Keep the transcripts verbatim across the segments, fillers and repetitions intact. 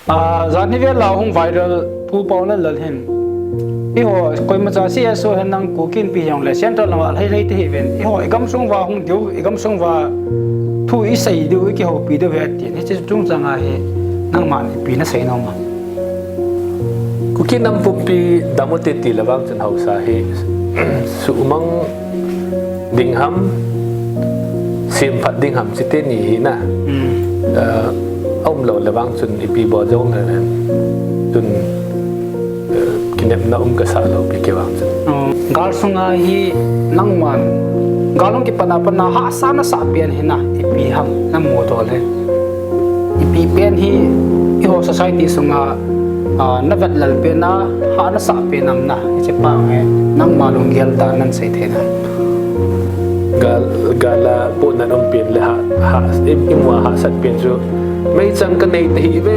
Ah, jan hi vel a hung viral Pu Paolallal hin, eiho koimacha C S O hin nang Kuki Inpi hijongle central lama lhai lhai te hi ven, eiho i gamsung uva hung diu, i gamsung uva thu i sei diu, i kihoupi diu ahi atin. Hiche chungchang a hi nangman ipi na sei nom am? Kuki nam pumpi dam u te ti le vang chun haosa hi suhmang ding ham, semphat ding ham, chite ni hi na. Hmm. Eh, aum lou le vang chun ipi bol jong le chun, eh, kinepna um kasa lou pi kei vang chun. Oh, gal sunga hi nangman gal hung kipan a pat a hahsa na sah pen hi na, ipi ham na mu to le. Ipi pen hi eiho society sunga, ah, na vetlel pen a, ha na sah pen am na, hiche pa hi nangma lunggel dan nan sei thei na. Gal, gal a pohnat um pen le ha, ha, i, imu a hahsat pen chu meichang ka nei ta hi ve.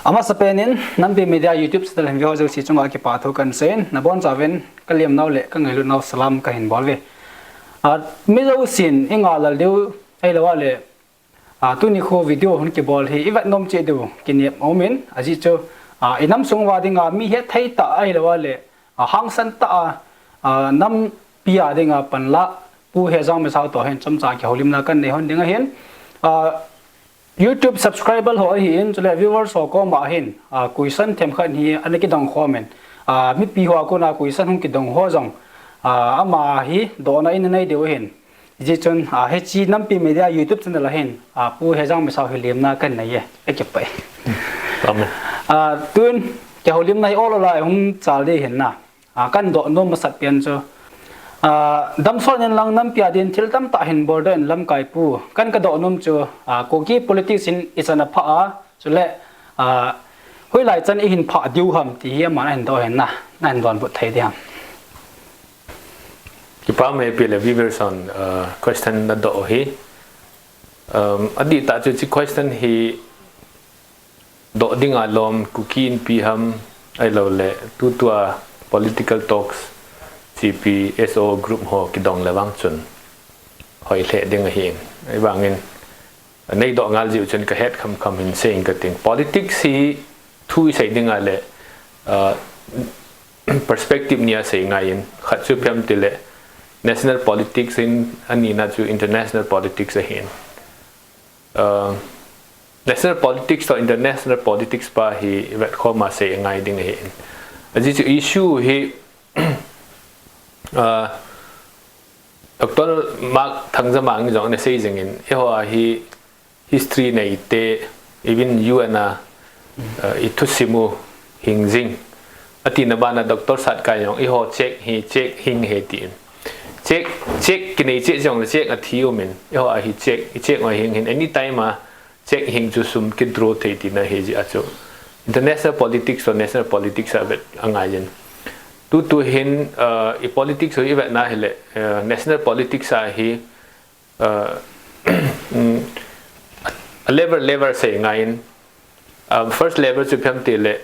Amasapen in Nampi Media YouTube channel hin veu jouse chunga kipa thu kan seiyin, nabonchauvin ka liamnau le ka ngailutnau salam kahin bol uve. Ah, mi jousen i ngai lel diu ahilou le, ah, tuni khu video hung kibol hi i vet nom cheh diu kinep aumin, ajeh chu, ah, i nam sung uva dinga mi hetthei tah ahilou le, ah, hangsan tah a, ah, nampi a dinga panla Pu Hejang Misao toh hin chomcha kihoulimna kan nei hon ding ahin. Ah, YouTube subscriber ho ahin, chule viewers ho koma hin, ah, question themkhat hi ana kidong khomin, ah, mipi ho a kona question hung kidong ho jong, ah, ama hi dohna in nei diu ahin. Hijeh chun, ah, hiche Nampi Media YouTube channel a hin, ah, Pu Hejang Misao hi lemna kan nei e, ka kipah e. Amen. Ah, tun kihoulimna hi ol ol a hung chal ding ahin na. Ah, kan doh nom masat pen chu, ah, damsot in lang nampi a din thil tamtah hin boldoh in lamkai pu. Kan ka doh nom chu, ah, Kuki politics in ichan aphah a, chule, ah, hoilai chan ihin phah diu ham ti hi aman ahin doh ahin na, nahin donbut thei ding ham? Kipah e pi le viewers hon, ah, question nadoh u hi. Um, adihtah chu hiche question hi doh dinga lom, Kuki Inpi ham, ahilou le tutua political talks, C P S O group ho kidong le vang chun hoi lheh ding ahin. Ahivangin, neidoh ngal jiu chun kahet khamkham hin seiyin kating. Politics hi thu isei dinga le, uh, perspective ni a sei ngaiyin. Khat chu ipi ham tile national politics in, anina chu international politics ahin. Uh, national politics toh international politics pa hi vetkhoma sei ngai ding ahin. Ajeh chu issue hi, uh, Doctor Mark Thangzamang in jong ana sei jingin, eiho a hi history neite, even U N a, uh, i thusim u hing jing. Atina bana Doctor Satkai jong, eiho Czech hi, Czech hing hi tin. Czech, Czech kinei Czech jong le Czech athi umin, eiho a hi Czech, i Czech ho hing hin, anytime a Czech hing chu sum kidraw thei tina hi jeh a chu. International politics toh national politics a vet angai jin. Tutu hin, uh, i politics ho i vetna hile, uh, national politics a hi, uh, mm, a level level sei ngaiyin, um, first level chu ipi ham tile,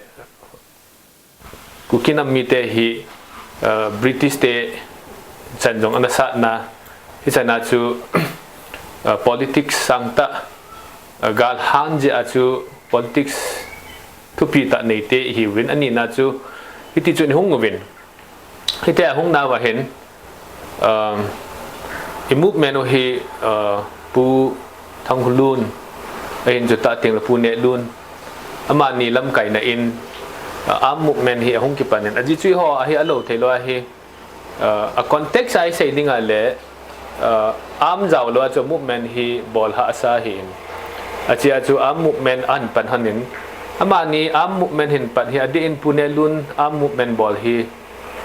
Kuki nam mite hi, uh, British te chan jong ana satna, hichana chu, uh, politics sangtah, uh, galhang jeh a chu politics thupi tah neite ihiuvin, anina chu hiti chun ihung uvin. Hitia hung nauva hin, um, i movement u hi, uh, Pu Thanghoulun, ahin chutah tengle Pu Nehlun, amani lamkaina in, uh, arm movement hi ahung kipan in. Ajeh chu eiho a hi alou theilou ahi, uh, a context a isei dinga le, uh, arm jao lou a chu movement hi bol hahsa ahin. Achea chu arm movement ahin pan hon in. Amani arm movement hin pan hi adeh in Pu Nehlun arm movement bol hi,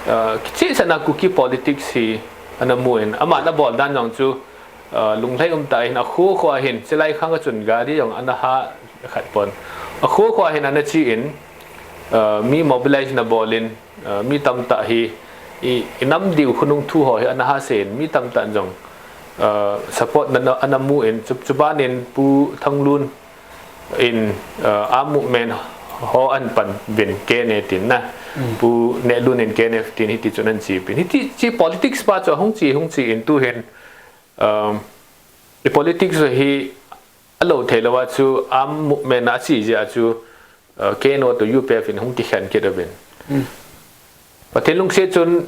uh, kichehsah na Kuki politics hi ana mu in. Aman abol dan jong chu, uh, lunglhai um tah in akho kho a hin, chulai khang a chun gari jong ana ha khat pon. Akho kho a hin ana che in, uh, mi mobilize ana bol in, uh, mi tamtah hi i, i nam diu khonung thu ho hi ana ha sen, mi tamtah jong, uh, support na, na, ana mu in, chu, chuban in Pu Thanghoulun in, uh, arm movement ho ahin pan uvin K N A tin na. Mm. Pu Nehlun in K N F tin hiti chun ahin che pin. Hiti, hiche politics pa chu ahung che, hung che in tu hin, um, i politics hi Alou theilou a chu armed movement a chi jeh a chu, uh, K N O to U P F in hung kikhen kit uvin. Pathen lungset chun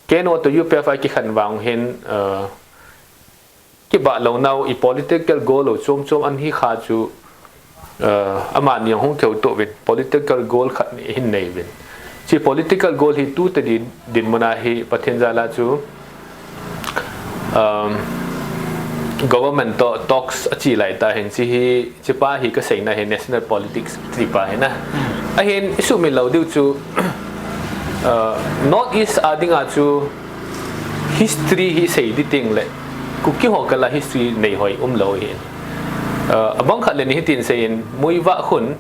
K N O to U P F a kikhen vang hin, uh, kibah lou nau i political goal lou chom chom ahi kha chu, uh, amani hung keu to uvin political goal khat ni hin nei uvin. Chi political goal hi tu te din, dinmun a hi Pathen jal a chu, um, government to talks a chi lai ta hin chi hi, chi pa hi ka seina hi national politics chi pa hi na. Ahin i sumil lou diu chu, uh, North East a dinga chu history hi sei di ting le, Kuki ho kala history nei hoi um lou hi. Uh, abang khat le ni hitin sei in, Muivah khun,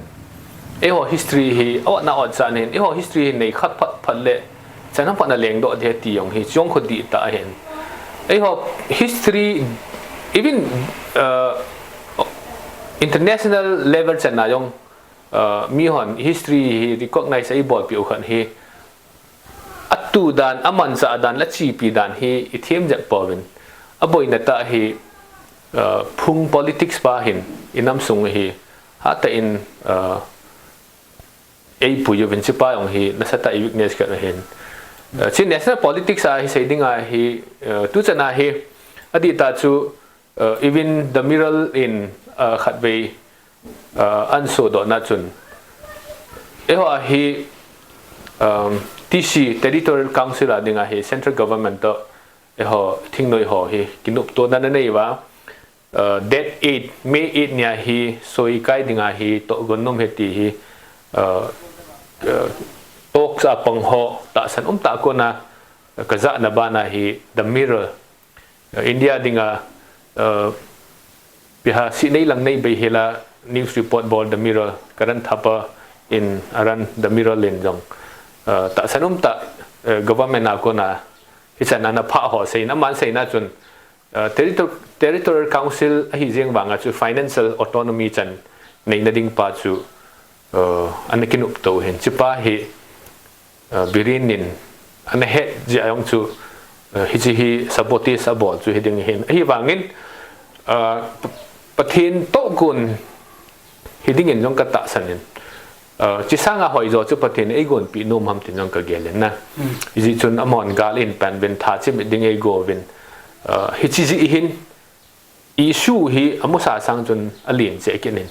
eiho history hi, awna awt sa nin, eiho history hi nei khat phat phat le, chan ham phat na leng doh de ti jong hi, chong kho di ta hin. Eiho history, even, uh, international level chan na jong, uh, mi hon history hi recognize a i bol piu khan hi, a tu dan, a mansa dan, la chipi dan hi i thiam jep pouvin. A boina ta hi, uh, phung politics pa hin, i nam sung hi, ha ta in, uh, ei pui uvin chi pa jong hi, nasa ta i weakness khat ahin. Uh, chi national politics a hi sei ding a hi, uh, tu chan a hi, a di ta chu, uh, even the Mirror in, uh, khat vei, uh, an so doh na chun. Eiho a hi, um, T C, Territorial Council a ding a hi, Central Government to, eiho, thingnoi ho hi, kinop to na na nei va, uh, date eight, May eight ni a hi, soi kai ding a hi, to gon nom he ti hi, uh, uh, talks a pang ho, tahsan um ta kona, uh, ka ja na ba na hi, the Mirror, uh, India ding a, uh, pi ha si nei lang nei bei hi la news report bol the Mirror, Karan Thapa in a run the Mirror len jong. Uh, tahsan um ta, uh, government a kona, hi chan ana pha ho sei na man sei na chun, uh, territor-, Territorial Council a hi jeng vang a chu financial autonomy chan nei na ding pa chu, uh, ana kinop to hin chi pa hi, uh, Biren in ana het jeh a jong chu, uh, hi chi hi sabotage a bol chu hi ding hin. Ahi vangin, uh, Pathen to kun hi ding in jong ka tahsan in. Uh, chi sang a hoi jo chu Pathen ei gon pi nom ham tin jong ka gel in na. Hi chi chun amon gal in pan ven tha chi mit ding ei go vin. Uh, hi chi ji hin issue hi amusa sang chun a lien che kit in.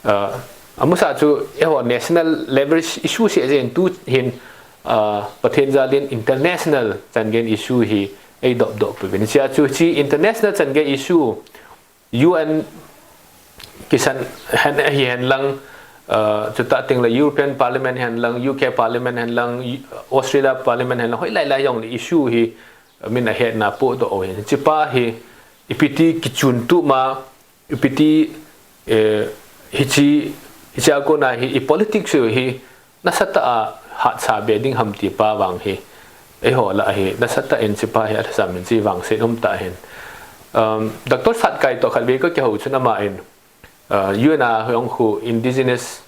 Uh, amusa chu eiho national level issue se jen tu hin, uh, Pathen jal in international chan gen issue hi ei dop dop pi vin. Chi a chu chi international chan gen issue U N kisan hen, hi hen lang, uh, chu ta ting le European Parliament hen lang, U K Parliament hen lang, Australia Parliament hen lang, hoi lai lai jong le issue hi min a hetna po doh o hin. Chi pa hi, ipi ti kichun tu ma, ipi ti, eh, hi chi, hi chi a kona hi, i politics hi, nasa ta a hat sa be ding ham ti pa vang hi. Eiho la hi, nasa ta in chi pa hi, a lhasam in chi vang se um ta hin. Um, Doctor Satkai to khat ve ka kihou chun ama in, uh, U N a hong khu indigenous,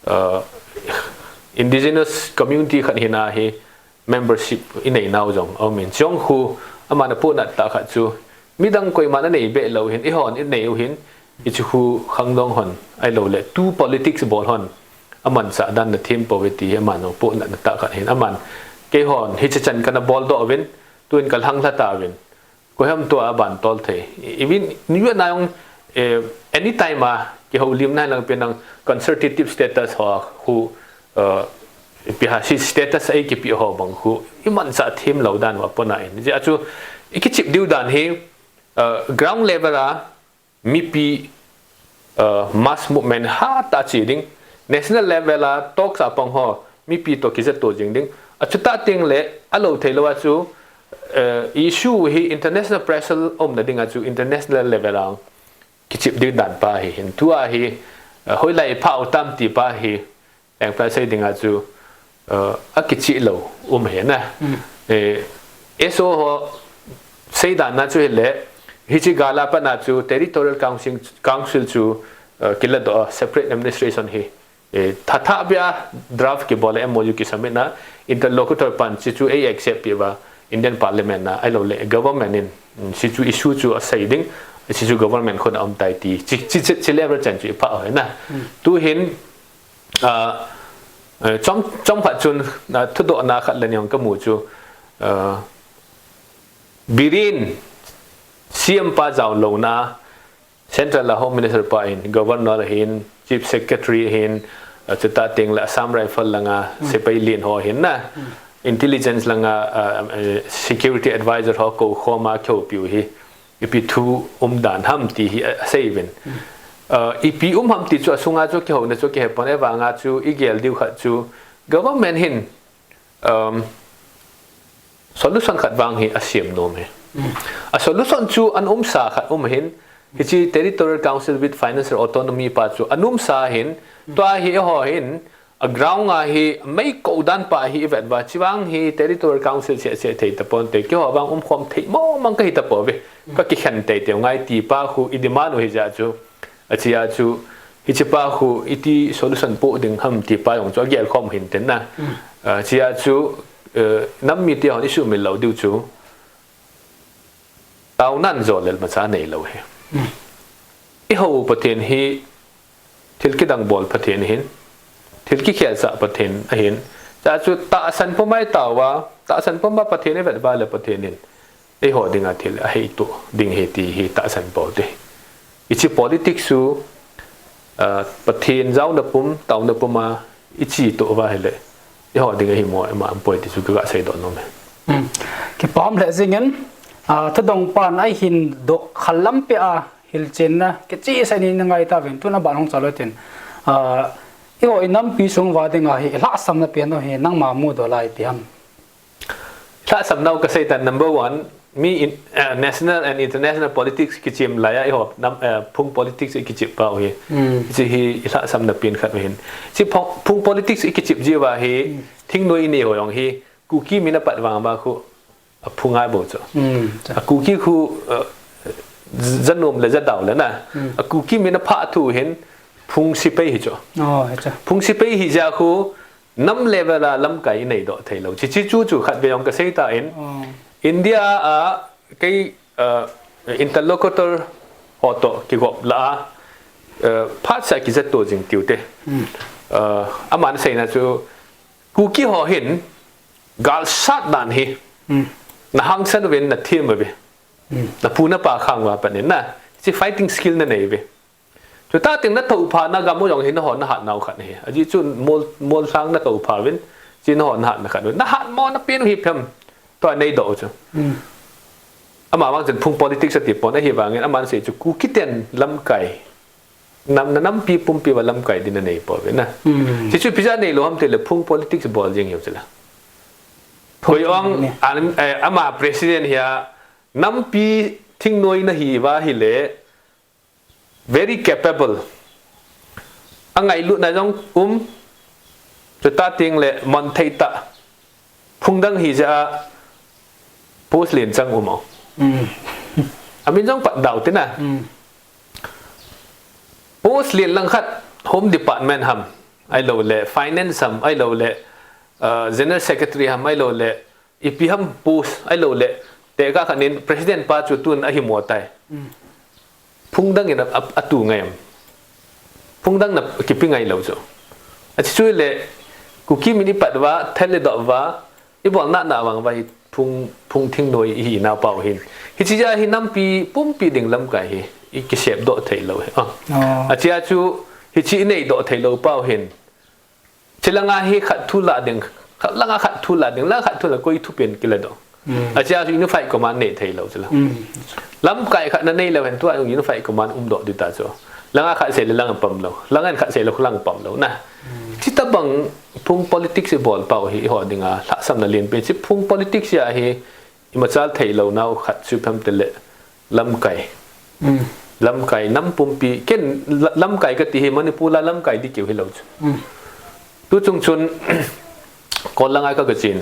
uh, indigenous community khat hi na hi, membership i nei nau jong, a um in chong khu, ama na po nat ta khat chu, midang koima na nei be lou hin, i hon i nei u hin, i chu khu khangdong hon, ai lou le, tu politics bol hon, aman sa dan na thim po ve ti, ama na po nat na ta khat hin, aman, kei hon, hi chi chan ka na bol doh vin, tu in ka lhang hla ta vin, Koi ham tua ban tol thei. Even U N a jong, eh, anytime a, kihoulimna lang pen ang consultative status ho khu, eh, ipi ha si status ei kipe ho bang khu, i mansa thim lou dan va pona in. Jeh a chu, i kichip diu dan hi, eh, ground level a, mipi, uh, mass movement ha ta chi ding, national level a talks a pang ho, mipi to kija to jing ding. A chu ta ting le, a lou thei lou a chu, uh, issue hi international pressure um na ding a chu international level a kichip ding dan pa hi hin. Tu a hi, uh, hoi lai pha u tam ti pa hi, Engpa sei ding a chu, uh, a kichih lou, um he na. Mm. Eh, S O ho sei dan na chu hi le, hi chi gal a pa na chu Territorial Council, Council chu, uh, kila do separate administration hi. Eh, tha tha bia draft kibol le M O U kisubmit na, interlocutor pan chi chu ei accept pi va, Indian Parliament na, ai lou le government in, mm, si chu issue chu a sei ding, Hichu government khut a um tai ti. Chi, chi, chi, chi level chan chu i pha hoi na. Tu hin, ah, eh, chom, chom khat chun, ah, thudohna khat le ni hung ka mu chu, ah, Biren C M pa jao louna, Central a Home Minister pa hin, Governor hin, Chief Secretary hin, ah, chuta teng le Assam Rifle langa, sepai lien ho hin na, intelligence langa, ah, eh, security advisor ho ko khoma kihoupiu hi, ipi thu um dan ham ti hi a, a sei uvin. Ah, ipi um ham ti chu a sunga chu kihouna chu kihe pon e vanga chu i gel diu khat chu government hin, um, solution khat vang hi a siam nom hi. A solution chu an umsa khat um hin, hichi Territorial Council with Financial Autonomy pa chu an umsa hin, tua hi ho hin, a ground a hi mei ko dan pa hi i vet va, chi vang hi Territorial Council se se thei ta pon te, kiho vang um khom thei mo mang ka hi ta po ve. Ka kikhen tei teu ngai ti pa khu i demand u hi ja chu. A chia chu, hichi pa khu iti solution po ding ham ti pa jong chu a gel khom hin ten na. A chia chu, eh, nam mite hon i sumil lou diu chu. Taonan jolel macha nei lou hi. I ho Pathen hi thil kidang bol Pathen hin. Thil kikhel sa Pathen ahin. Cha chu tahsan pom ai tao va, tahsan pom a Pathen i vet va le Pathen in. Eiho dinga thil a hei tu ding hi ti hi tahsan po te. Ichi politics chu, ah, Pathen jaona pum, taona pum a ichi tu va hi le. Eiho dinga hi mo, ema am poi ti chu ka ga sei doh nom e. Hmm. Kipah le jingin, ah, thudong pan ai hin doh khal lam pe a hilchenna, kichi sa ni na ngai ta ven, tuna ban hung chalo tin. Ah, eiho i nampi sung va dinga hi, lhahsamna pen u hi, nangma mu doh lai ti ham. Lhahsamna u ka sei tan, number one, mi in, eh, national and international politics kichim lai a, eiho nam, eh, phung politics i kichip pa u hi. Hmm. Chi hi i lhahsamna pen khat u hin. Chi phung, phung politics i kichip ji va hi, thingnoi i nei ho jong hi, Kuki min a pat vang va khu, a phung ai bo chu. Hmm, cha. A Kuki khu, eh, janom le jadau le na. Hmm. A Kuki min a pha thu hin, phung sepai hi chu. Oh, hi cha. Phung sepai hi ja khu, nam level a lamkai i nei doh thei lou. Chi, chi chu chu khat ve jong ka sei ta in. Oh. India a kei, uh, interlocutor ho to kigop la a, uh, phat sa kijat to jing tiu te. Hmm. Uh, aman seina chu Kuki ho hin galsat dan hi. Hmm. Na hangsan uvin na thim uve. Hmm. Na pu na pa khang va panin na. Chi fighting skill na nei uve. Chuta teng na thopha na gam u jong hi na ho na hat nau khat hi. Aji chu mol, mol sang na thopha vin, chi na ho na hat na khat vin. Na hat mo na pen u hi phem. Tua nei doh u chu. Hmm. Ama vang chun phung politics a ti pon ahi vangin, aman sei chu Kuki ten lamkai. Nam, na nampi pumpi va lamkai din a nei po ve na. Hmm. Chi chu ipi ja nei lou ham ti le phung politics bol jing hiu chu la. Koi ong, an, eh, ama president hi a nampi thingnoi na hi va hi le, very capable. A ngailutna jong um, chuta teng le man thei ta. Phung dang hi ja a post lien chang um o. Mm. A min jong pat dau te na. Mm. Post lien lang khat Home Department ham, ai lo le Finance ham, ai lo le, uh, General Secretary ham, ai lo le ipi ham post, ai lo le, te ka khanin President pa chu tun ahi mo tai. Mm. Phung dang in a, a, a tu ngai am. Phung dang na kipi ngai lo chu. A chi chu le, Kuki min i pat va, thel le doh va, i bol na na vang va hi phung, phung thingnoi i hi na pau hin. Hi chi ja hi nampi pumpi ding lamkai hi, i kisep doh thei lo hi. Ah. Oh. A chi a chu, hi chi i nei doh thei lo pau hin. Chi langa hi khat thu la ding, khat langa khat thu la ding, langa khat thu la koi thu pen kila do. Mm. A chia chu unified command nei thei lo chu la. Mm. Lamkai khat na nei lo hen tua unified command um doh di ta chu. Langa khat sei le langa pam lo, langa khat sei le langa pam lo na. Mm. Chi ta bang phung politics i bol pau hi i ho dinga lhahsamna lien pen chi phung politics a hi i machal thei lo nau khat chu phem te le. Lamkai. Mm. Lamkai, nam pumpi. Ken la-, lamkai ka ti hi Manipur la lamkai di keu hi lo chu. Mm. Tu chung chun, kol langa ka ka chin.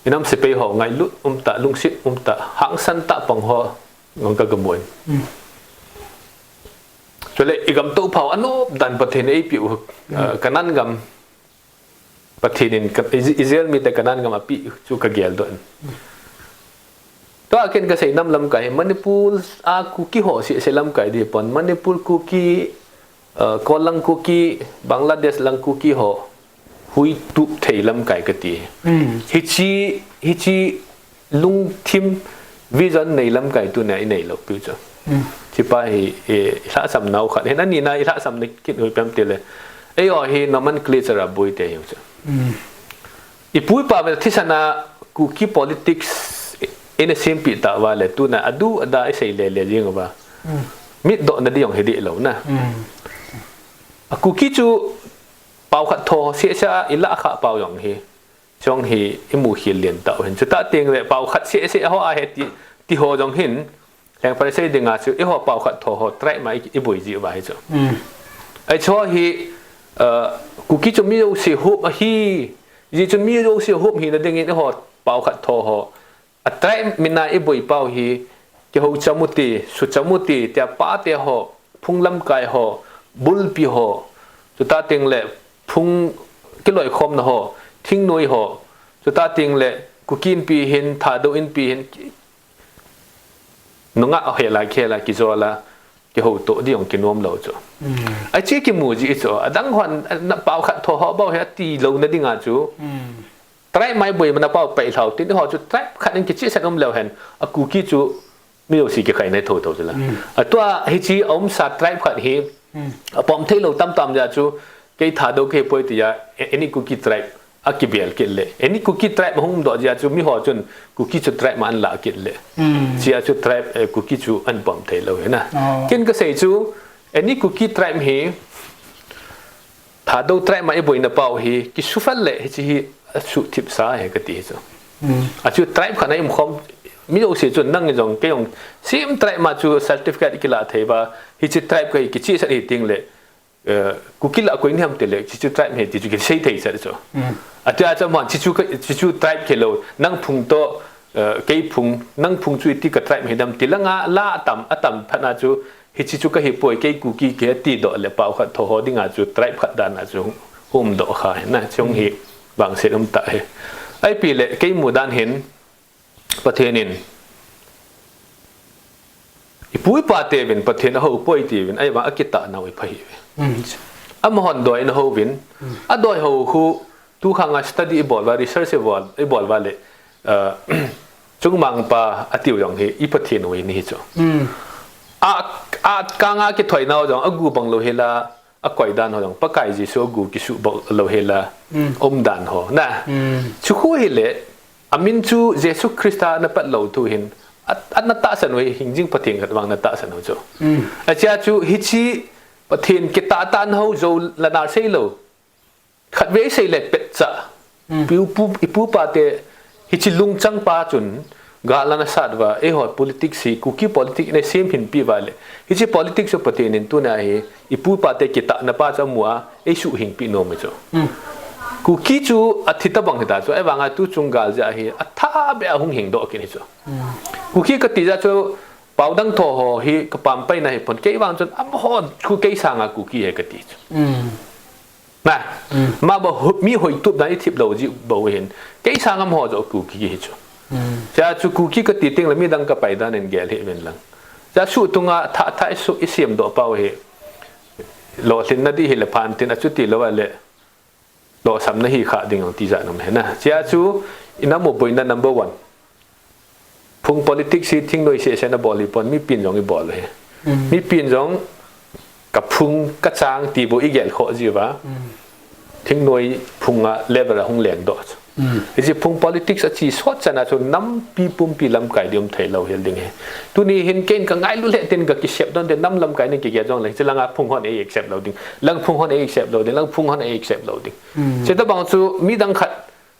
I nam sepai ho ngailut um ta, lungsit um ta, hangsan ta pang ho, ngong ka ka muin. Mm. Chule, i gam to phau anop dan Pathen ei pi u, mm, uh, Kanan gam. Pathen in ka, Is-, Israel mite Kanan gam a pi chu ka gel doh in. Tua ken kasei nam lamkai hi Manipur a Kuki ho sese lamkai ding pon, Manipur Kuki, uh, Kolang Kuki, Bangladesh lang Kuki ho huitup thei lamkai kati. Hichi, hichi lungthim vision nei lamkai tuna inei lou piu chu. Hichi pa hi, eh, ilhahsam nau khat. Hin anina ilhahsam na kit hui pem tile. Eiho hi nomenclature a boi te hiu chu. Ipu ipa vel thisana Kuki politics ina sempeh tauva le tuna adu ada isei lele jing uva. Mitdoh na ding jong hi dih lou na. A Kuki chu pao khat tho sese a ilah kha pao jong hi. Jong hi imu khel len tau hin. Chuta teng le pao khat sese a ho a he ti, ti ho jong hin. Leng Pharisee dinga chu eiho pao khat tho ho tribe ma i, iboi ji uva hi chu. Ai chu hi, uh, Kuki chu mi jouse huop ahi. Ji chu mi jouse huop hina dingin eiho pao khat tho ho. A tribe mina iboi pao hi, kihou chamuti, su chamuti, tia pate ho, phung lamkai ho, bulpi ho, chuta teng le phung kiloikhomna ho, thingnoi ho, chuta teng le Kuki Inpi hin, Thadou Inpi hin, nungah hela, khela, kijola, kihouto ding jong kinom lou chu. Achi kimu ji chu, adang hon, na pao khat tho ho bou hi ati lou na dinga chu. Tribe ma iboi mana pao pai lhau tin, ho chu tribe khat in kichihsah um leu hen, a Kuki chu mi jouse kikhai nai thotho chu la. Atua hichi aumsa tribe khat hi, apom thei lou tamtam ja chu, kei Thadou kei poi tia, a-, any Kuki tribe, a kibel kit le. Any Kuki tribe hung doh jia chu mi ho chun Kuki chu tribe ma an la kit le. Chia chu tribe, eh, Kuki chu an pom thei lou hi na. Ken kasei chu, any Kuki tribe hi, Thadou tribe ma iboina pao hi, kisufel le, hichi hi, asuthip sa hi kati hi chu. Achu tribe khat na imkhom, mi jouse chun nang jong, kei jong, same tribe ma chu certificate kila thei ba, hichi tribe kahi kichihsah hi ting le, eh, Kuki la koi ni ham tile, hichu tribe hi ti chu kisei thei sah chu. Atia chu man, hichu ka, hichu tribe kei lou, nang phung to, eh, kei phung, nang phung chu iti ka tribe hi dam ti langa, la atam, atam phat na chu, hichi chu kahi poi, kei Kuki kei ti doh le pao khat tho ho dinga chu, tribe khat dan a chu, um doh kha hi na, chung hi, bang se um ta hi. Ai pi le, kei mu dan hin, Pathen in, ipu ipa te vin Pathen ahou poi ti vin, ahivang akitah nau ipha hi ve. Amahon doi in ahou vin, adoi hou khu, tu khang a study ibol va, research ibol, ibol va le, uh, chungmang pa atiu jong hi, i Pathen u in hi chu. A, a kanga kithoi nau jong, agu bang lou hi la, akoi dan ho jong, Pakai Jesu agu kisu bang lou hi la, um dan ho, na. Chu khu hi le, amin chu Jesu Christa na pat lou thu hin, a, a na tahsan u hi, hingjing Pathen khat vang na tahsan u chu. Achia chu, hichi Pathen kitah tah na ho jou la na sei lou. Khat ve sei le pet cha. Pu, pu, ipu pa te, hichi lungchang pa chun, gal ana sat va, eiho politics hi, Kuki politics ne sem hin pi va le. Hichi politics chu Pathen in tuna hi, ipu pa te kitah na pa chu amu a, ei suhing pi nom chu. Kuki chu athi ta bang hi ta chu, ahivang a tu chung gal ja hi, atha be a hung hing doh kin hi chu. Kuki kati ja chu, pao dang tho ho hi, ka pam pai na hi pon, kei vang chun, amaho, khu kei sanga Kuki hi kati chu. Na, ma ba hu-, mi hoitup dan ithip lou ji bou hin. Kei sanga amaho jo Kuki hi chu. Cha chu Kuki kati teng le midang ka pai dan in gel hi ven lang. Cha su tunga tha, tha i su i siam doh pau hi. Lolhinna di hi le phan tin a chuti lou a le. Losam na hi kha ding ang ti ja nom hi na. Cha chu i nam u boina number one. Phung politics hi thingnoi seh seh na bol hi pon, mipin jong i bol hi. Mipin jong ka phung ka chang ti bou i gel kho ji va. Thingnoi phung a level a hung leng doh chu. Hichi phung politics a chi sot chan a chu nampi pumpi lamkai di um thei lou hel ding hi. Tuni hin ken ka ngailu le tin ka kisep don te nam lamkai ning kigel jong le hichi langa phung hon ei accept lou ding. Lang phung hon ei accept lou ding. Lang phung hon ei accept lou ding. Che ta bang chu midang khat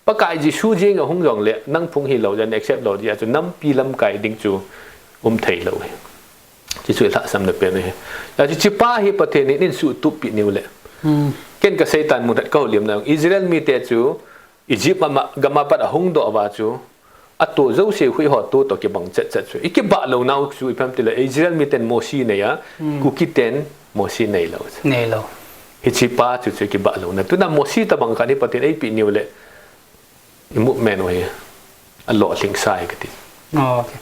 Pakai Jesu jeng a hung jong le, nang phung hi lou, jan accept lou, dia chu nampi lamkai ding chu um thei lou hi. Chi chu i lhasam na pen hi. Ya chu chi pa hi Pathen in in su tup pi niu le. Ken ka Satan mun hat ka holiam na, Israel mi te chu Egypt ma, ma, gam a pat a hung doh va chu, a to Joseph hui ho to to kibang chet chet chu. I kibah lou nau chu i pam ti le, Israel mi ten Mosi nei a, Kuki ten Mosi nei lou chu. Nei lou. Hichi pa chu chu kibah lou na. Tuna Mosi ta bang khan hi Pathen ei pi niu le. I movement u hi a lolhing sa hi ka ti. Okay.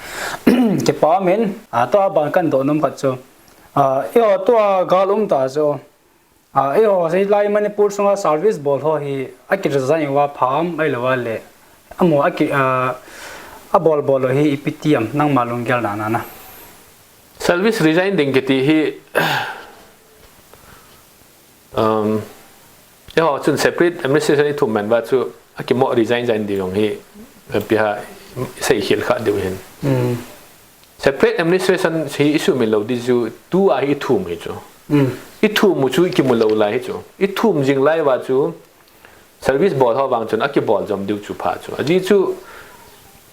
Kipa min, a, tua ban kadoh nom khat chu. A, eiho tua gal um ta chu. A, eiho hilai Manipur sunga service bol ho hi akiresign uva pha ham ahilou le. Amaho aki, a, abol bol u hi ipi ti ham nangma lunggel dan a na. Service resign ding kiti hi, um, eiho chun separate administration ithum man uva chu akimo resign resign ding jong hi, eh, ipi ham seikhel kha diu hin. Separate administration hi isuhmil lou ding chu tua hi ithum hi chu. Ithum u chu ikimu lou lai hi chu. Ithum jing lai uva chu service bol ho vang chun akibol jom diu chu pha chu. Ajeh chu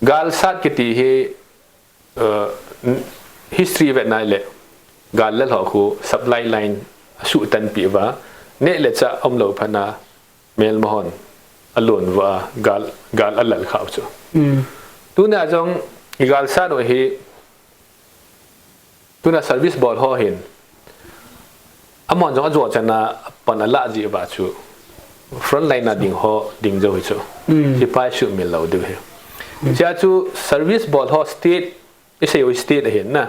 galsat kiti hi, uh, history vet nai le, gal lal ho khu supply line asuhtanpi uva, neh le chah umlou phat a, melma hon alon uva, gal, gal alal khau chu. Tuna jong igalsat u hi, tuna service bol ho hin, amahon jong ajo chan a pan alah jeh uva chu, front line a ding ho ding jou hi chu. Hipa isuhmil lou diu hi. Chea chu service bol ho state, isei u state ahin na.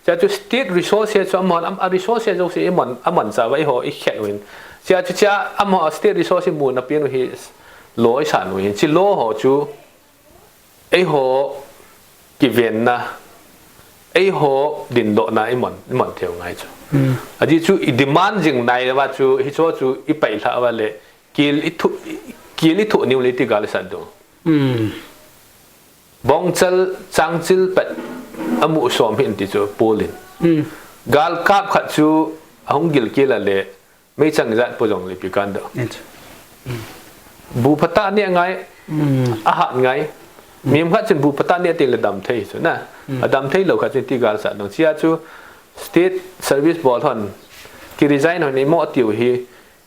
Chea chu state resource hi chu amahon, am, a resource hi jouse iman, amanchah uva eiho ikhet u hin. Chea chu chea amaho state resource imu na pen u hi law isan u hin. Hiche law ho chu eiho kivenna, eiho dindohna iman, iman thei u ngai chu. Ajeh chu idemand jing nai uva chu, hicho chu ipailhah uva le, kel ithoh, kel ithoh niu le ti gal isat diu. Bongchal changchil pat amu som hin ti chu polin. Gal kap khat chu ahung gilkel a le, meichang jat po jong le ipi kan doh. Bu phatah neh ngai, ahat ngai. Mihem khat chun bu phatah neh teng le dam thei chu na. Adam thei lou khat chun ti galsat dong. Chea chu state service bol hon, kiresign hon imo tiu hi.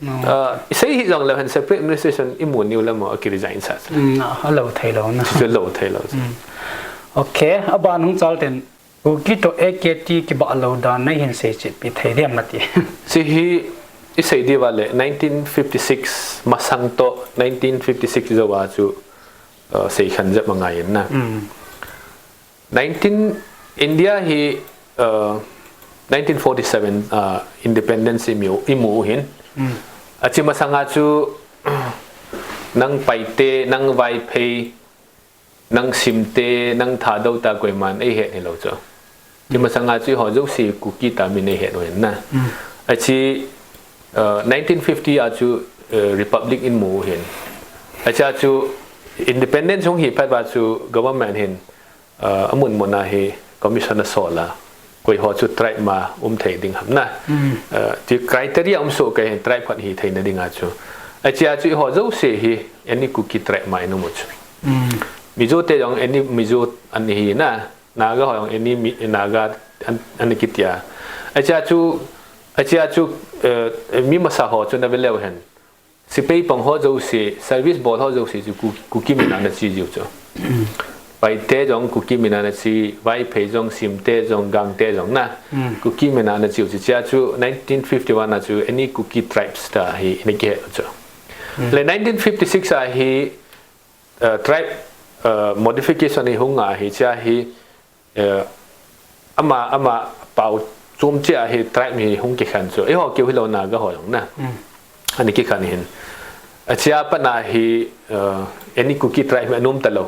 Ah, isei hih jong leu hen separate administration imu niu le mo akiresign sah chu. Alou thei lou na. Chu lou thei lou chu. Okay, aban hung chal ten. Kuki toh A K T kibah lou dan neihin seichetpi thei diam nati. Hiche hi isei diu va le nineteen fifty six masang toh nineteen fifty six jou a chu, uh, seikhen jep angai in na. Nineteen, India hi, uh, nineteen forty seven, uh, independence imu, imu u hin. Hiche masang a chu, nang Paite, nang Vaiphei, nang Simte, nang Thadou ta koiman eihet hilou chu. Hiche masang a chu eiho jouse Kuki ta min eihet u hin na. Hiche, uh, nineteen fifty a chu, uh, Republic imu u hin. Hiche a chu independence hung hi phat uva chu government hin, uh, amun mun a hi commission asol a, koi ho chu tribe ma um thei ding ham na. Uh, hiche criteria um soh kei hin tribe khat hi theina ding a chu. Hiche a chu eiho jouse hi any Kuki tribe ma ium u chu. Mizo te jong any Mizo ana hi na. Naga ho jong any Mi-, Naga ana, ana kiti a. Hiche a chu, hiche a chu, uh, mi masa ho chu na ve leu hen. Sepai pang ho jouse, service bol ho jouse chu Ku-, Kuki min a ana che jiu chu. Paite jong Kuki min a ana che, Vaiphei jong, Simte jong, Gangte jong na. Kuki min a ana che u chu. Hiche a chu nineteen fifty one a chu any Kuki tribes ta hi ana kihet u chu. Le nineteen fifty six a hi, uh, tribe, uh, modification hi hung a hi, hiche a hi, uh, ama, ama pao chom cheh a hi tribe hi hung kikhen chu. Eiho keu hilou Naga ho jong na. Ana kikhen hin. Hiche a pat a hi, uh, any Kuki tribe hi anom talou.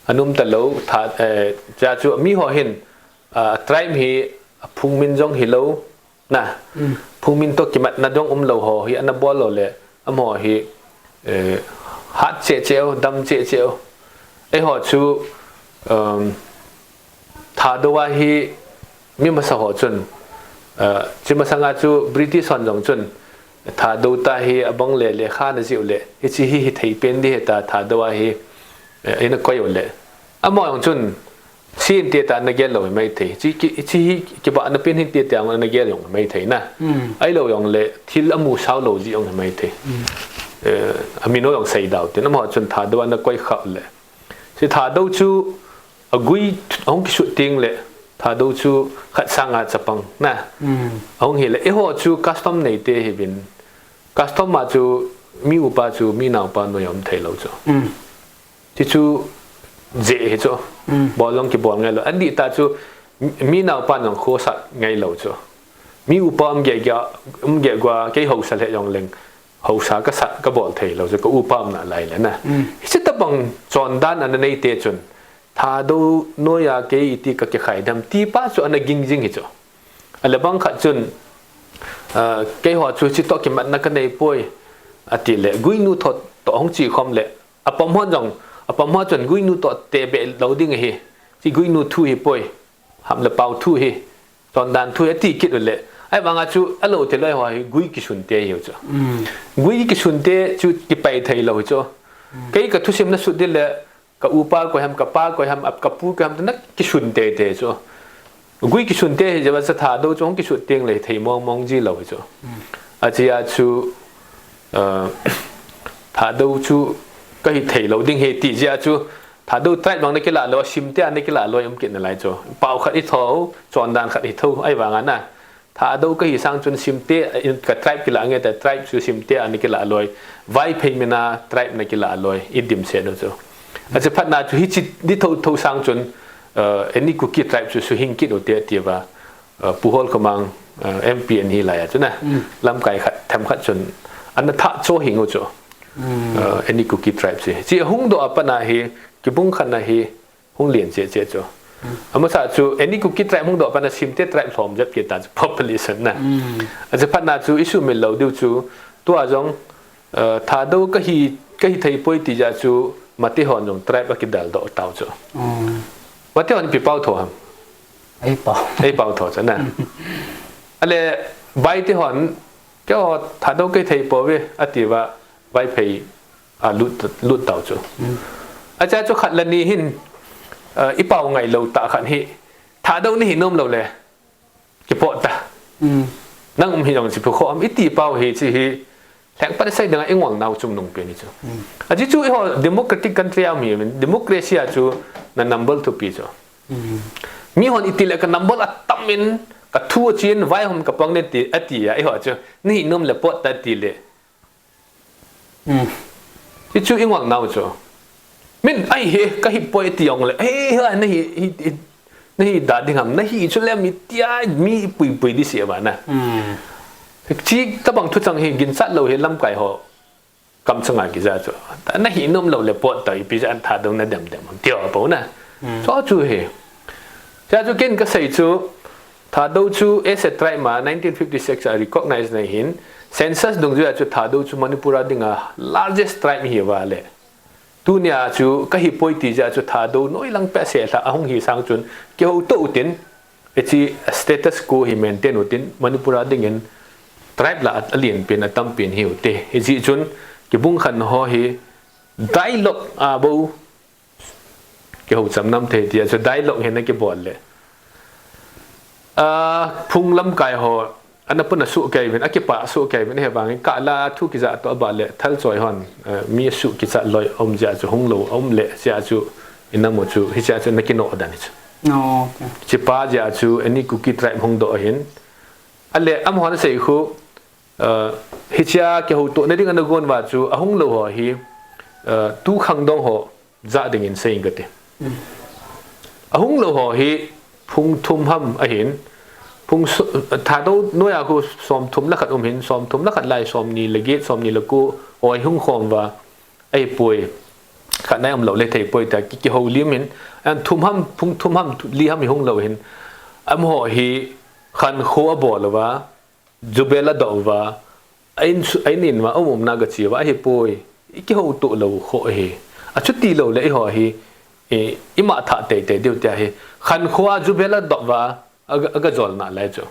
Anom talou, tha, eh, hiche a chu mi ho hin, uh, tribe hi aphung min jong hilou, na. Phung min toh kimatna dong umlou ho hi ana bol lou le, amaho hi, eh, hat cheh cheh u, dam cheh cheh u. Eiho chu, um, Thadou a hi mi masa ho chun, uh, hiche masang a chu British hon jong chun, Thadou ta hi abang le lekha ana jih u le, hiche hi hithei pen ding ahi ta Thadou a hi, eh, ana koi u le. Amaho jong chun, hiche hin tita ana gel lou hi maithei. Hiche ki, hiche hi kibahna pen hin tita ana gel jong hi maithei na. Ahilou jong le, thil amu sao lou jeh jong hi maithei. Eh, amin ho jong sei dau tin, amaho chun Thadou ana koi khah le. Hiche Thadou chu agui ahung kisut teng le, Thadou chu khat sang a chapang na. Ahung hi le, eiho chu custom nei te hi vin. Custom a chu mi upa chu mi naopa noi a um thei lou chu. Hiche chu jeh hi chu. Bol jong kibol ngai lou. Adih tah chu mi naopa jong khosat ngai lou chu. Mi upa um geh gua, um geh gua, kei hausa lheh jong leng, hausa kasat, kabol thei lou chu, ka upa um nalai le na. Hiche tabang chondan ana nei te chun, Thadou noiya kei iti kakikhai dem ti pa chu ana ging jing hi chu. Ale bang khat chun, ah, keiho chu hiche toh kimatna kanei poi, ati le, Guinu toh, toh hung chi khom le, apam ho jong, apam ho chun Guinu toh te be lou ding ahi, hiche Guinu thu hi poi, ham le pao thu hi, chondan thu hi, ati kit u le, ahivanga chu alou thei loi ho hi Gui kisun te hiu chu. Gui kisun te chu kipai thei lou hi chu. Kei ka thusim na sut di le, ka upa koi ham, ka pa koi ham, ap-, ka pu koi ham, tina kisun te te chu. Gui kisun te hi jeh a chu Thadou chu hung kisut teng le thei mong mong ji lou hi chu. Achea chu, ah, Thadou chu kahi thei lou ding hi ti jeh a chu, Thadou tribe bang na kilah lou, Simte a na kilah lou, um kit nalai chu. Pao khat i tho, chondan khat i tho, ahivanga na. Thadou kahi sang chun Simte, in ka tribe kilah nge ta, tribe chu Simte a na kilah lou. Vaiphei mina tribe na kilah lou, i dimset u chu. Ache phatna chu hiche di tho, tho sang chun, uh, Any Kuki tribe chu suhing kit u te tia, uh, Pu Holkomang, uh, M P ahi laiya chu na. Lamkai khat, them khat chun, ana tha cho hing u chu. Uh, Any Kuki tribe chu. Hiche hung doh a pat na hi, kibung khat na hi, hung lien cheh cheh chu. Amasa chu, Any Kuki tribe hung doh a pat na Simte tribe lhom jep kit ta chu population na. Ache phatna chu, i sumil lou diu chu, tua jong, uh, Thadou kahi, kahi thei poi ti jeh a chu, Mate hon jong tribe akidal doh tau chu. Mate hon ipi pao tho ham? Ei pao. Ei pao tho chu na. Ale, Baite hon, keiho Thadou kahi thei pouve, ati uva, Vaiphei a lut, lut tau chu. Achea chu khat le ni hin, uh, i pao ngai lou tah khat hi, Thadou nahi nom lou le, kipot ta. Nang um hi jong chi phu kho am i ti pao hi chi hi, lheng pat sei ding a i ngol nau chungnung pen hi chu. Ache chu eiho democratic country a um hi, democracy a chu na number thupi chu. Mi hon iti le ka number atam in, ka thu achin, vaihom ka pang ne ti, ati a, eiho chu, nahi nom le pot ta ti le. Hichu i ngol nau chu. Min, ai he, kahi poi ti jong le. He, he, nahi, hi, hi, nahi da ding ham, nahi chu le mi tia, mi pui pui di si ba na. Chi tabang thuchang hi ginchat lou hi lamkai ho kamchanga kija chu. Ta nahi nom lou le pot ta ipi jeh a Thadou na dem dem ham tia bou na. Chu chu hi. Chu chu ken kasei chu, Thadou chu as a tribe ma nineteen fifty-six a recognize na hin, census dungjui a chu Thadou chu Manipur a dinga largest tribe hi va le. Tunia chu kahi poi ti jeh a chu Thadou noi lang peh se lha ahung hi sang chun kihouto utin, hiche status quo hi maintain utin, Manipur a dingin tribe la a, alien pen atam pen hi ute. Hijeh chun kibung khat ho hi dialogue a bou kihou cham nam thei tia chu dialogue hi na kibol le. Ah, phung lamkai ho, ana puna suh kei vin, akipah suh kei vin, he bang, kala thu kija to ba le, thal choi hon, eh, mi suh kichat loi um jeh a chu hung lou, um le, jeh a chu, i nam u chu, hiche a chu na kinoh dan hi chu. Oh, okay. Hiche pa jeh a chu, Any Kuki tribe hung doh hin. Ale, amahon asei khu, eh, hiche a kihouto na ding ana gon uva chu, ahung lou ho hi, eh, tu khangdong ho, jah dingin sei inge kati. Ahung lou ho hi phung thum ham ahin, phung so-, Thadou noiya khu som thum le khat um hin, som thum le khat lai, som ni le get, som ni le ko, oi hung khom uva, ahipoi, khat na um lou le thei poi ta, ki, kihoulim hin, an thum ham, phung thum ham, li ham hi hung lou hin, amaho hi khankho abol uva, Jubel adoh uva, a in, a in in uva, um umna gache uva, ahipoi, i kihouto lou kho hi. Achuti lou le eiho hi, i, ima thah teitei diu tia hi. Khankho a Jubel adoh uva, aga, aga jol nalai chu.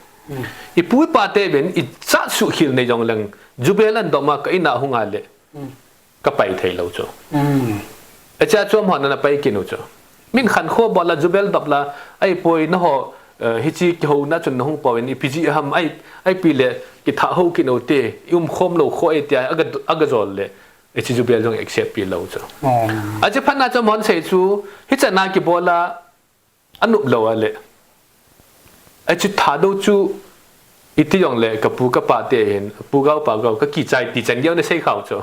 I pu i pa te ven, i chat suh khel nei jong leng, Jubel adoh ma ka in a hung a le. Ka pai thei lou chu. Acha chu amahon ana pai kit u chu. Min khankho bol a Jubel dop la, ahipoi naho, eh, hiche kihouna chun nahung poi in ipi jeh ham, ai, ipi le kitha ho kit u te, i um khom lou kho e tia, aga, aga jol le. Hiche Jubel jong accept pi lou chu. Ache phatna chu amahon sei chu, hichan a kibol a, Anop lou a le. Achu Thadou chu iti jong le ka pu ka pa te hin, pu gao pa gao ka kichai ti chan geo na sei khao chu.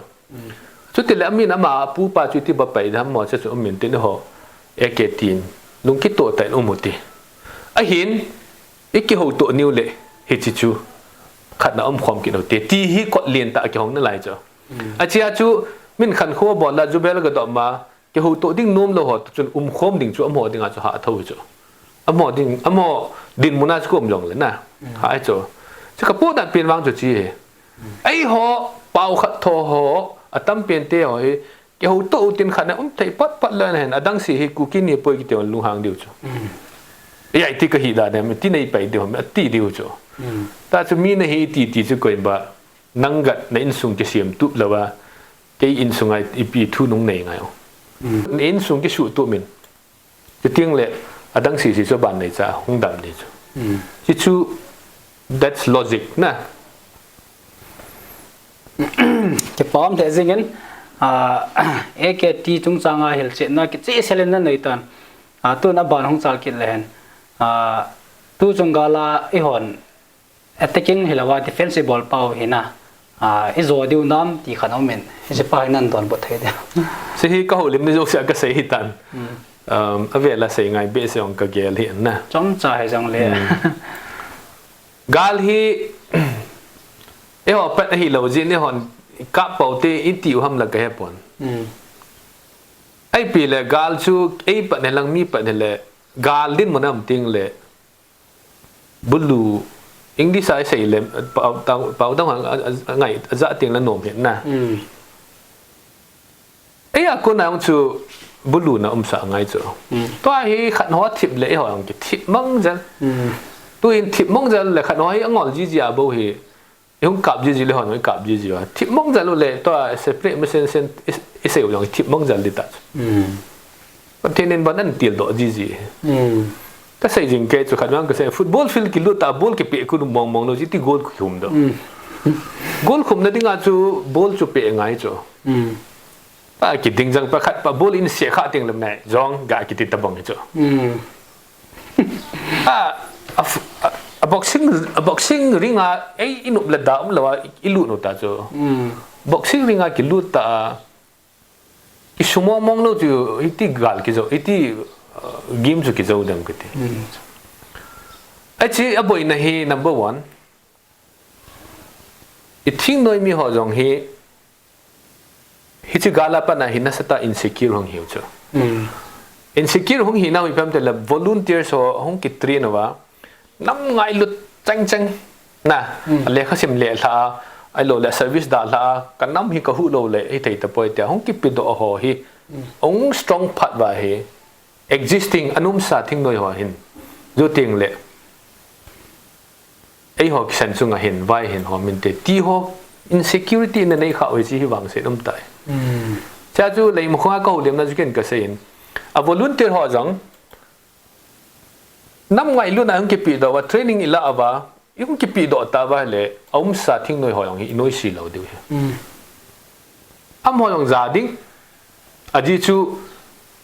Chuti le amin ama pu pa chu iti ba pai dam mo chu chu min tin ho. Eke tin. Lungkitoh tah in um u ti. Ahin, i kihoutoh niu le, hichi chu, khat na umkhom kit u ti. Ti hi kot lien tah a kihong nalai chu. Achia chu, min khankho bol la, jubel ga dop ma, kihoutoh ding nom lou ho, tu chun umkhom ding chu, amaho ding a chu ha tho chu. Amaho ding, amaho dinmun a chu kum jong le na. Ha chu. Chu ka poh dan pen vang chu chi hi. Eiho, pao khat tho ho, atam pen te ho hi, kihoutoh u tin khat na um thei pat pat le na hin, adang si hi Kuki ni poi kiti lunghang diu chu. Ei, ai ti ka hi da ne, mi ti nei pai diu, mi ti diu chu. Ta chu mi na hi ti ti chu koi ba, nang gat na insung kisem tup lou a, kei insung a ipi thu nung nei ngai u. Na insung kisuh tup min. Chuting le, adang si si chu ban nei cha, hung dam ni chu. Chi chu, that's logic na. Kipah um lheh jingin, ah, A K T chungchang a hilchetna kicheh sel in na nei tan. Ah, tun aban hung chal kit le hen. Ah, tu chung gal a eihon attacking hilou a defense i bol pau hi na. Ah, i jo diu nam ti khat um in. Hiche pa hi nan donbut thei diu. Chi hi ka houlim ni jouse a ka sei hi tan. Um, avel a sei ngai behseh jong ka gel hi na. Chomcha hi jong le. Gal hi, eiho pat ahilou jeh in eihon kap pau te i ti u ham la ka he pon. Ei pi le gal chu, ei pat ne lang mi pat ne le, gal dinmun a um ting le, bulu, English a i sei le, pau dang, pau dang a, a, a ngai, a ja ting le nom hi na. Ei a kon a jong chu bulu na umsa ngai chu. Tua hi khat ho thip le eiho jong kithip mang jel. Tu in thip mang jel le khat ho hi angol ji ji a bou hi. I hung kap ji ji le hon i kap ji ji a. Thip mang jel u le tua separate mesen sen i, i sei u jong thip mang jel di ta chu. Pathen in ban an til doh ji ji. Ka sei jing kei chu khat vang ka sei football field kilut ta ball kipe kun mong mong lou ji ti goal khum doh. Goal khum na ding a chu ball chu pe ngai chu. A kiding jang pa khat pa ball in se kha ting lem nai, jong ga kiti tabang hi chu. A, a, a, a boxing, a boxing ring a, ei, i nup le da um lou a, i lut u ta chu. Boxing ring a kilut ta a, i sumong mong lou chu, iti gal kijo, iti, uh, game chu kijo dem kiti. Achi, a boina hi number one. I thingnoi mi ho jong hi, hiche gal a pat a hi nasatah insecure hung hiu chu. Insecure hung hina hi pam te le volunteers ho hung kitrain uva. Nam ngailut chang chang na, lekha sim le lha a, ahilou le service da lha a, ka nam hi ka hu lou le, hithei tapoi tia, hung kipedoh ho hi, hung strong phat uva hi, existing anumsa thingnoi ho hin, ju ting le, eiho kisan chunga hin, vai hin ho min te, ti ho, insecurity na nei kha oi chi hi vangset um tai. Cha chu lei mu khonga ka houlim na chu ken ka sei in. A volunteer ho jong, nam ngailut na hung kipedoh uva, training i la uva, i hung kipedoh ta uva le, a umsa thingnoi ho jong hi i noise lou diu hi. Amaho jong ja ding, aji chu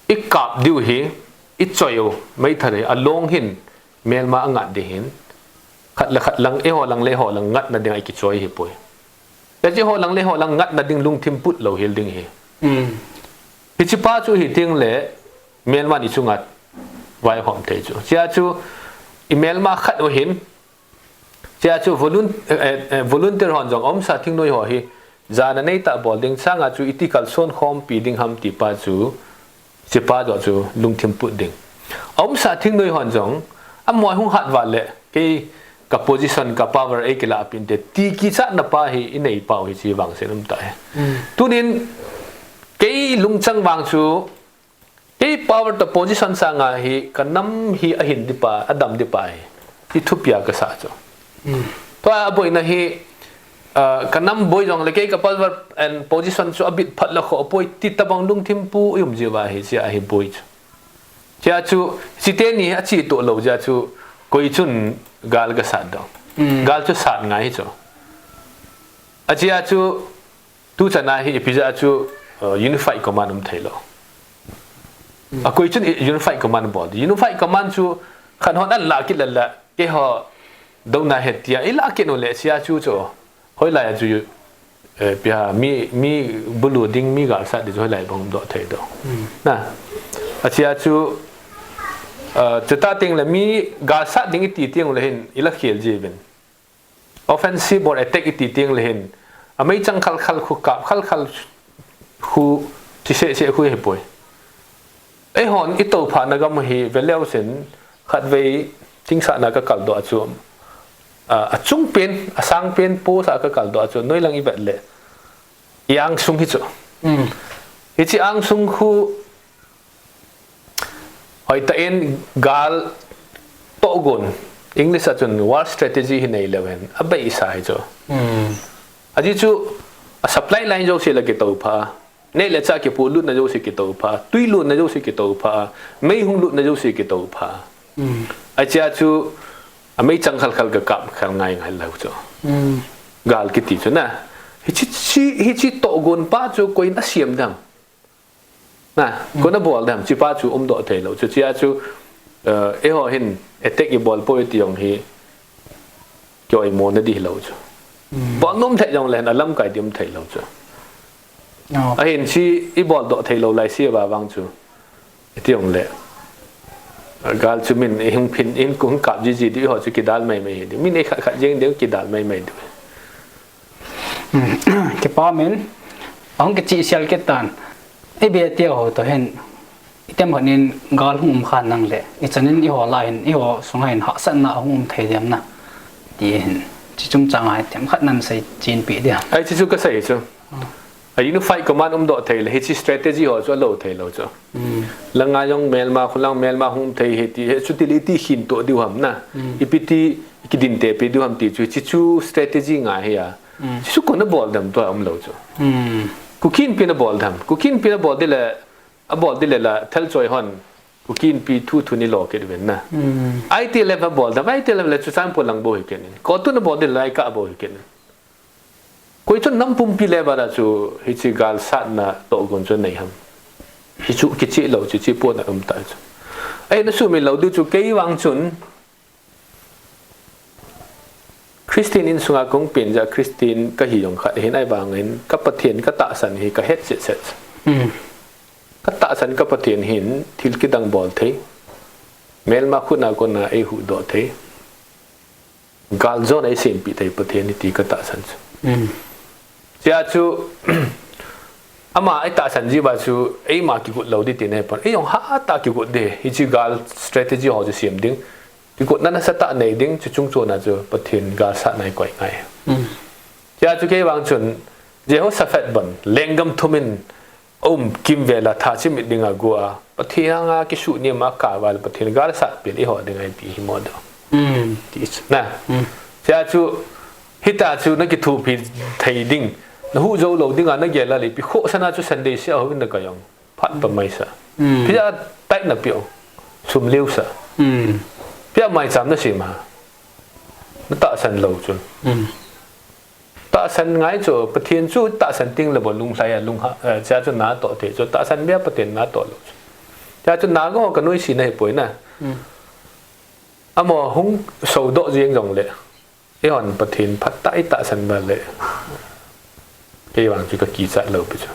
i kap diu hi, i choi u, meithal hi, a long hin, melma a ngat ding hin, khat le khat lang, eiho lang le eiho lang ngatna ding a i kichoi hi poi. Aji ho lang le eiho lang ngatna ding lungthim put lou hel ding hi. Hiche pa chu hi ting le, melma ni chunga vaihom thei chu. Chia chu, i melma khat u hin, Chia chu volun-, eh, eh, eh, volunteer hon jong a umsa thingnoi ho hi, jana nei tah bol ding, sanga chu iti kalson khompi ding ham ti pa chu, chi pa joh chu lungthim put ding. A umsa thingnoi hon jong, amaho hung hat uva le, kei ka position, ka power ei kila pin te, ti kichatna pa hi i nei pau hi chi vangset um tai. Tunin, kei lungchang vang chu, Kei power toh position sanga hi ka nam hi a hin ding pa, a dam ding pa hi. Ti thupia ka sa chu. Tua a boina hi, ah, ka nam boi jong le kei ka power and position chu a bit phat la kho poi ti tabang lungthim pu i um jiu va hi chia hi boi chu. Chia chu, chi teni a chi to lo jia chu, koi chun gal ka sat dong. Gal chu sat ngai chu. A chia chu, Tu chana hi ipi ja chu, uh, unified command um thei lo. A koi chun i-, unified command bol. Unified command chu khat hon an la kit la la, keiho dona he tia, i la kit u le chia chu chu. Hoilai a chu, eh, pia mi, mi bulu ding mi gal sat ding chu hoilai bang doh thei do. Na. A chia chu Uh, chuta teng le mi galsat ding iti teng le hin ila khel ji vin. Offensive or attack iti teng le hin. Amei chang khal khal khu kap khal khal khu chi se se khu hi poi. Eihon i tophana gam hi veleu sin khatvei tingsahna ka kaldoh a chu, ah, achung pen, asang pen post a ka kaldoh a chu, noilang i vet le, i angsung hi chu. Mm. Hichi angsung khu, hoitah in gal tohgon, English a chun war strategy hi nei leu hen, abeisa hi chu. Mm. Aji chu, a supply line jouse la kitopha. Nei le cha kipu lutna jouse kitopha, tui lutna jouse kitopha, mei hung lutna jouse kitopha. Mm. Achia chu, amei chang khal khal ka kap khal ngai ngai leu chu. Mm. Gal kiti chu na. Hichi, chi, hichi tohgon pa chu koin asiam dem. Na, kona bol dem, chi pa chu umdoh thei lou chu. Chia chu, uh, eiho hin attack i bol poi ti jong hi, kio i mo na di lou chu. Mm. Bol nom thei jong le, alamkai di um thei lou chu. Oh. Ahin chi i boldoh thei lou lai si va vang chu. Iti jong le. Gal chu min i hung phin, in kung kap ji ji di ho chu kidal mai mai hi di. Min i khat khat jeng di kidal mai mai di. Hmm. Kipa min, ahung kichi sial kit tan. I be tia ho to hin. I tem khat in gal hung um khan nang le. I chan in i ho la hin, i ho sung hin hahsatna hung um thei diam na. Ti hin. Chi chungchang a hi tem khat nan sei chin pi diam. Ai chi chu ka sei chu. A unified command umdoh thei le, hichi strategy ho chu alou thei lou chu. Mm. Langa jong melma, khulang melma hung thei hi ti, hi chu ti le ti hin to diu ham na. Mm. Ipi ti, kidinte pi diu ham ti chu, chi chu strategy ngai hi a. Mm. Chi chu kona bol dem to umlou chu. Mm. Kuki Inpi na bol dem. Kuki Inpi na bol di le, abol di le la, thal choi hon. Kuki Inpi thu thu ni lo kit ven na. Mm. I T L F abol dem, I T L F le chu chan po lang bo hi kit in. Ko tu na bol di le lai ka bo hi kit in. Koi chun nam pumpi le ba da chu hichi galsatna tohgon chu nei ham. Hi chu kichi lou chu chi po na um ta chu. Ai na sumil lou di chu kei vang chun Christian insunga kong pen ja Christian ka hi jong khat hin ai vang in ka Pathen ka tahsan hi ka het chet chet. Hmm. Ka tahsan ka Pathen hin thil kidang bol thei. Melma khut na kon na ei huhdoh thei. Gal jon ei sempeh thei Pathen hi ti ka tahsan chu. Hmm. Chia chu, ama ei tahsan ji ba chu, eima kigot lou di ti nei pon. Ei jong hatah a kigot di, hichi gal strategy ho chu sem ding. Kigotna nasatah nei ding, chu chung chon a chu Pathen galsatna hi koi ngai. Hmm. Chia chu kei vang chun, Jehoshaphat ban, lenggam thum in, um kimvel a tha chimit ding a go a, Pathen anga kisuhnem a ka val Pathen galsat peh in eiho ding ahi pi hi mo do. Hmm. Ti chu na. Hmm. Chia chu, hita chu na kithupi thei ding, na huhjou lou ding a na gel a le, ipi khohsah na chu Sunday sia ho in na ka jong. Phat pa mai sa. Hmm. Pia tai na pia. Sum liu sa. Hmm. Pia mai cham na si ma. Na tahsan lou chun. Hmm. Tahsan ngai chu, Pathen chu tahsan ting le bol lunglhai a, lungha, eh, chia chu na toh thei chu, tahsan bia Pathen na toh lou chu. Chia chu na go ka nuisat na hi poi na. Hmm. Amo hung sodoh jeng jong le. Eihon Pathen phatah a i tahsan ba le. Kei vang chu ka kichat lou pi chu.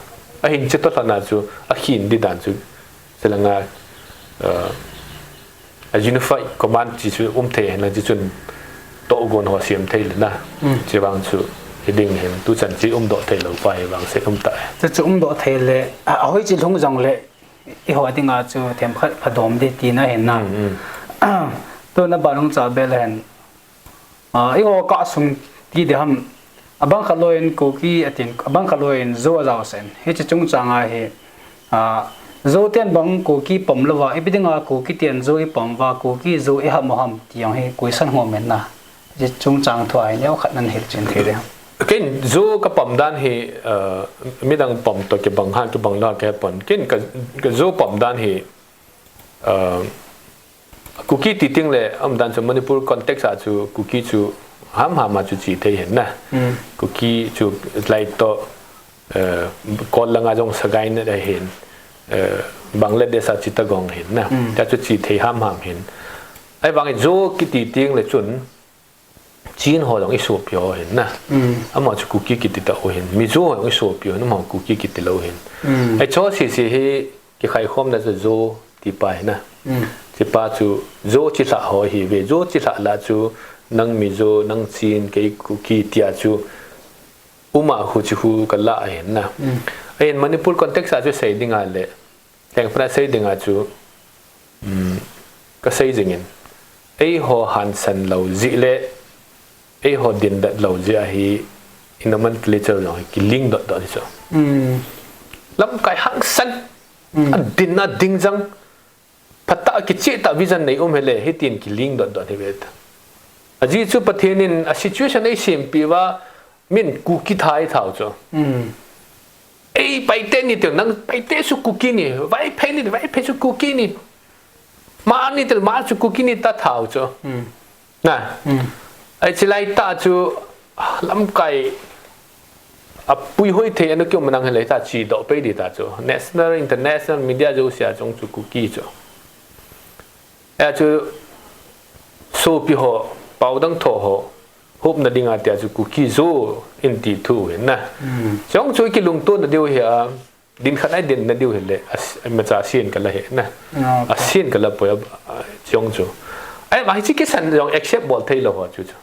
Ahin chi toh lhon a chu, akhin di dan chu. Selanga, uh, a unified command chi chu um thei hen lang chi chun tohgon ho siam thei le na. Mm. Chi vang chu hi ding hen tu chan chi umdoh thei lou pa hi vang se um ta. Chu chu umdoh thei le, a, a hoi chi lhung jong le, eiho dinga chu themkhat phadom di tina hen na. Mm, mm. Tu na ba nung cha bel hen. A, eiho ka sung ti di ham. Abang khat loi in Kuki atin, abang khat loi in Zo ajao sen. Hichi chungchang a hi, a, Zo ten bang Kuki pom lou va, ipi dinga Kuki ten Zo i pom va, Kuki Zo i ham ham ti jong hi question hung um in na. Hichi chungchang thu a hi neo khat nan hil chin thei di ham. Ken Zo ka pom dan hi, uh, midang pom toh kibang ha, kibang lou ka pon. Ken ka, ka Zo pom dan hi, uh, Kuki ti ting le, um dan chu Manipur context a chu Kuki chu ham ham a chu chi thei hen na. Mm. Kuki chu lai toh, uh, Kol langa jong Sagaing na hen, uh, Bangladesh a chi ta gong hen na. Mm. Ta chu chi thei ham ham hen. Ai vang Zo kiti ting le chun, Chin ho jong i sopi ho hin na. Mm. Ama chu Kuki kiti ta u hin. Mizo ho jong i sopi ho hin, ama Kuki kiti lou hin. Mm. Ai chu sisi hi kikhai khom na chu Zo ti pa hin na. Mm. Hipa chu, Zo chilhah ho hi ve, Zo chilhah lah chu, nang Mizo, nang Chin, kei Kuki tia chu, uma hu chi hu ka lah ahin na. Ahin Manipur context a chu sei dinga le, tengpra sei dinga chu, um, ka sei jingin. Eiho hansan lou jeh le, eiho dindat lou jeh ahi, in nomenclature jong hi kiling dot dot hi chu. Lamkai hangsan, a din a ding jang, phatah a kicheh tah vision nei um hile, hitin kiling dot dot hi ve ta. Ajeh chu Pathen in a situation ei sempeh uva, min Kuki tha ei thau chu. Ei Paite ni tiu, nang Paite chu Kuki ni, Vaiphei ni, Vaiphei chu Kuki ni. Hmar ni tiu, Hmar chu Kuki ni ta thau chu. Na. Ei chilai tah chu lamkai a puihoi thei anu kiu manang hile ta chi doh pei di ta chu. National, international media jouse a chung chu Kuki chu. A chu sopi ho, pao dang tho ho, hopna dinga tia chu Kuki Zo in ti thu hin na. Chung chu kilungtona diu hi a, din khat ai din na diu hile, a s-, a macha sin ka la he na. A sin ka la poi a, a, chung chu. Ai, ma hi chi kisan jong accept bol thei lou ho chu chu.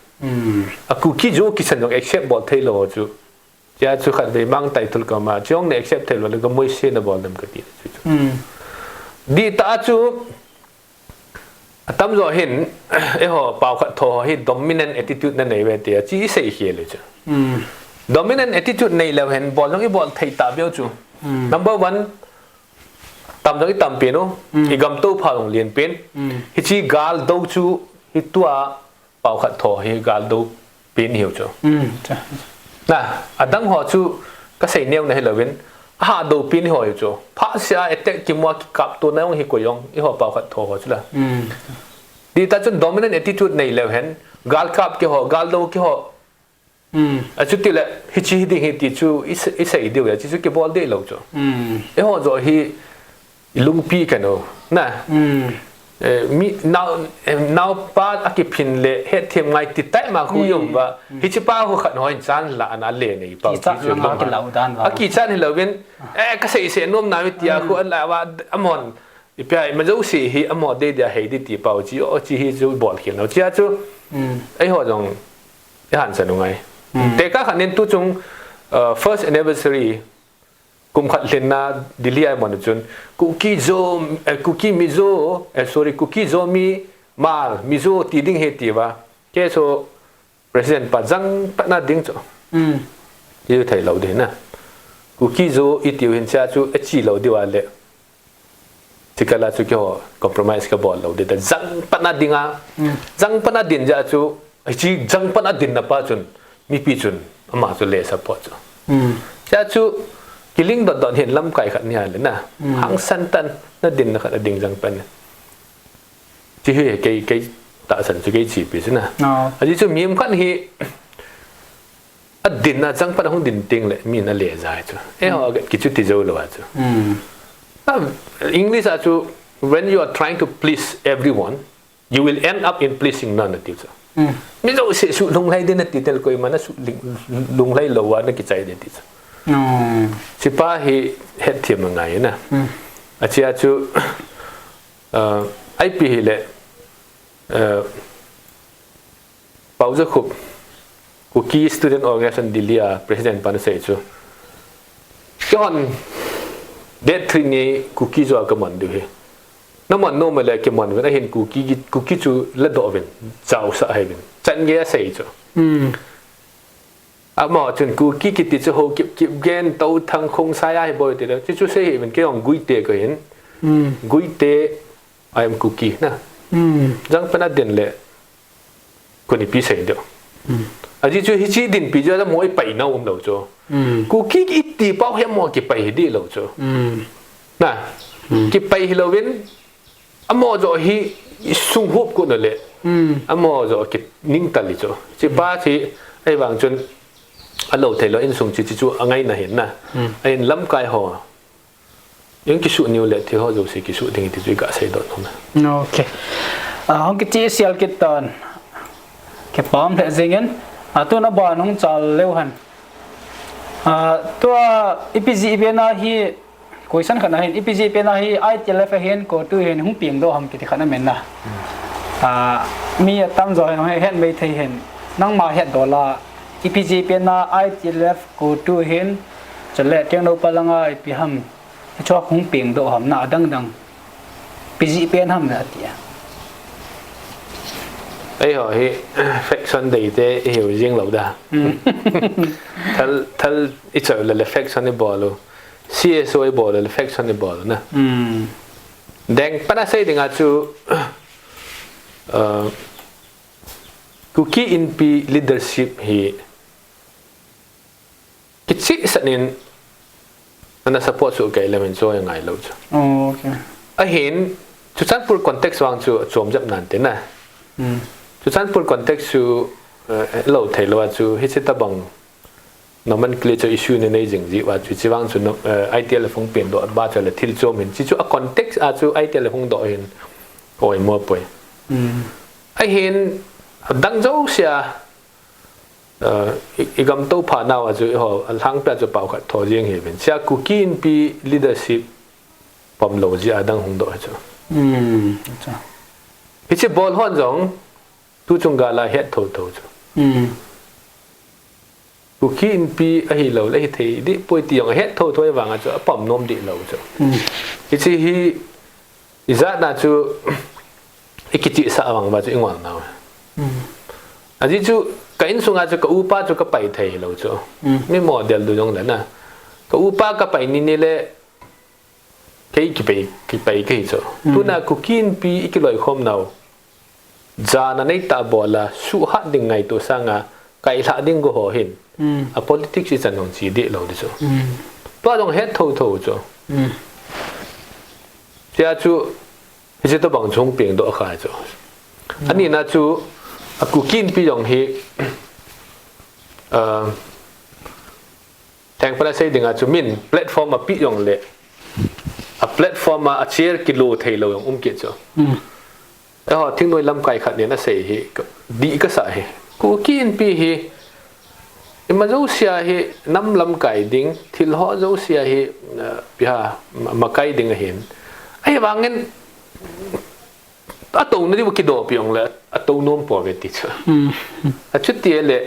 A Kuki Zo kisan jong accept bol thei lou ho chu. Tia chu khat vei mang tai thul ka ma, chung ne accept thei lou le ka moi se na bol dem ka ti chu chu. Di ta chu, Atam jo hin, eiho pao khat tho hi dominant attitude na nei ve tia, chi i sei khel u chu. Dominant attitude nei leu hen, bol jong i bol thei ta beu chu. Number one, tam jong i tam pen u, i gam to pha jong lien pen. Hichi gal do chu, hi tua pao khat tho hi gal do pen hiu chu. Na, adang ho chu ka sei neo na hi louvin, a ha do pen ho hiu chu. Pha sia attack kimu a kikap to na jong hi ko jong, eiho pao khat tho ho chu la. Di ta chun dominant attitude nei leu hen, gal kap kei ho, gal do kei ho. A chu ti le, hichi hi ding hi ti chu i se-, i sei diu ya, chi chu kibol dei lou chu. Eiho jo hi, i lungpi ka no, na. Eh, mi, nao, eh, naopa a kiphin le, hetthem ngai ti tai ma khu yom ba. Hichi pa khu khat hoi chan la ana le nei pa. Kichat chu lang a kilau dan va. A kichat hi louvin, eh, ka sei se nom na mi tia khu an la va, amon. I pia, i ma jo si hi, amo dei dia hei di ti pau chi, o chi hi chu bol khel no. Chia chu, eiho jong, i han sa nu ngai. Te ka khan nin tu chung, uh, first anniversary, kum khat lhin na Delhi a i mon chun, Kuki Zo, eh, Kuki Mizo, eh, sorry, Kuki Zomi, Hmar, Mizo ti ding hi ti va. Kei chu President pa jang pat na ding chu. Ti thei lou ding na. Kuki Zo i tiu hin chia chu a chi lou diu a le. Chi ka la chu keiho compromise ka bol lou ding ta jang pat na ding a. Jang pat na din ja chu, a chi jang pat na din na pa chun, mipi chun, ama chu le support chu. Chia chu, kiling dot dot hin lamkai khat ni a le na. Hangsan tan na din na khat a ding jang pat na. Chi hi kei, kei tahsan chu kei chi pi chu na. A chi chu mi um khat hi, a din a jang pat a hung din ting le, mi na le jai chu. Eiho, ki chu ti jo lou a chu. A, English a chu, when you are trying to please everyone, you will end up in pleasing none, a ti chu. Mi jo se su lunglai din a ti tel koima na su ling-, lunglai lou a na kichai din ti chu. Chi pa hi hetthem a ngai na. A chia chu, uh, I P hi le, uh, Pau Za Khup, Kuki Student Organization Delhi a President pan sei chu. Keihon date three ni Kuki Zo a ka man diu hi. Na man nom le ke man ven a hin Kuki, Kuki chu la do ven, chau sa hai ven. Chan ge a sei chu. Ama chun Kuki kiti chu ho kip kip gen to thang khong sai a hi boi ti le. Chi chu sei hi ven ke ong Guite ka hin. Guite I am Kuki, na. Jang pat na din le, kuni pi sei deu. A chi chu hichi din pi chu, a mo i pai na um lou chu. Kuki i ti pau hi mo kipai hi di lou chu. Na, kipai hi louvin, amo jo hi i sung hup ko na le. Amo jo ki ning ta li chu. Chi pa chi, ei vang chun, a lou thei lou in sung chi chi chu a ngai na hin na. A in lamkai ho. Jong kisu niu le thil ho jouse kisu ding ti chu i ga sei dot nom e. Ok. A, hung kichi sial kit tan. Kipah le jingin. A, tuna ban hung chal leu hen. A, tua ipi ji ipi na hi Question khat na hin, ipi jeh pen a hi I T L F a hin, CoTU hin, hung peng doh ham kiti khat na men na. Ah, mi atam jo hin, het mai thei hin. Nangma het doh la, ipi jeh pen a I T L F, CoTU hin, chule Tengnoupal langa ipi ham, hichu hung peng doh ham na, adang dang. Ipi jeh pen ham na ati a. Eiho hi faction dei te i hiu jing lou da. Hmm. Thal, thal i chau le le faction i bol u. C S O i bol u le faction i bol u na. Hmm. Deng pana sei ding a chu, uh, Kuki Inpi leadership hi kichih sat in ana support suh kei le min chu a ngai lou chu. Oh, okay. Ahin, Churachandpur context vang chu chom jep nan te na. Hmm. Churachandpur context chu, uh, lou thei lou a chu, hichi tabang nomenclature issue nei nei jing ji va chu, chi vang chu no, uh, I T L F hung peng doh ba chu le thil chom hin. Chi chu a context a chu I T L F hung doh hin. Oi mo poi. Hmm. Ahin, dang jo sia, Uh, i, i gam to pha nau a chu i ho, a lhang pia chu pau khat tho jing hi vin. Sia Kuki Inpi leadership pom lou ji a dang hung doh chu. Hmm, acha. Hichi bol hon jong, tu chung ga la het tho tho chu. Hmm. Kuki Inpi a hi lou le hi thei di poi ti jong het tho tho e vang a chu a pom nom di lou chu. Hmm. Hichi hi, I jat na chu, i kichih sah vang va chu i ngol nau. Hmm. Aji chu, ka insung a chu, ka upa chu ka pai thei lou chu. Hmm. Mi model du jong le na. Ka upa ka pai ni ni le, kei kipai, kipai kei chu. Hmm. Tuna Kuki Inpi i kiloi khom nau. Jana nei ta bol a, suhat ding ngaito sanga, kai lha ding go ho hin. Hmm. A politics i chan hong chi di lou di chu. Hmm. Tua dong het tho tho chu. Hmm. Tia chu, hichi tabang chung peng doh khai chu. Hmm. Ani na chu, a Kuki Inpi jong hi, uh, Theng pana sei ding a chu min platform a pi jong le. A platform a, a chair kilo thei lou jong um kit chu. Hmm. Eiho, thingnoi lamkai khat nin a sei hi, ka, di ka sa hi. Kuki Inpi hi, ima jo sia hi, nam lamkai ding, thil ho jo sia hi, uh, pia, ma, makai ding a hin. Ahi vangin, a to na di bu kido pi jong le, a to nom po ve ti chu. Hmm. A chu ti le,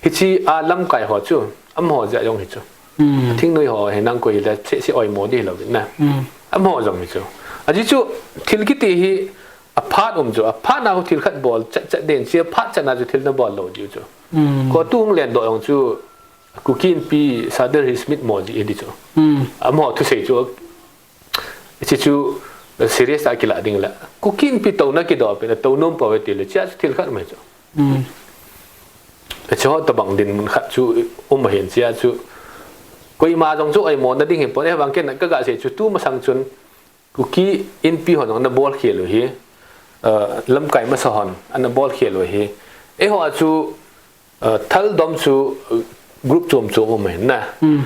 Hichi a lamkai ho chu, amaho jeh jong hi chu. Hmm. Thingnoi ho hi nang koi le, se, se oi mo di lo na. Hmm. Amaho jong hi chu. Aji chu, thil kiti hi, a phat um chu, a phat na ho thil khat bol, chat, chat den, chi a phat chat na chu thil na bol lou di chu. Hmm. Ko tu hung len doh jong chu, Kuki Inpi Sadar hi Smith mo ji di chu. Hmm. Amaho thusei chu, Hichi chu serious a kila ding le. Kuki Inpi to na kido pi na to nom po ve ti le chia chu thil khat mai chu. Hmm. Hichi ho tabang dinmun khat chu um a hin chia chu. Koima jong chu oi mo na ding hin po ne vang ken ka ga sei chu tu masang chun Kuki Inpi ho jong na bol khel u hi. Uh, lamkai masa hon ana bol khel u hi. Eiho a chu Uh, thaldom chu, uh, group chom chom um hin na. Hmm.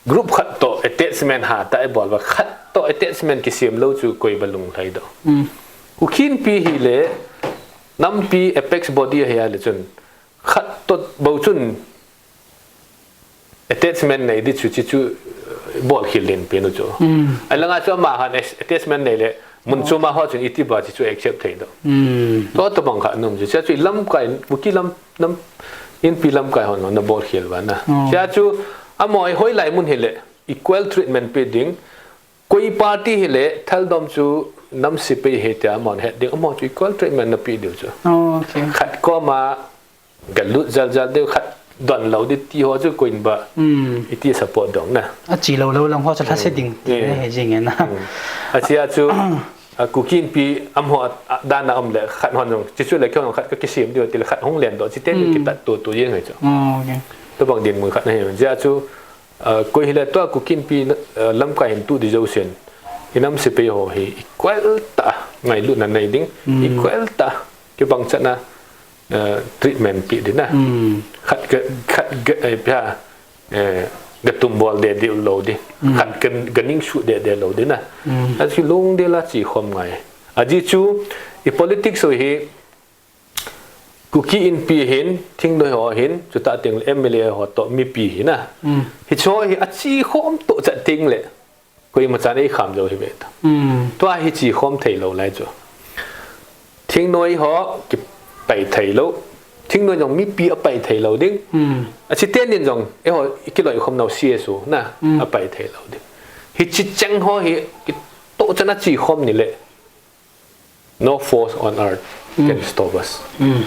Group khat to attachment ha ta e bol va khat to attachment kisem lou chu koi ba lunglhai do. Hmm. Kuki Inpi hi le nampi apex body hi a le chun khat to bo chun attachment nei di chu chi chu, uh, bol khel din pe nu chu. Hmm. A langa chu ama han attachment nei le Mun chom a ho chun iti ba chi chu accept thei do. Hmm. To tabang kha nom chu. Chia chu lamkai, Kuki lam, nam, Inpi lamkai hon na bol khel va na. Hmm. Chia chu amaho hoilai mun hi le equal treatment pe ding. Koi party hi le thaldom chu nam sepai hi tia amaho het ding. Amaho chu equal treatment na pe diu chu. Oh, okay. Khat koma Galut jal jal deu khat don lou di ti ho chu koin ba. Hmm. Iti support dong na. A chi lou lou lang ho chu lhase ding. Hmm. He jing e na. Hmm. A chia chu, a Kuki Inpi amaho a, a dan a um le khat hon jong. Chi chu le kyon khat ka kisem diu ti le khat hung len do. Chi te ni kita tu tu yeng he chu. Oh, okay. Tabang dinmun khat na he. Chia chu, a, koi hi le tua Kuki Inpi, a, lamkai hin tu di jo sen. I nam sepai ho hi equal ta ngailutna nei ding. Hmm. Equal ta kibang chat na. Uh, treatment pe di na. Hmm. Khat ga, khat ga, eh, pia, eh, ga tum bol de de lou di. Hmm. Khat ga, ga ning su de de lou di na. Hmm. A chu lung de la chi khom ngai. Aji chu, i politics ho hi, Kuki Inpi hin, thingnoi ho hin, chuta teng le M L A ho to mipi hi na. Hmm. Hicho hi a chi khom to chat teng le. Koima chan ei kham jou hi ve ta. Hmm. Tua hi chi khom thei lou lai chu. Thingnoi ho kipai thei lou. Thingnoi jong mipi apai thei lou ding. Hmm. Achi ten din jong, eiho, i kiloikhom nau C S O na, Hmm. apai thei lou ding. Hichi cheng ho hi, kitoh chan a chi khom ni le. No force on earth Hmm. can stop us. Hmm.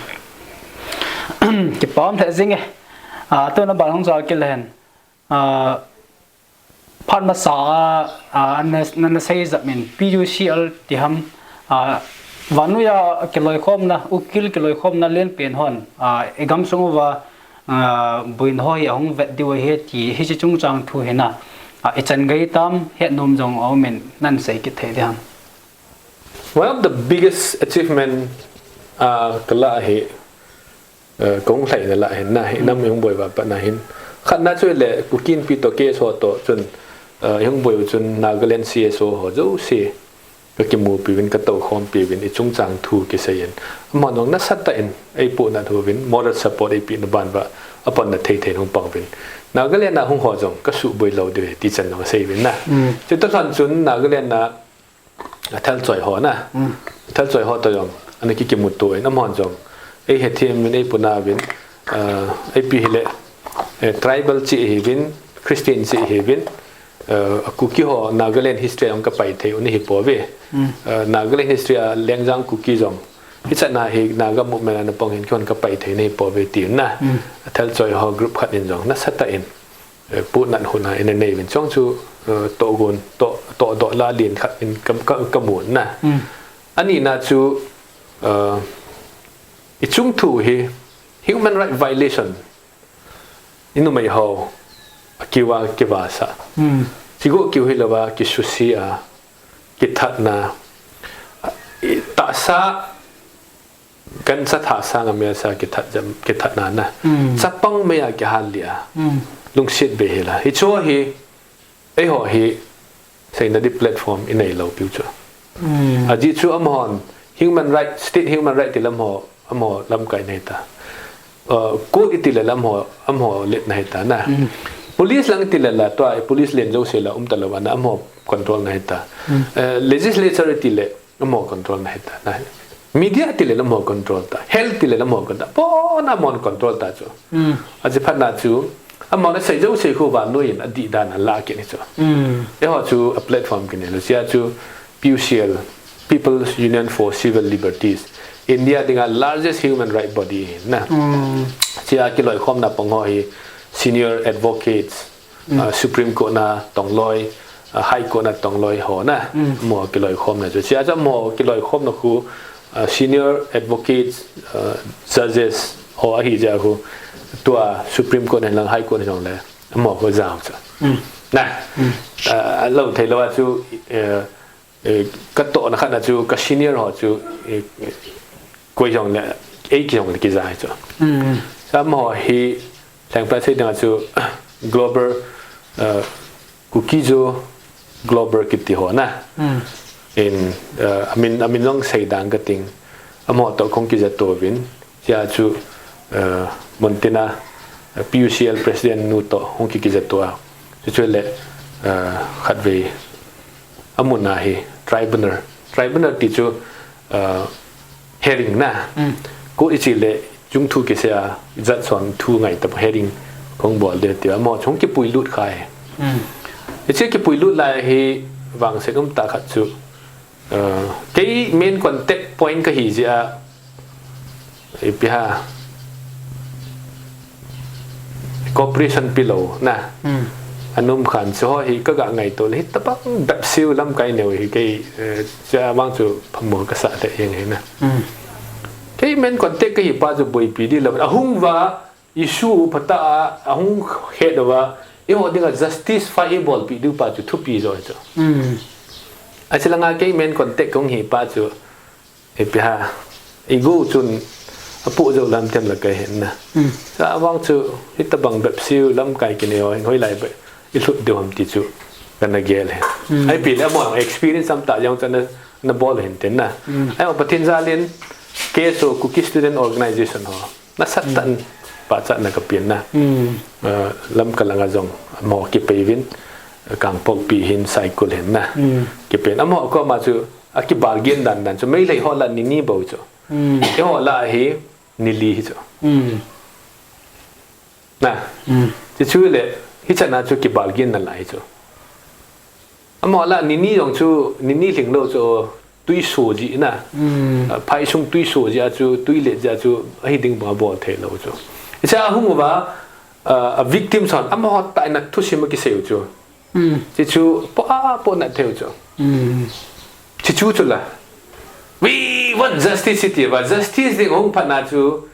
Kipah um lheh jing e. Ah, tuna ban hung jal kit lehen. Ah, phat masa a, ah, na, na, na sei jat min P U C L ti ham, ah, vannoi a kiloikhomna, ukil kiloikhomna lenpen hon, ah, i gamsung uva, ah, buin ho hi ahung vet diu ahi ti, hichi chungchang thu hi na, ah, i chan gei tam, het nom jong a um in, nan sei kit thei di ham. One of the biggest achievement, ah, ka lah hi, eh, ka hung lhaina lah hin na, i nam i hung boi uva pat na hin. Khatna chu le, Kuki Inpi toh, K S O toh chun, eh, i hung boi u chun Nagaland C S O ho jouse ka kimupi uvin, ka toukhompi uvin, i chungchang thu kisei in. Amahon jong nasatah in ei puhnat uvin, moral support ei pehna ban uva, apanna thei thei in hung pang uvin. Nagaland a hung ho jong ka suboi lou diu ahi ti chan jong asei uvin na. Mm. Chuti lhon chun Nagaland a a thalchoi ho na. Mm. Thalchoi ho toh jong, ana ki kimuto in amahon jong. Ei hethem uvin, ei puna uvin, ah, ei pi hile, eh, tribal chi hi uvin, Christian chi hi uvin, eh, a Kuki ho Nagaland history a jong ka pai thei u nahi pouve. Mm. Eh, Nagaland history a Lengjang Kuki jong. Hichan a hi Naga movement ana pang hin kihon ka pai thei nahi pouve ti na. Mm. A thalchoi ho group khat in jong, nasatah in. Eh, puhnat hun a ina nei uvin chong chu, eh, tohgon, toh, tohdoh la lien khat in ka, ka, ka mu na. Mm. Anina chu, eh, i chung thu hi human right violation. I numei ho, a kiu a kivasah. Mm. Chigo kiu hilou a, kisuse a, kithatna. I tahsa Gancha thah sang a melsa kithat jam, kithatna na. Mm. Chapang mei a kihal lia. Mm. Lungset be hi la. Hichu hi, eiho hi, seina di platform i nei lou piu chu. Mm. Ajeh chu amahon, human right, state human right ti le amaho, amaho lamkai nei ta. Uh, court i ti le amaho, amaho let nei ta na. Mm. Police lang i ti le la, tua police len jouse la um ta lou va na, amaho control nei ta. Mm. Uh, legislature i ti le, amaho control nei ta na. Media ti le amaho control ta. Health ti le amaho control ta. Pona amaho control ta chu. Mm. Achi phatna chu. Amaho na sei jouse khu vannoi in adih dan a la kit ni chu. Mm. Eiho chu a platform kinei lou. Chia chu P U C L, People's Union for Civil Liberties. India dinga largest human right body na. Mm. Chia kiloikhomna pang ho hi senior advocates, Mm. Ah, Supreme Court na tongloi, ah, High Court na tongloi ho na, Mm. amaho kiloikhomna chu. Chia chu amaho kiloikhomna khu, ah, senior advocates, ah, judges ho ahi jeh a khu, tua Supreme Court na lang High Court na jong le, amaho khu jao chu. Mm. Na, Mm. ah, lou thei lou a chu, eh, Eh, ka tohna khatna chu, ka senior ho chu, eh, koi jong le, ei ki jong le kija chu. Mm. Amaho hi, lengpa sei dinga chu, global, eh, Kuki-Zo global kiti ho na. Mm. In, eh, amin, amin jong sei dang ka ting. Amaho toh kong kija to uvin. Chia chu, eh, Montana, eh, P U C L President nu toh hung ki kija to a. Chu chu le, eh, khatvei amun a hi tribunal. Tribunal ti chu, eh, hearing na. Mm. Court i chi le chung thu kisei a judge hon thu ngai ta hearing kong bol de ti amaho chung kipui lut khai. Mm. I chi kipui lut lai hi vangset um tah khat chu, eh, kei main contact point ka hi jeh a, ipi ham, cooperation pe lou na. Hmm. Anom khan chu ho hi ka ga ngaito le, hitabang bep seh u lamkai neo hi kei, eh, chia vang chu phamo ka sa le jeng hi na. Hmm. Kei main contact ka hi pa chu boipi di lou. Ahung uva, issue phatah a, ahung het uva, eiho dinga justice fight eibolpi diu pa chu thupi jo chu. Hmm. Achi langa kei main contact kong hi pa chu, ipi ham, i gu chun apoh jou lam tem la ka hin na. Hmm. Sa vang chu, hitabang bep seh u lamkai kinei ho, hoilai bep i lhut diu ham ti chu, kana gel e. Hmm. Ipi le amaho experience am tah jong chu ana, ana bol hin tin na. Hmm. Ai, Pathen jal in, K S O Kuki Student Organization ho. Nasatah in, Hmm. pachatna ka pen na. Hmm. Ah, Lamka langa jong, amaho kipai uvin. Kangpokpi hin Saikul hin na. Kipen amaho koma chu, akibal gin dan dan chu, Meitei ho lah ni ni bou chu. Eiho lah hi ni li hi chu. Na. Chuchu le, hichan a chu kibal gin na lai chu. Amaho lah ni ni jong chu, ni ni lhing lou chu, tui so ji na. Phai sung tui so ji a chu, tui let ji a chu, ahi ding bang a bol thei lou chu. Hiche a hung uva, a victim hon, amaho tah in a thusim akisei u chu. Chuchu, po a po na thei u chu. Chuchu chu la. We want justice iti uva, justice ding hung phat na chu,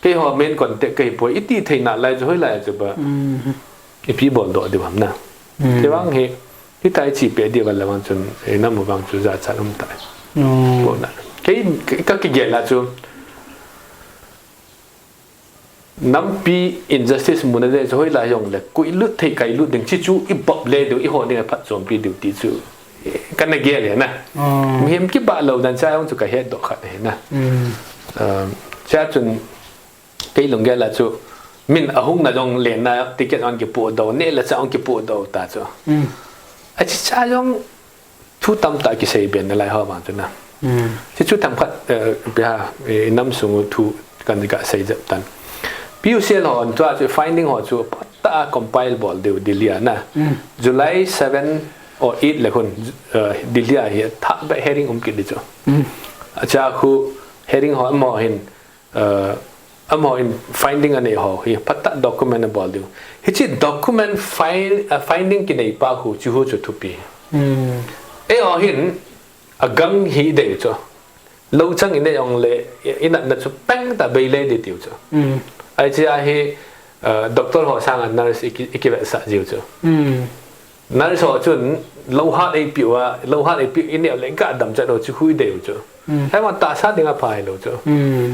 keiho main contact kahi poi, iti thei nalai chu hoilai chu ba. Ipi bol doh diu ham na. Kei vang hi, hitia ichi peh diu va le vang chun, inam u vang chu jachat um tai. Bol na. Kei, kei ka kigel a chu, nampi injustice muna jeh chu hoilai jong le, koi lut thei kai lut ding, chuchu i bop le diu, eiho ding a phatchompi diu ti chu, kana gel e na. Mihem kibah lou dan cha jong chu ka het doh khat ahi na. Cha chun, kei lunggel a chu, min ahung na jong lenna ticket jong kipoh doh, neh le chah jong kipoh doh ta chu. Achi cha jong thu tamtah kisei ben nalai ho vang chu na. Chuchu themkhat, eh, ipi ham, eh, inam sung u thu kana sei jep tan. P U C L hon tua chu finding ho chu phatah a compile bol diu Delhi a na. July seven or eight le khun, eh, Delhi a hi thah beh hearing um kit di chu. Acha khu hearing ho amaho hin, eh, amaho in finding anei ho hi phatah document abol diu. Hiche document find, eh, finding kinei pa khu chu, khu chu thupi. Eiho hin agam hi dei chu. Lou chang inei jong le, i, inatna chu peng tah bei le di tiu chu. Ahi chu ahi, eh, doctor ho sang a nurse i ki, i kivetsah jiu chu. Nurse ho chun lou hat eipeh uva, lou hat eipeh inei le ga dam chat u chu khu i dei u chu. Hei vang tahsa ding a phai lou chu.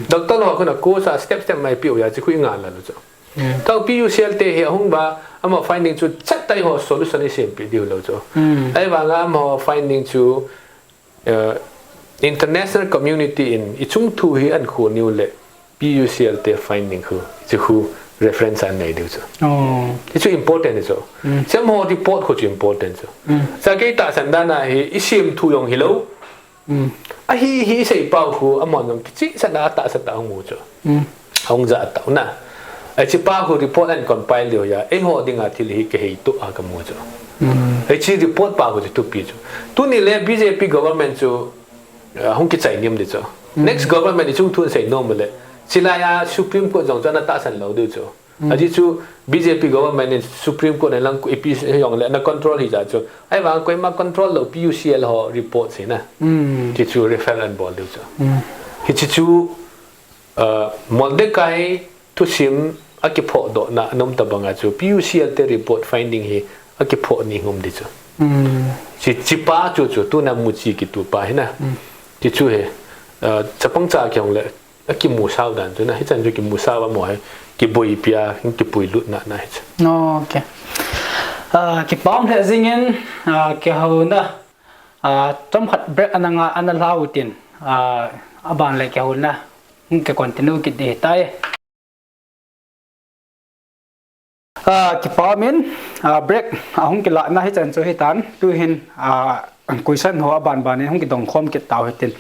Doctor ho khun a course a step step mai peh u a chu khu i ngai lou chu. Tua P U C L te hi ahung uva, amaho finding chu chat tah a eiho solution i sempeh diu lou chu. Ahivang a amaho finding chu, eh, international community in i chung thu hi ahin khol niu le P U C L te finding khu, chu khu reference anei diu chu. Hichu important chu. Chu amaho report khu chu important chu. Chu kei tahsan dan a hi i sem thu jong hilou. Ahi, hi sei pau khu, amahon jong kichehsah na tahsa tah a hung u chu. Hung ja tau na. Hiche pa khu report ahin compile diu ahi a, eiho ding a thil hi kihei toh a kamu chu. Hiche report pa khu chu thupi chu. Tuni le B J P government chu, ah, hung kichai nim di chu. Next government i chung thu sei nom le. Chulai a Supreme Court jong chu ana tahsan lou diu chu. Ajeh chu B J P government in Supreme Court in lang ipi jong le ana control hi ja chu. Ahivang koima control lou P U C L ho report hi na. Hichu refer ahin bol diu chu. Hiche chu, uh, Moldekai thusim akiphoh doh na anom tabang a chu P U C L te report finding hi akiphoh ni hung um di chu. Hiche, hiche pa chu chu tuna muchi kitu pa hi na. Hichu hi, uh, chapang cha kihong le akimusah dan chu na, hichan chu kimusah a amaho hi, kiboipi a, kipuilut na, na hichu. Ok. Ah, kipa um lheh jing in, ah, kihouna, ah, chomkhat break ana nga, ana lhau tin, ah, aban le kihouna, hung kicontinue kit ding ahitai. Ah, kipa um in, ah, break, ah, hung kilah na hichan chu hitan, tu hin, ah, question ho aban ban in hung kidong khom kit tau hitin.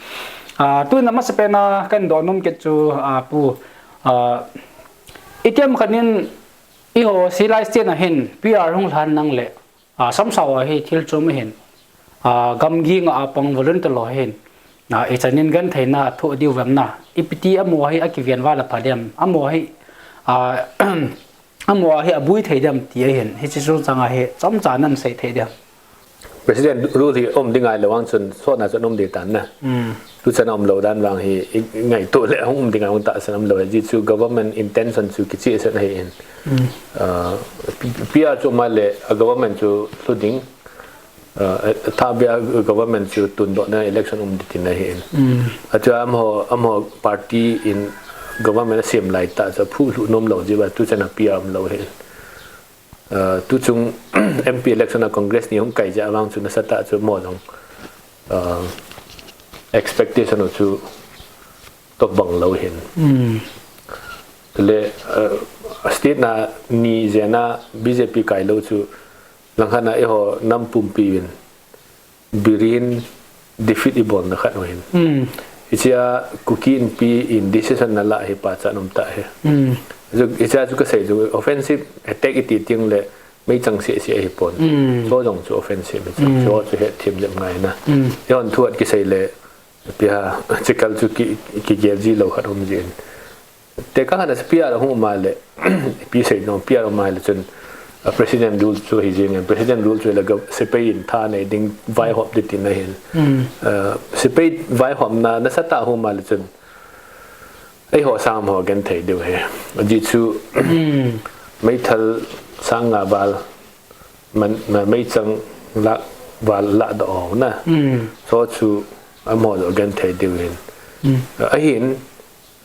Ah, tuna masapen a kahin doh nom kit chu, ah, Pu, ah, itiham khat in eiho Silchar state a hin P R hung lhan nang le, ah, samsau a hi thil chom ahin, ah, gamgi nga a pang volunteer ho hin, ah, ichan in gentheina thoh diu vem na, ipi ti amaho hi akiven val a pha dem, amaho hi, ah, amaho hi abui thei dem ti ahin, hiche chungchang a hi chomcha nan sei thei dem. President rule hi um ding ahilou vang chun sotna chu um ding tan na. Tuchan a um lou dan vang hi i ngaito le hung um ding a hung tahsan um lou, ajeh chu government intention chu kichehsah na ahin. Ah, P-, P R chu um le a government chu lhu ding, ah, athah beh a government chu tundoh na election um ding tina ahin. Achu amaho, amaho party in government asem lai tah chu phuh lhu nom lou jeh uva tuchan a P R um lou ahin. Ah, tuchung M P election a Congress ni hung kai jeh a vang chu nasatah chu amaho jong, ah, expectation u chu tobang lou ahin. Le, ah, state na ni jen a B J P kai lou chu Langkhat na eiho nam pumpi vin Biren defeat ibolna khat u hin. Hmm. Hichea Kuki Inpi in decision nalah hi pachat um tah hi. Hmm. Chu, hichea chu kasei chu offensive attack iti teng le meichang seh seh ahipon. Hmm. Chu jong chu offensive hi chu. Hmm. Chu chu hetthem jep ngai na. Hmm. Eihon thu at kisei le, ipi ham, chikal chu ki, kigel ji lou khat um jin. Tekah a P R hung um a le, ipi sei nom, P R um a le chun, a, President rule chu hi jing in, President rule chu le gov-, sepai in tha nei ding vaihop ding tina hin. Hmm. A, sepai vaihopna nasatah hung um a le chun, eiho sam ho genthei diu ahi. Ajeh chu, hmm, meithal sang nga val, man, ma, meichang lakh val ladoh ho na. Hmm. Chu chu amaho joh genthei diu hin. Hmm. A, ahin,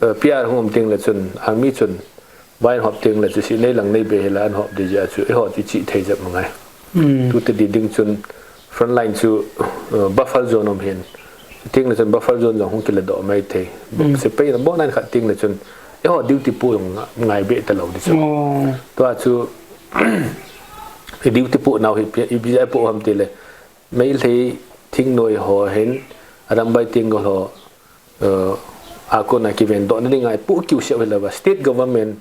eh, P R hung um teng le chun, army chun, vaihop teng le chu si nei lang nei be hi la an hop ding jeh a chu, eiho chu chih thei jep ngai. Hmm. Tuta di ding chun, front line chu, eh, buffer zone um hin. Teng le chun buffer zone jong hung kiladoh mai thei. Hmm. Sepai na bon nan khat teng le chun, eiho duty pu jong nga-, ngai be talou ding chu. Oh. Tua chu, i duty pu nau hi pi-, ipi jeh a pu ham ti le, Meitei thingnoi ho hin, Arambai Tenggol ho, eh, a kona kivendohna dinga ipoh kiu seh u hilou va, state government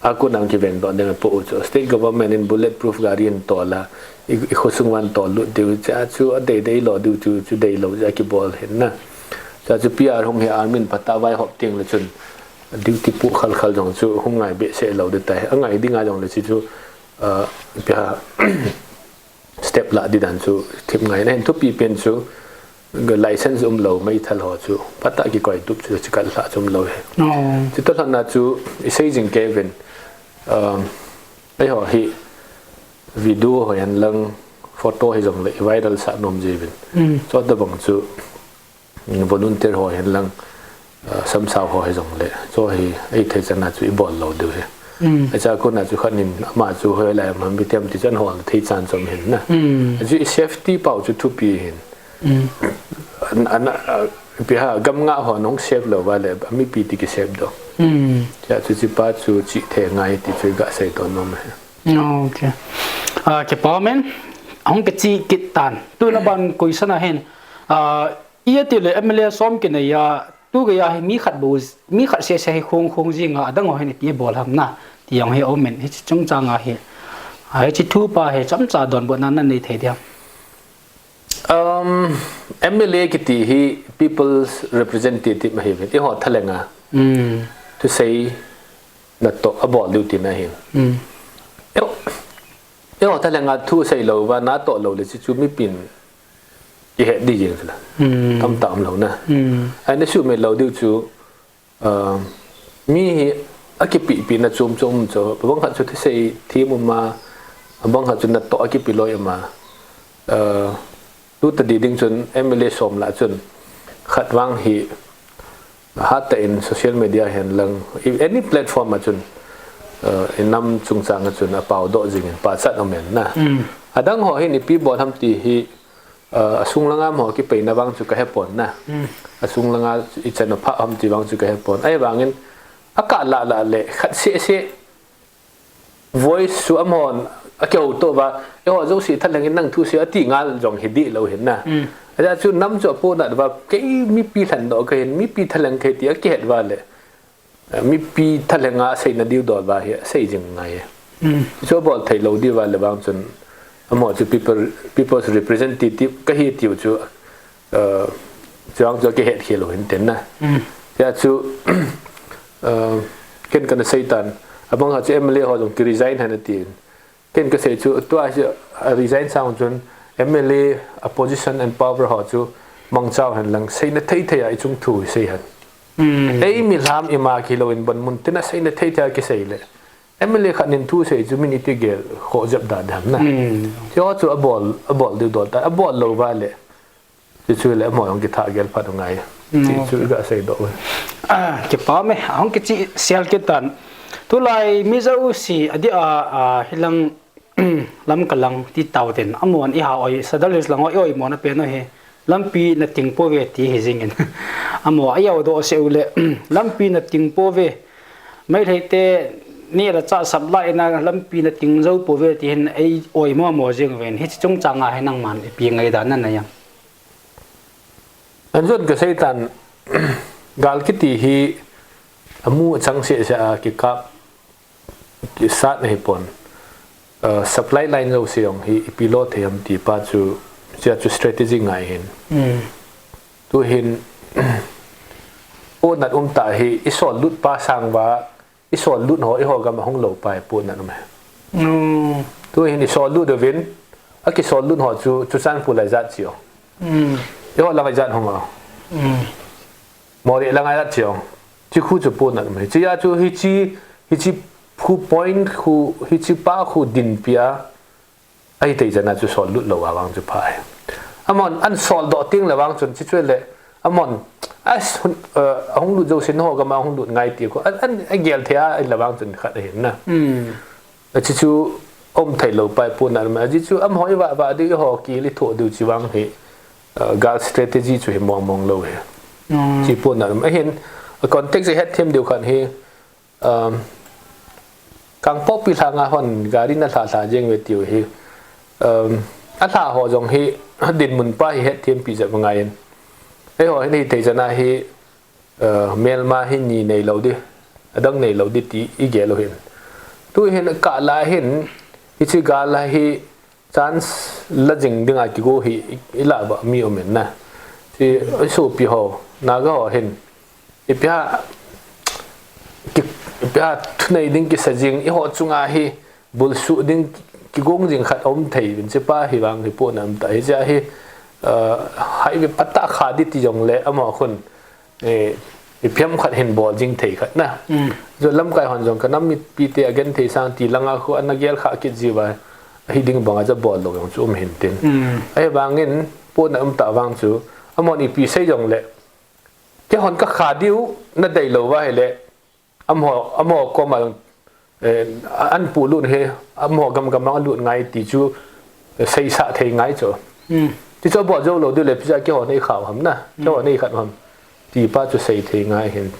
a kona kivendoh dinga ipoh u chu. State government in bulletproof gari in tol a, i, i khosung van tol lut diu, chu, chu adei dei lou diu chu, chu deilou jeh a kibol hin na. Chu, chu P R hung hi army in phatah a vaihop teng le chun, duty pu khal khal jong chu hung ngai be seh lou ding tai. Angai dinga jong le chu chu, eh, P R step lah ding dan chu thip ngai na hin thupi pen chu ga license umlou meithal ho chu phatah a kikoi tup chu chikal lhah chu umlou hi. Oh. Chutoh lhon a chu isei jing kei uvin, um, eiho hi video ho hihen lang photo hijong le i viral sah nom ji uvin. Mm. Chutabang chu volunteer ho hihen lang, ah, samsau ho hijong le, chu hi eithei chan a chu ibol lou diu hi. Mm. Hichea kona chu khat nin ama chu hoilai ham ipi ham ti chu ahin hol thei chan chu um hin na. Mm. Chu i safety pau chu thupi hin. Mm. An, an, ah, ipi ham gam ngah ho nahung save lou va le, mipi ti ki save doh. Mm. Chu chu chi pa chu chih thei ngai ti chu iga seidoh nom hi. Okay. Ah, kipa umin, ahung kichih kit tan. Tuna ban question a hin, ah, Iti le M L A som kinei a, tu gei a hi mi khat bou, mi khat seh seh hi khong khong jing a, adang ho hin ipi bol ham na, ti jong hi aumin, hiche chungchang a hi. A, hiche thu pa hi chomcha donbutna nanei thei diam? Um, M L A kiti hi People's Representative ahi uvin, eiho thalheng a. Mm. Thusei natoh abol diu tina ahi. Mm. Eiho, eiho thalheng a thusei lou va natoh lou le chu chu mipin kihet ding jeng chu la. Hmm. Tamtah um lou na. Hmm. Ahin asuhmil lou diu chu, ah, mi hi akipehpeh na chom chom chu, abang khat chu thusei them um a, abang khat chu natoh akipeh loi um a. Ah, tuta di ding chun M L A som lah chun khat vang hi Hatah in social media hihen lang, i-, any platform a chun, uh, i nam chungchang a chun apao doh jing in pachat um in na. Mm. Adang ho hin ipi bol ham ti hi, uh, asung langa amaho kipeina vang chu kahepon na. Mm. Asung langa ichan aphah ham ti vang chu kahepon. Ahivangin, akah lah lah le, khat seh seh, voice chu amahon akihouto uva, eiho jouse thalheng in nang thusei ati ngal jong hi dihlou hin na. Mm. Ajeh chu nam chu apohnat uva, kei mipi lhendoh kahin, mipi thalheng kahi ti akihet uva le, eh, mipi thalheng a seina diu dol uva hi, sei jing ngai e. Mm. Chu abol thei lou diu va le vang chun, amaho chu people, people's representative kahi tiu chu, uh, chuang chu akihet khel u hin tin na. Mm. Tia chu, uh, ken kana sei tan, abang khat chu M L A ho jong ki resign hen atin. Ken kasei chu, tua chu, uh, resign sang chun M L A a position and power ho chu mangcha u hen lang seina thei thei a ichung thu sei hen. Mm. Ei mihem ima kilou in bon mun tin a seina thei thei a kisei le. M L A khat nin thusei chu min iti gel khoh jep da dem na. Mm. Chu chu abol, abol diu dol ta, abol lou va le. Chu chu le amaho jong kithah gel phat u ngai. Mm, ti chu okay. Iga seidoh u. Ah, kipa ume, ahung kichih sel kit tan. Tulai mi jouse adeh a, a, hilang, Lamka lang ti tau ten. Amahon eiha oi, Sadar Hills lang ho i oimo na pen u hi. Lampi na ting pouve ti hi jing in. Amaho a iao doh seh u le, lampi na ting pouve. Meitei te neh le chah supply na lampi na ting jou pouve ti hin ei oi mo mo jing uvin. Hiche chungchang a hi nangman ipi ngaidan nanei em? An jon ka seitan, gal kiti hi amu achang seh seh a kikap, kisat na hi pon. Uh, supply line jouse jong hi ipi lo thei ham ti pa chu, chia chu strategy ngai hin. Mm. Tu hin, o nat um ta hi, i sol lut pa sang va, i sol lut ho, i ho gam a hung lo pa hi pu nat um e. Mm. Tu hin i sol lut uvin, a ki sol lut ho chu, chu chan pu lai jat chi o. Mm. I ho lang a jat hung o. Mm. Moreh lang a jat chi o. Chi khu chu pu nat um e. Chia chu hichi, hichi khu point khu, hichi pa khu din pia. Ahi thei chan a chu sol lut lo a vang chu pha e. Amon, an sol doh ting le vang chun chi chu le, amon, as, hun, uh, ahung lut jouse nangho gam a hung lut ngai ti khu, an, an, a gel thei a, a le vang chun khat ahin na. Mm. A chi chu um thei lo pai pu nat um e, a chi chu amaho i va, va diu, i ho ki li tho diu chi vang hi, uh, gal strategy chu hi mong mong lo hi. Mm. Chi pu nat um e. Ahin, a context i het them diu khan hi, Um, Kangpokpi lhang a hon gari na lha lha jeng ve tiu hi. Um, a lha ho jong hi dinmun pa hi het them pi jep ngai in. Ei ho hin hi thei chan a hi, uh, melma hi ni nei lo di, adang nei lo di ti i gel u hin. Tu hin ka la hin, hichi gal a hi, chance la jing ding a kigo hi i, i la ba mi um in na. Chi, i sopi ho, Naga ho hin. Ipi ham, ki, ipi ham thunei ding kisa jing, i ho chunga hi, bul su ding kigong jing khat um thei, vin chi pa hi vang hi pu nat um ta hi chia hi, uh, highway pata kha di ti jong le, amaho khun, eh, ipi ham khat hin bol jing thei khat na. Mm. Chu lamkai hon jong ka nam mipi te a gen thei sang ti lang a khu ana gel kha kit ji va, ahi ding bang a chu bol lo jong chu um hin tin. Mm. Ahi vang in, pu nat um ta vang chu, amon ipi sei jong le, kei hon ka kha diu na dei lo va hi le, amaho, amaho kom a, eh, an pu lut hi, amaho gam gam a lut ngai ti chu, eh, sei sa thei ngai chu. Mm. Ti chu bol jou lo diu le, pi cha kei hon ei kha u ham na, kei hon ei khat u ham. Ti pa chu sei thei ngai hin.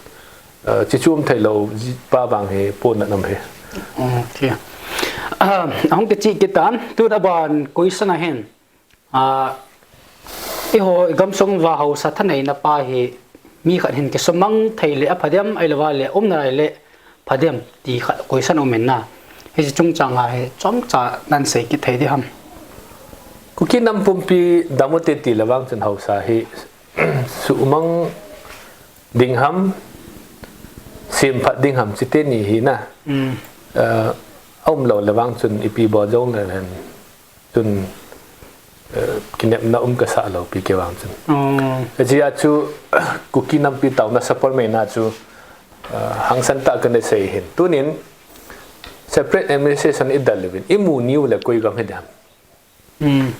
Eh, chi chu um thei lo, ji pa vang hi, pu nat um hi. Okay. Ah, ahung kichi kit tan, tu na ban question a hin. Ah, i ho, i gamsung va haosa thaneina pa hi mi khat hin kisumang thei le a pha dem, ahilou va le um nalai le pha dem ti khat question um in na. Hichi chungchang a hi chomcha nan sei kit thei di ham. Kuki nam pumpi dam u te ti le vang chun haosa hi sumang ding ham, semphat ding ham chi te ni hi na. Mm. Ah, a um lo le vang chun ipi bol jong le hen. Chun, eh, kinepna um ka sa lo pi kei vang chun. Oh. Chia chu, Kuki nampi taona support mai na chu, eh, hangsan tah kana sei hin. Tunin, separate administration i dal uvin, i mu niu le koi gam hi dam. Hmm.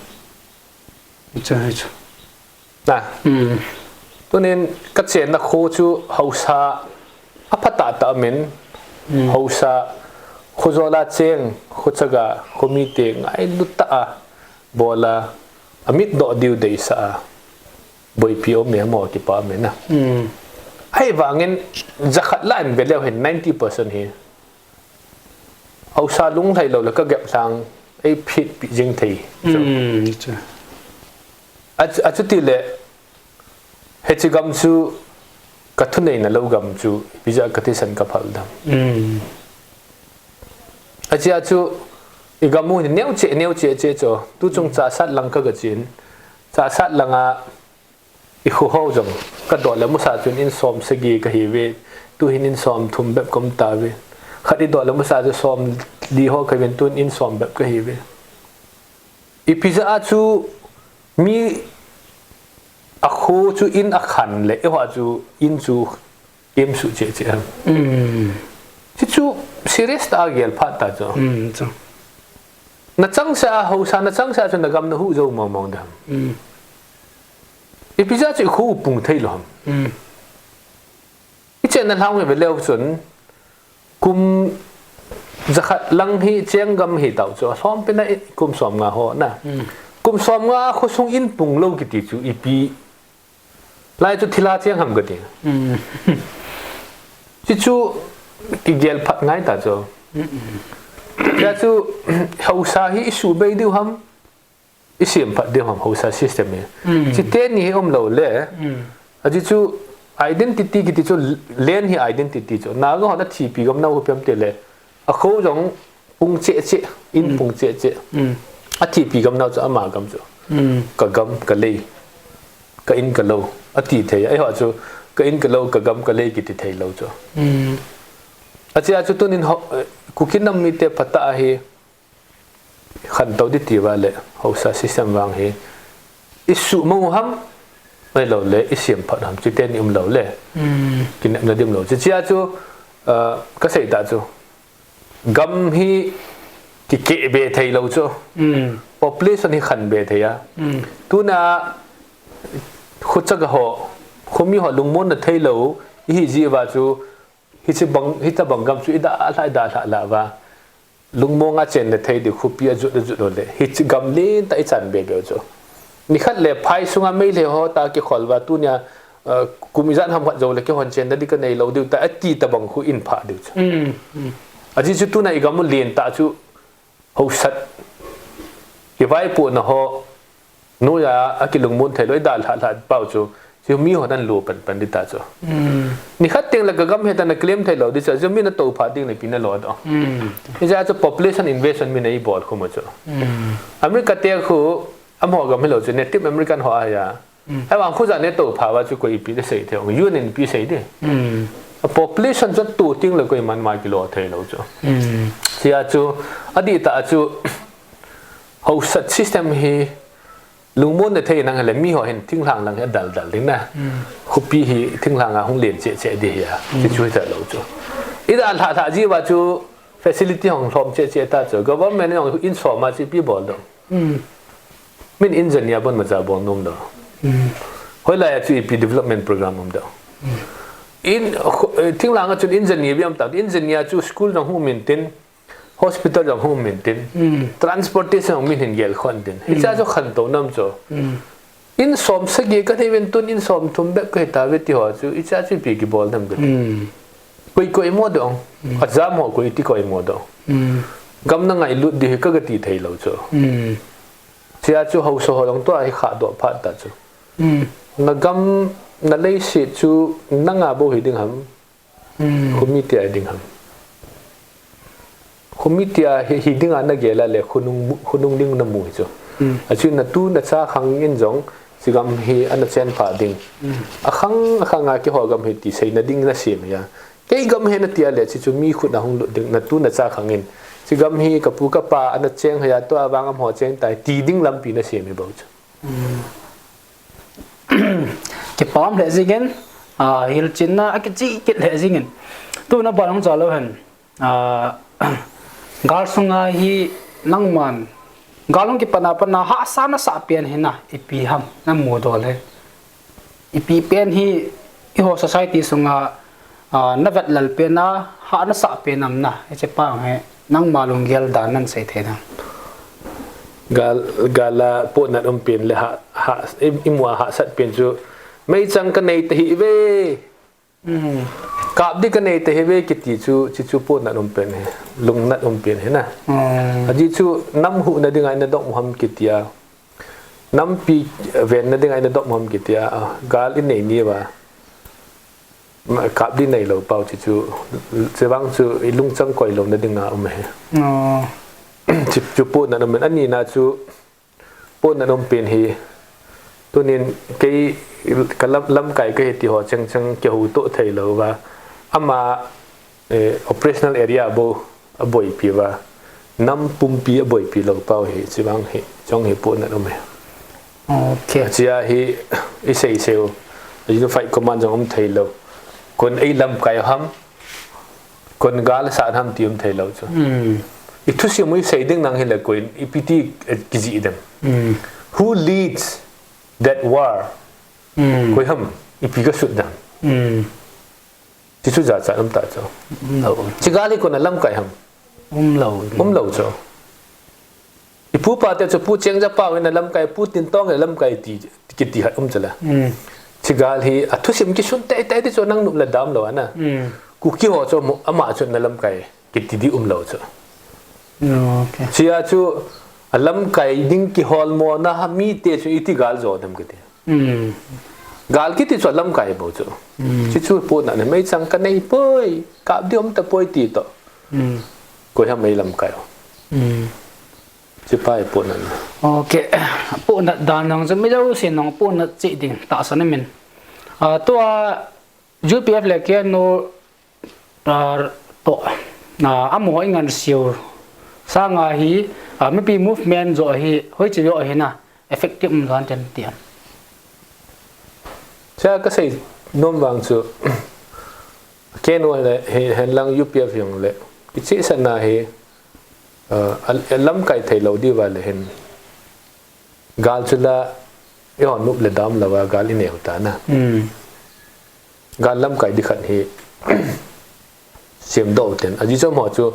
Hichu, hichu. Na. Hmm. Tunin ka chenna kho chu haosa a pha tah tah min, hmm, haosa khojola cheng, khochaga, khomite ngailut tah a bol a, a mit doh diu deisah a, boipi um e, mo kipa um e na. Hmm. Ahivangin jakhat la in ve leu hin ninety percent hi haosa lunglhai lo le ka gep lhang ei phit pi jing thei. Hmm, chu. A, achuti le, hichi gam chu ka thuneina lo gam chu, pi ja ka thisan ka phal dam. Hmm. Achia chu, i gam u hi neo che, neo che che chu, tu chung chasat lang ka ga chin. Chasat lang a, i khu ho jong, ka doh le musa chun in som sagi ka hi ve, tu hin in som thum bep ka um ta ve. Khat i doh le musa chu som li ho ka vin, tu in som bep ka hi ve. Ipi ja a chu mi a khu chu in a khan le, i ho chu in chu im su che che. Mm. Chi chu serious ta a gel phat ta chu. Mm, chu. Na chang sa a haosa, na chang sa a chu na gam na hu jo mong mong dam. Mm. Ipi ja chu i khu pung thei lo ham. Mm. I chenna lhang ve leu chun kum jakhat lang hi cheng gam hi tau chu a lhom pina i kum som nga ho na. Mm. Kum som nga khosung in pung lo kiti chu ipi lai chu thila cheng ham ka ti. Mm. Chi chu kigel phat ngai ta chu. Tia chu, haosa hi i suhbei diu ham, i semphat diu ham, haosa system hi. Chiteni hi umlou le. Ajeh chu identity kiti chu, land hi identity chu. Naga hon athipi gam nau khu ipi ham tile, akho jong pung cheh cheh, in pung cheh cheh. Athipi gam nau chu ama gam chu. Ka gam, ka lei, ka in, ka lou. Ati thei. Eiho chu ka in, ka lou, ka gam, ka lei kiti thei lou chu. Achea chu tunin ho, eh, Kuki nam mite phatah a hi khantou ding ti uva le, haosa system vang hi i suhmang u ham, ahilou le i semphat u ham, chiteni umlou le. Kinepna ding umlou. Chea chu, ah, kasei tah chu, gam hi kikeh be thei lou chu. Population hi khan be thei a. Tuna khucha ka ho, khomi ho lungmonna thei lou ihi jeh uva chu, hiche bang, hitobang gam chu i dalha, i dalha lah uva, lungmong a chenna thei diu khopi ajot, ajot u le, hiche gam lentah i chan be be u chu. Nikhat le phai sunga Meitei ho toh kikhol uva, tunia, uh, kum ijat ham khat jou le keihon chenna ding kanei lou diu tai, ati tobang khu in phah diu chu. Ajeh chu tuna i gam u lentah chu, haosat, i vaipohna ho, noiya akilungmon thei lou, i dalha lha pau chu, chu mi hon ana lo pan pan ding tah chu. Nikhat teng le ka gam ahi tia na claim thei lou ding chu, chu mi na tou phat ding le ipi na lo doh. Hijeh a chu population invasion mi na i bol khu ma chu. America te khu, amaho gam hilou chu, Native American ho ahi a. Ahivang khu ijat na tou phat uva chu koi ipi na sei thei, U N in ipi sei ding. A population chu tu teng le koiman ma kilo thei lou chu. Chea chu, adih tah chu, haosat system hi lungmonna thei nang hile mi ho hin thinglhang lang hi adal dal ding na. Khopi hi thinglhang a hung len cheh cheh ding ahi a. Chu chu hita lou chu. I dalha lha jeh uva chu facility hung lhom cheh cheh tah chu. Government in hung in som a chu ipi bol ding. Min engineer bon macha bol nom ding. Hoilai a chu ipi development program um ding. In, eh, thinglhang a chun engineer bia um tah. Engineer chu school jong hung um intin, hospital jong hung um intin, transportation jong min hin gel khon tin. Hichea chu khantou nam chu. In som sagi kanei uvin tun in som thum bep kahi tauve ti ho chu, hichea chu ipi kibol nam kati. Koi koi mo ding. Ajam ho koi ti koi mo ding. Gam na ngailut ding hi ka, kati thei lou chu. Chea chu haosa ho jong tua hi khahdoh phat tah chu. Na gam, na leiset chu nanga bou hi ding ham. Khomi tia hi ding ham. Khomi tia hi, hi dinga na gel a le khonung, khonung ding na mu hi chu. Achu na tu na cha khang in jong, chu gam hi ana chen pha ding. Akhang, akhang a keiho gam hi ti seina ding na sem ahi a. Kei gam ahi na tia le, chu chu mi khut a hung lut ding, na tu na cha khang in. Chu gam hi ka pu ka pa ana cheng ahi a, tua vang amaho cheng tai, ti ding lampi na sem hi bou chu. Kipah lheh jingin, ah, hilchenna akichih kit lheh jingin. Tuna ban hung cha lou hen. Ah, gal sunga hi nangman, gal hung kipat a pat a hahsa nasah pen hi na, ipi ham, na mudoh le. Ipi pen hi, eiho society sunga, ah, na vetlel pen a, hah nasah pen ham na, hiche pa hi, nangma lunggel dan nan sei thei nam. Gal, gal a pohnat um pen le ha, ha, i, i mu a hahsat pen chu, meichang kanei tahih ve. Kap ding kanei tahih ve kiti chu, chu chu pohnat um pen hi, lungnat um pen hi na. Ajeh chu nam huhna dinga ina dong u ham kiti a. Nampi venna dinga ina dong u ham kiti a. Gal i nei ni uva. Ma, kap ding nei lou pau chu chu, chu vang chu i lungchang koi louna dinga um ahi. Chu, chu pohnat um pen, ani na chu, pohnat um pen hi, tunin kei ka lam, lamkai kahi ti ho cheng cheng kihoutoh thei lou uva. Ama, eh, operational area bou aboipi uva. Nam pumpi aboipi lou pau hi, chu vang hi, chong hi pohnat um e. Okay. Chea hi, i sei sei u. Unified command jong um thei lou. Kon ei lamkai ham, kon gal sa ham ti um thei lou chu. I thusim u i sei ding nang hile koin, ipi ti, eh, kijih dem. Who leads that war? Koi ham, ipi kasut dem. Chu chu jachat um tah chu. Chu gal hi kon a lamkai ham. Um lou. Um lou chu. I pu pa te chu Pu Chengja pau hin a lamkai, Pu Tintong hin a lamkai ti, kiti hat um chu la. Chu gal hi a thusim kisun tei tei ti chu nang nop le dam lou ana. Kuki ho chu mu-, ama chu na lamkai. kiti di umlou chu. Okay. Chia chu alamkai ding kiholmona ha mite chu iti gal jo dem kiti. Hmm. Gal kiti chu alamkai bou chu. Hmm. Chi chu puna ne meichang kanei poi, kap di um tapoi ti to. Hmm. Koi ham mei lamkai o. Hmm. Chi pa e puna ne. Okay. Puna dan nang chu mi jo si nang puna chi ding ta sa ne min. A, tua U P F le K N O, a, to, a, amaho i ngan siu sanga hi, a, mipi movement jo hi, hoiche jo hi na, effective um jan ten tiam. Cha ka sei nom vang chu, K N O le, he, hen lang U P F jong le, kichi sana hi, a, a, a lamkai thei lou di va le hen. Gal chu la, i hon nup le dam lou va, gal i neu ta na. Hmm. Gal lamkai di khat hi, siam do ten. A ji chom ho chu,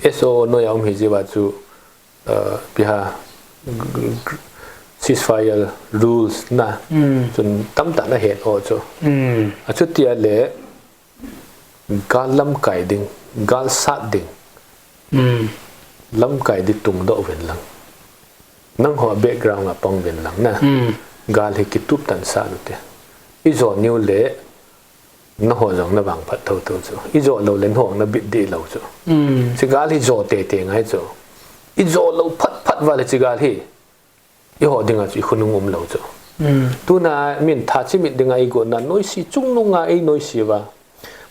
S O O noi a um hi ji va chu, a, piha, ceasefire rules na. Hmm. Chun tam ta na het o chu. Hmm. A chu tia le, gal lamkai ding, gal sat ding. Hmm. Lamkai di tung do ven lang. Nang ho background a pang ven lang na. Hmm. Gal hi kitup tan sa lu te. I jo niu le, na ho jong na vang phat tho tho chu. I jo lou le na ho na bit di lou chu. Hmm. Chi gal hi jo te te ngai chu. I jo lou phat phat va le chi gal hi. I ho dinga chu i khunung um lou chu. Hmm. Tuna min tha chi mit dinga i go na noise chung nunga i noise va.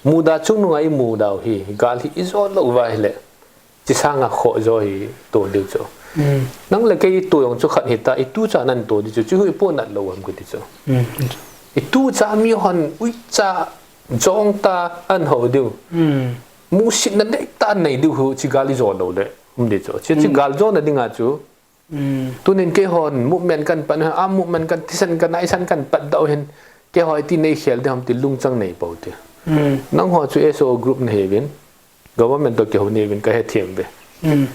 Muda chung nunga i muda u hi. Gal hi i jo lou va hi le. Chi sanga kho jo hi to diu chu. Hmm. Nang le kei to jong chu khat hi ta i tu cha nan to di chu. Chi hu i po nat lou ham kiti chu. Hmm. I tu cha mi hon ui cha jong ta an ho diu. Hmm. Mu sit na dei ta nei diu hu chi gal i jo lou le. Um di chu. Chi, chi Hmm. Gal jo na dinga chu. Hmm. Tunin kei hon movement kan pan, a movement kan thisan kan, aisan kan pat dau hin. Kei hoi ti nei khel de ham ti lungchang nei pau ti. Hmm. Nang ho chu S O O group na he vin. Government to kei ho nei vin ka he thiam ve. Hmm.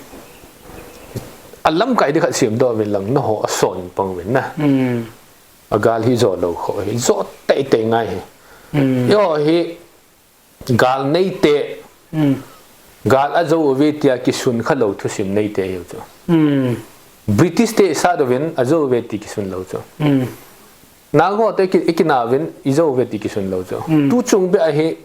A lamkai di khat siam do vin lang na ho a son pang vin na. Hmm. A gal hi jo lou kho hi. Jo tei tei ngai hi. Hmm. Yo hi gal nei te. Hmm. Gal a jo ve tia kisun kha lou thusim nei te hi chu. Hmm. British te sa do vin a jo ve ti kisun lou chu. Hmm. Na go te ki, i kina vin i jo ve ti kisun lou chu. Hmm. Tu chung be a hi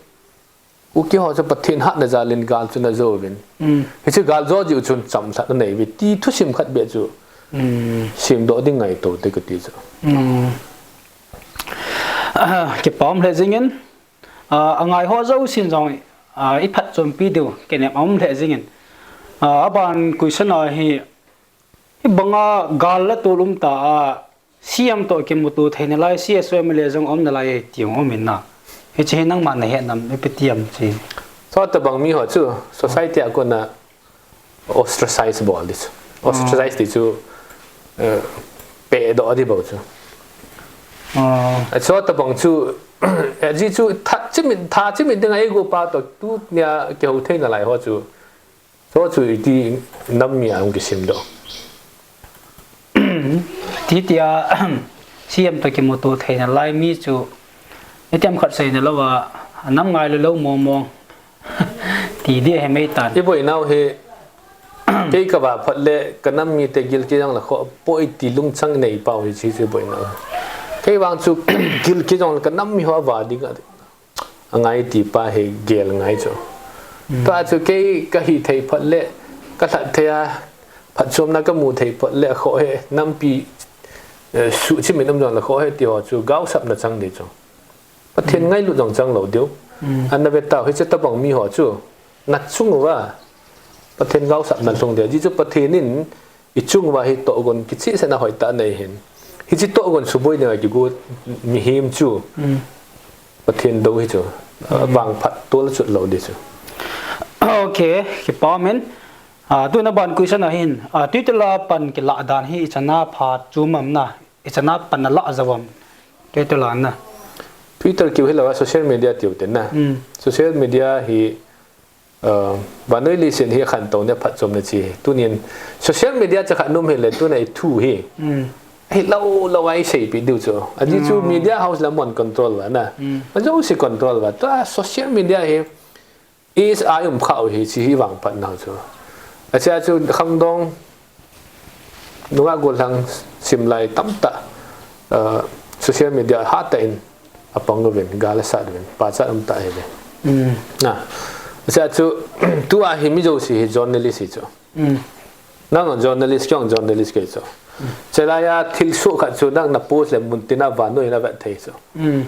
u ki ho chu Pathen hat na jalin gal chu na jo vin. Hmm. Hi chu gal jo ji u chun cham lhat na nei ve ti thusim khat be chu. Hmm. Siam do ding ngai to te ka ti chu. Hmm. Ah, kipah um le jingin. Ah, a ngai ho jo sin jong, ah, i phatchompi diu, kinem um le jingin. Ah, aban question a hi, hi banga gal la tol um ta a, C M to kimuto thei nalai, C S O M L A jong um nalai, ti jong um in na. Hichi hi nangma na he nam, ipi ti am chi. Chua tabang mi ho chu, society a kona ostracize bol di chu. Ostracize di chu, eh, pe do di bol chu. Ah, A chua tabang chu, eh, ji chu tha chi min, tha chi min ding a i go pa to tu nia kihou thei nalai ho chu. Chua chu iti nam mi a hung kisim do. Ti tia, C M to kimuto thei nalai mi chu, i tem khat sei na lou a, nam ngai lou lou mong mong. Ti di he mei tan. I boi nau he, kei ka va phat le, ka nam mi te gil ki jong la kho, poi ti lungchang nei pau hi chi chu boi nau. Kei vang chu gil ki jong ka nam mi ho va ding a, a ngai ti pa he gel ngai chu. Tua chu kei ka hi thei phat le, ka lhat thei a, phatchomna ka mu thei phat le kho he, nampi, eh, su chi min um jong la kho he ti ho chu gaosapna chang di chu. Pathen ngailut jong chang lou diu. Ana ve tau, hiche tabang mi ho chu, na chung uva Pathen gaosapna lhung dia. Ji chu Pathen in i chung uva hi tohgon kichehsah na hoitah nei hin. Hiche tohgon suboi dinga kigo mihem chu Pathen dou hi chu, vangphat tol chut lou di chu. Ok, kipa um in. Ah, tuna ban question ahin, ah, Twitter a pan kilah dan hi ichan a pha chu mam na, ichan a pan na lah jeh uvam. Kei tu lan na. Twitter kiu hilou a social media tiu ten na. Social media hi, uh, vannoi leiset hi akhantou na phatchomna chi hi. Tunin social media cha khat nom hile tuna i thu hi. Hilou lou a i seipi diu chu. Ajeh chu media house la mon control uva na. Ajouse control uva. Tua social media hi Is a um kha u hi chi hi vangphat nau chu. Achea chu khangdong nunga gollhang simlai tamtah, uh, social media hatah in apang uvin, gal asat uvin, pachat um tah hi ve. Mm. Na. Achea chu, tua hi mi jouse hi journalist hi chu. Mm. Nang journalist, kei journalist kei chu. Mm. Chelai a thil soh khat chu nang na post le muntina vannoi na vet thei chu. Mm.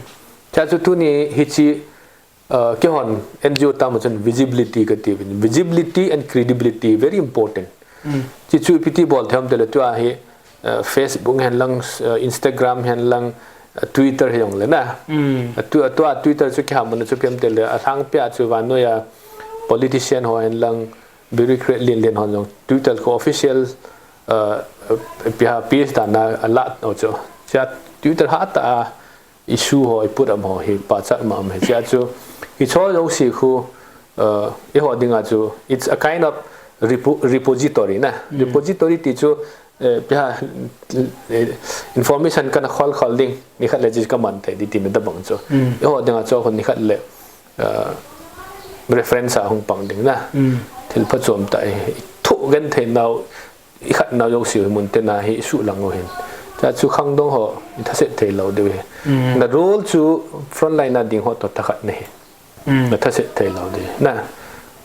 Chea chu tuni hichi, uh, keihon N G O tama chun visibility kati uvin. Visibility and credibility very important. Mm. Chi chu ipi ti bol them tile tua hi, uh, Facebook hen lang, uh, Instagram hen lang, uh, Twitter hi jong le na. Mm. Uh, tu, tua Twitter chu kiham na chu pem tile alhangpia chu vannoi a politician ho hen lang, bureaucrat lien lien hon jong Twitter khu official, uh, uh, pia page dan a alat u chu. Chea Twitter hatah a issue ho i put am ho hi pachat ma am hi. Chea chu hicho jouse khu, uh, eiho dinga chu it's a kind of repo-, repository na. Mm. Repository ti chu, eh, pia, eh, information kana khol khol ding, nikhat le chi ka man thei ding tina tabang chu. Mm. Eiho dinga chu khu nikhat le, uh, reference a hung pang ding na. Mm. Thil phachom tah i thu genthei nau, i khat nau jouse hi muntina hi i suhlang u hin. Chea chu khangdong ho i thaset thei lou diu hi. Mm. Na role chu frontline a ding ho toh thakhat na hi. Mm. Na thaset thei lou diu. Na,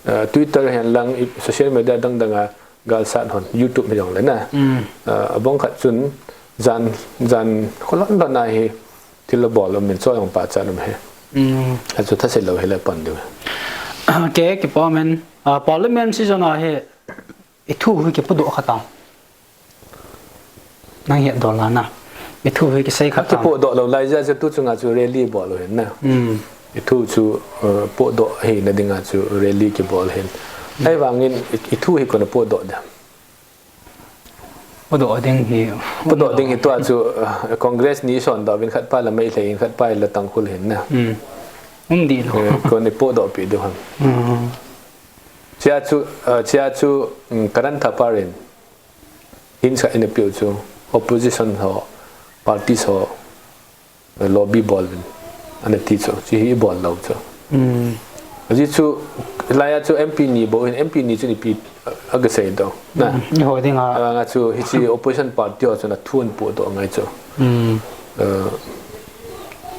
uh, Twitter hen lang, i social media dang dang a galsat hon, YouTube hi jong le na. Mm. Uh, abang khat chun jan, jan kholon lon a hi thil abol um in chu jong pachat um hi. Mm. Achu thaset lou hi le pan diu. Okay, kipa umin, uh, Parliament session a hi i thu hi kipodoh kha tam? Nang het dol a na. I thu hi kisei kha tam? Kipodoh lou lai jeh chu tu chunga chu rally bol u hin na. Mm. I thu chu, uh, podoh hina dinga chu rally kibol hin. Mm. Ahivangin i, i thu hi kona podoh dem? Podoh ding hi. Podoh ding hi tua chu, uh, Congress ni son da vin khat pa la Meitei in khat pa la Tangkhul hin na. Mm. Um di lou. Eh, kona podoh pi diu ham. Mm. Chea chu, uh, chea chu, um, Karan Thapar in hinsa in apeu chu opposition ho, parties ho, eh, lobby bol uvin ana ti chu, chi hi i bol lou chu. Mm. Ajeh chu, lai a chu M P ni bou hin, M P ni chu ipi, uh, aga sei dou. Na. Mm, eiho dinga. Avang a chu hichi opposition party ho chun athu ahin podoh ngai chu. Mm. Uh,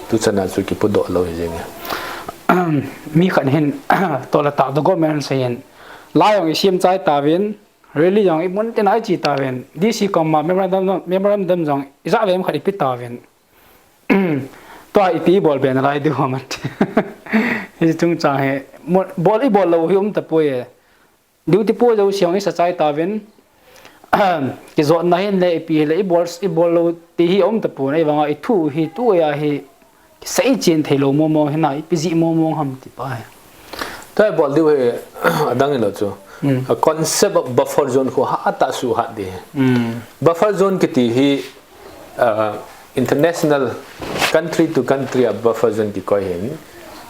tu chan a chu kipodoh lou hi jeng e. Mi khat hin, tola ta do government sei hin. Lai jong i sem chai tauvin, rally jong i muntina i che tauvin, D C koma memorandum, memorandum jong i ja vem khat i pe tauvin. Tua ipi i bol be nalai diu ham? Hiche chungchang hi, mo-, bol i bol lou hi um tapoi e. Duty po jouse jong i sa chai tauvin, kijotna hin le ipi hile i bol, i bol lou ti hi um tapon, ahivanga i thu hi tua hi kisei chen thei lou mong mong hina, ipi jeh mong mong ham ti pa hi. Tua i bol diu hi, adang hilou chu. Hmm. A concept of buffer zone khu hatah a suhat ding. Hmm. Buffer zone kiti hi, uh, international, country to country a buffer zone kikoi hin,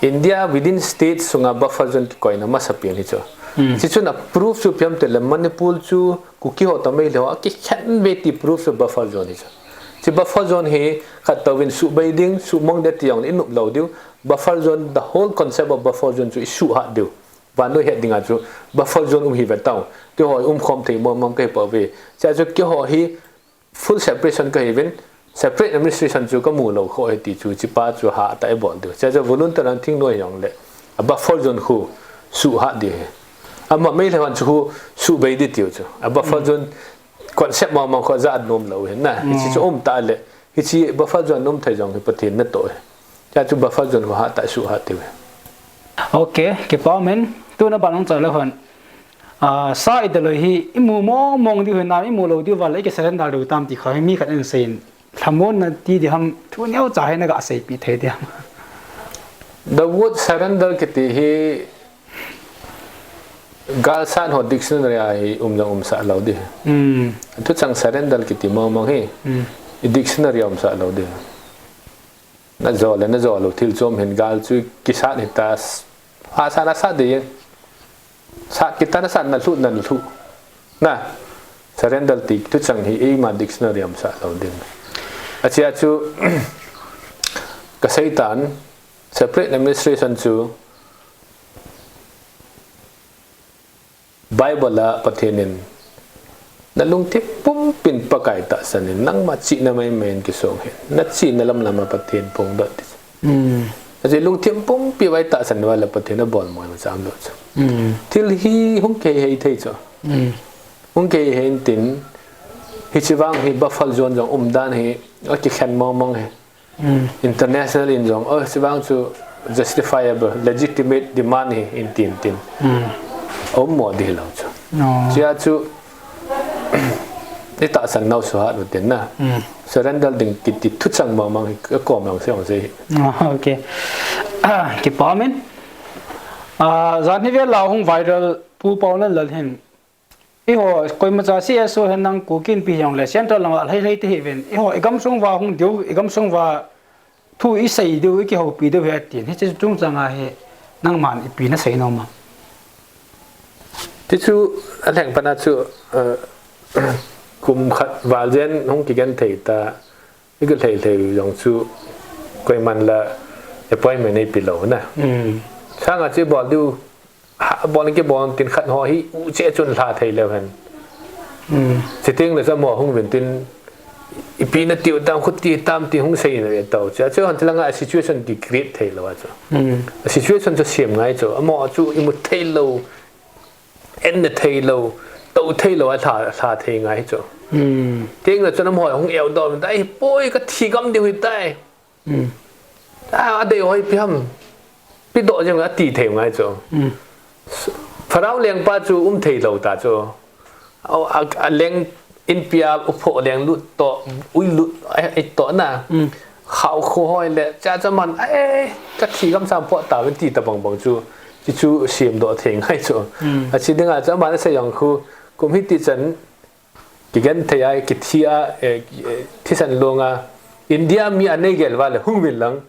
India within states sunga buffer zone kikoina masapen hi chu. Hmm. Hiche chun a proof chu ipi ham itile Manipur chu Kuki ho toh Meitei ho akikhen ve ti proof chu buffer zone hi chu. Hiche buffer zone hi khat touvin suhbei ding, suhmang ding ti jong i nop lou diu. Buffer zone, the whole concept of buffer zone chu i suhat diu. Vannoi het dinga chu buffer zone um hi ve tao. Keiho i umkhom thei mong mong kahi pouve. Hiche chu keiho hi full separation kahiuvin, separate administration chu kamu lou kho ahi ti chu, hiche pa chu hatah a i bol diu. Hiche chu volunteer a thingnoi hijongle, a buffer zone khu suhat ding ahi. Ama Meitei hon chu khu suhbei ding tiu chu. A buffer zone concept mong mong khu ajah nom lou ahi na. Hiche chu um tah le, hiche buffer zone um thei jong hi Pathen natoh ahi. Hiche chu buffer zone khu hatah a suhat diu ahi. Ok, kipa umin, tuna ban hung chai le hon. Ah, sa i daloi hi, i mu mong mong diu hinam, i mu lou diu vale, i ki surrender diu tam ti kha hi mi khat in aseiyin. Lhamonna ti ding ham, thu neocha hi na ga seipeh thei diam? The word surrender kiti hi galsat ho dictionary a hi um jong umsah lou ding. Hmm. Thuchang surrender kiti mong mong hi, hmm, i dictionary a umsah lou ding. Na jo le na jo lou thil chom hin gal chu kisat hita, s-, a sat na sat ding. Sat kit a na sat, na lhu na lhu. Na, surrender ti thuchang hi eima dictionary a umsah lou ding. Achea chu, kasei tan, separate administration chu Bible a Pathen in, "Na lungthim pumpin Pakai tahsan in, nangma chihna maimai in kisong hen. Na chihna lamlam a Pathen phongdoh in," ti. Hmm. Ajeh lungthim pumpi vai tahsan uva le Pathen abol mo ma cham lo chu. Hmm. Thil hi hung kihei thei chu. Hmm. Hung kihei in tin, hiche vang hi buffer zone jong umdan hi, akikhen mong mong hi. Hmm. International in jong, oh, hiche vang chu justifiable, legitimate demand hi in tin tin. Hmm. Um mo di lo chu. No. Chia chu, i tahsan nau suhat u tin na. Hmm. Surrender ding kiti thuchang mong mong hi, ka kom lang se ong se hi. Oh, okay. Kipa min. Ah, jan hi vel a hung viral Pu Paolalal hin. Eiho, koima cha C S O hen nang Kuki Inpi hijongle, Central langa lhai lhai te hi ven. Eiho, i gamsung uva hung diu, i gamsung uva thu i sei diu, i kihoupi diu hi atin. Hiche chungchang a hi nangman ipi na sei nom am? Ti chu, alheng pana chu, eh, kum khat val jen hung kigenthei ta, i kilhei lhei jong chu, koiman la appointment eipe lou na. Hmm. Sanga chu bol diu, ha, bol kibol tin khat ho hi u che chun lha thei leu hen. Hmm. Chuteng le chu amaho hung uvin tin, ipi na tiu tam, khuti tam ti hung sei na ve tau. Chu, chu hon thilanga a situation ki create thei lou a chu. Hmm. A situation chu siam ngai chu. Amaho chu imu thei lou, en na thei lou, tou thei lou a lha, lha thei ngai chu. Hmm. Chuteng le chu amaho hung eu dom tai, poi ka thi gam diu hi tai. Hmm. A, adei hoi pi ham. Pi doh jeng ati thei ngai chu. Hmm. Pharaoh lengpa chu um thei lou ta chu. A, a, a leng inpi a upho leng lut toh, ui lut, eh, eh, toh na. Hmm. Khao kho hoi le, cha cha man, eh, ka thi gam sam po ta ven ti ta bang bang chu. Chi chu siam doh thei ngai chu. Hmm. A chi dinga chu aman asei jong khu, kum hiti chan, kigenthei a, kithi a, eh, eh, thisan long a, India mi anei gel uva le hung uvin lang.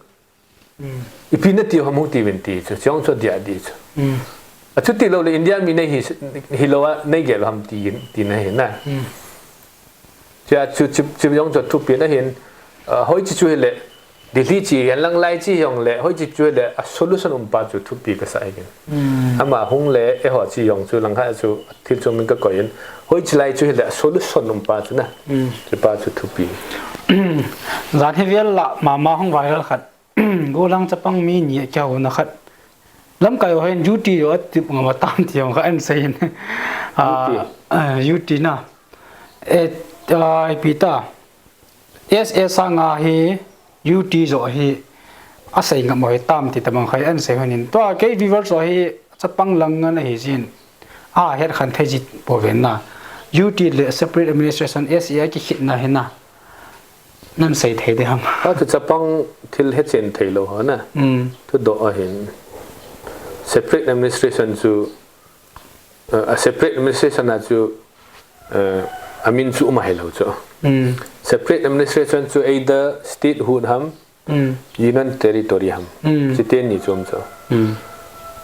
Hmm. Ipi na tiu ham hung ti uvin ti chu, chujong chu adia di chu. Hmm. A chuti lou le India mi nei hi, hilou a nei gel u ham ti, ti na hi na. Hmm. Chia chu, chu, chujong chu thupi na hin, ah, hoiche chu hile, Delhi che, alang lai che hijongle, hoiche chu hile, a solution um pa chu thupi kasa hi. Hmm. Ama hung le, eiho che jong chu, langkhat chu, thil chu min ka koi in, hoiche lai chu hile, a solution um pa chu na. Hmm. Chu pa chu thupi. Jan hi vel a mama hung viral khat. Gollhang chapang mi ni kihouna khat. Lamkai ho hin U T ho atip ngam tam ti jong kha an sei in. Ah, U T. Ah, U T na. Eh, ah, ipi ta. S A sanga hi U T jo hi asei ngam ho tam ti tabang kha an sei honin. Tua kei viewers ho hi chapang lang ngan ahi jin. A het khan thei ji pouvin na. U T le separate administration S A a kikhitna hi na. Nan sei thei de ham. A chu chapang thil hechen thei lou ho na. Hmm. Thudoh ahin. Separate administration chu, uh, a separate administration a chu, uh, amin chu um ahi lou chu. Hmm. Separate administration chu either statehood ham, Hmm. Union Territory ham. Hmm. Chiteni chu um chu. Hmm.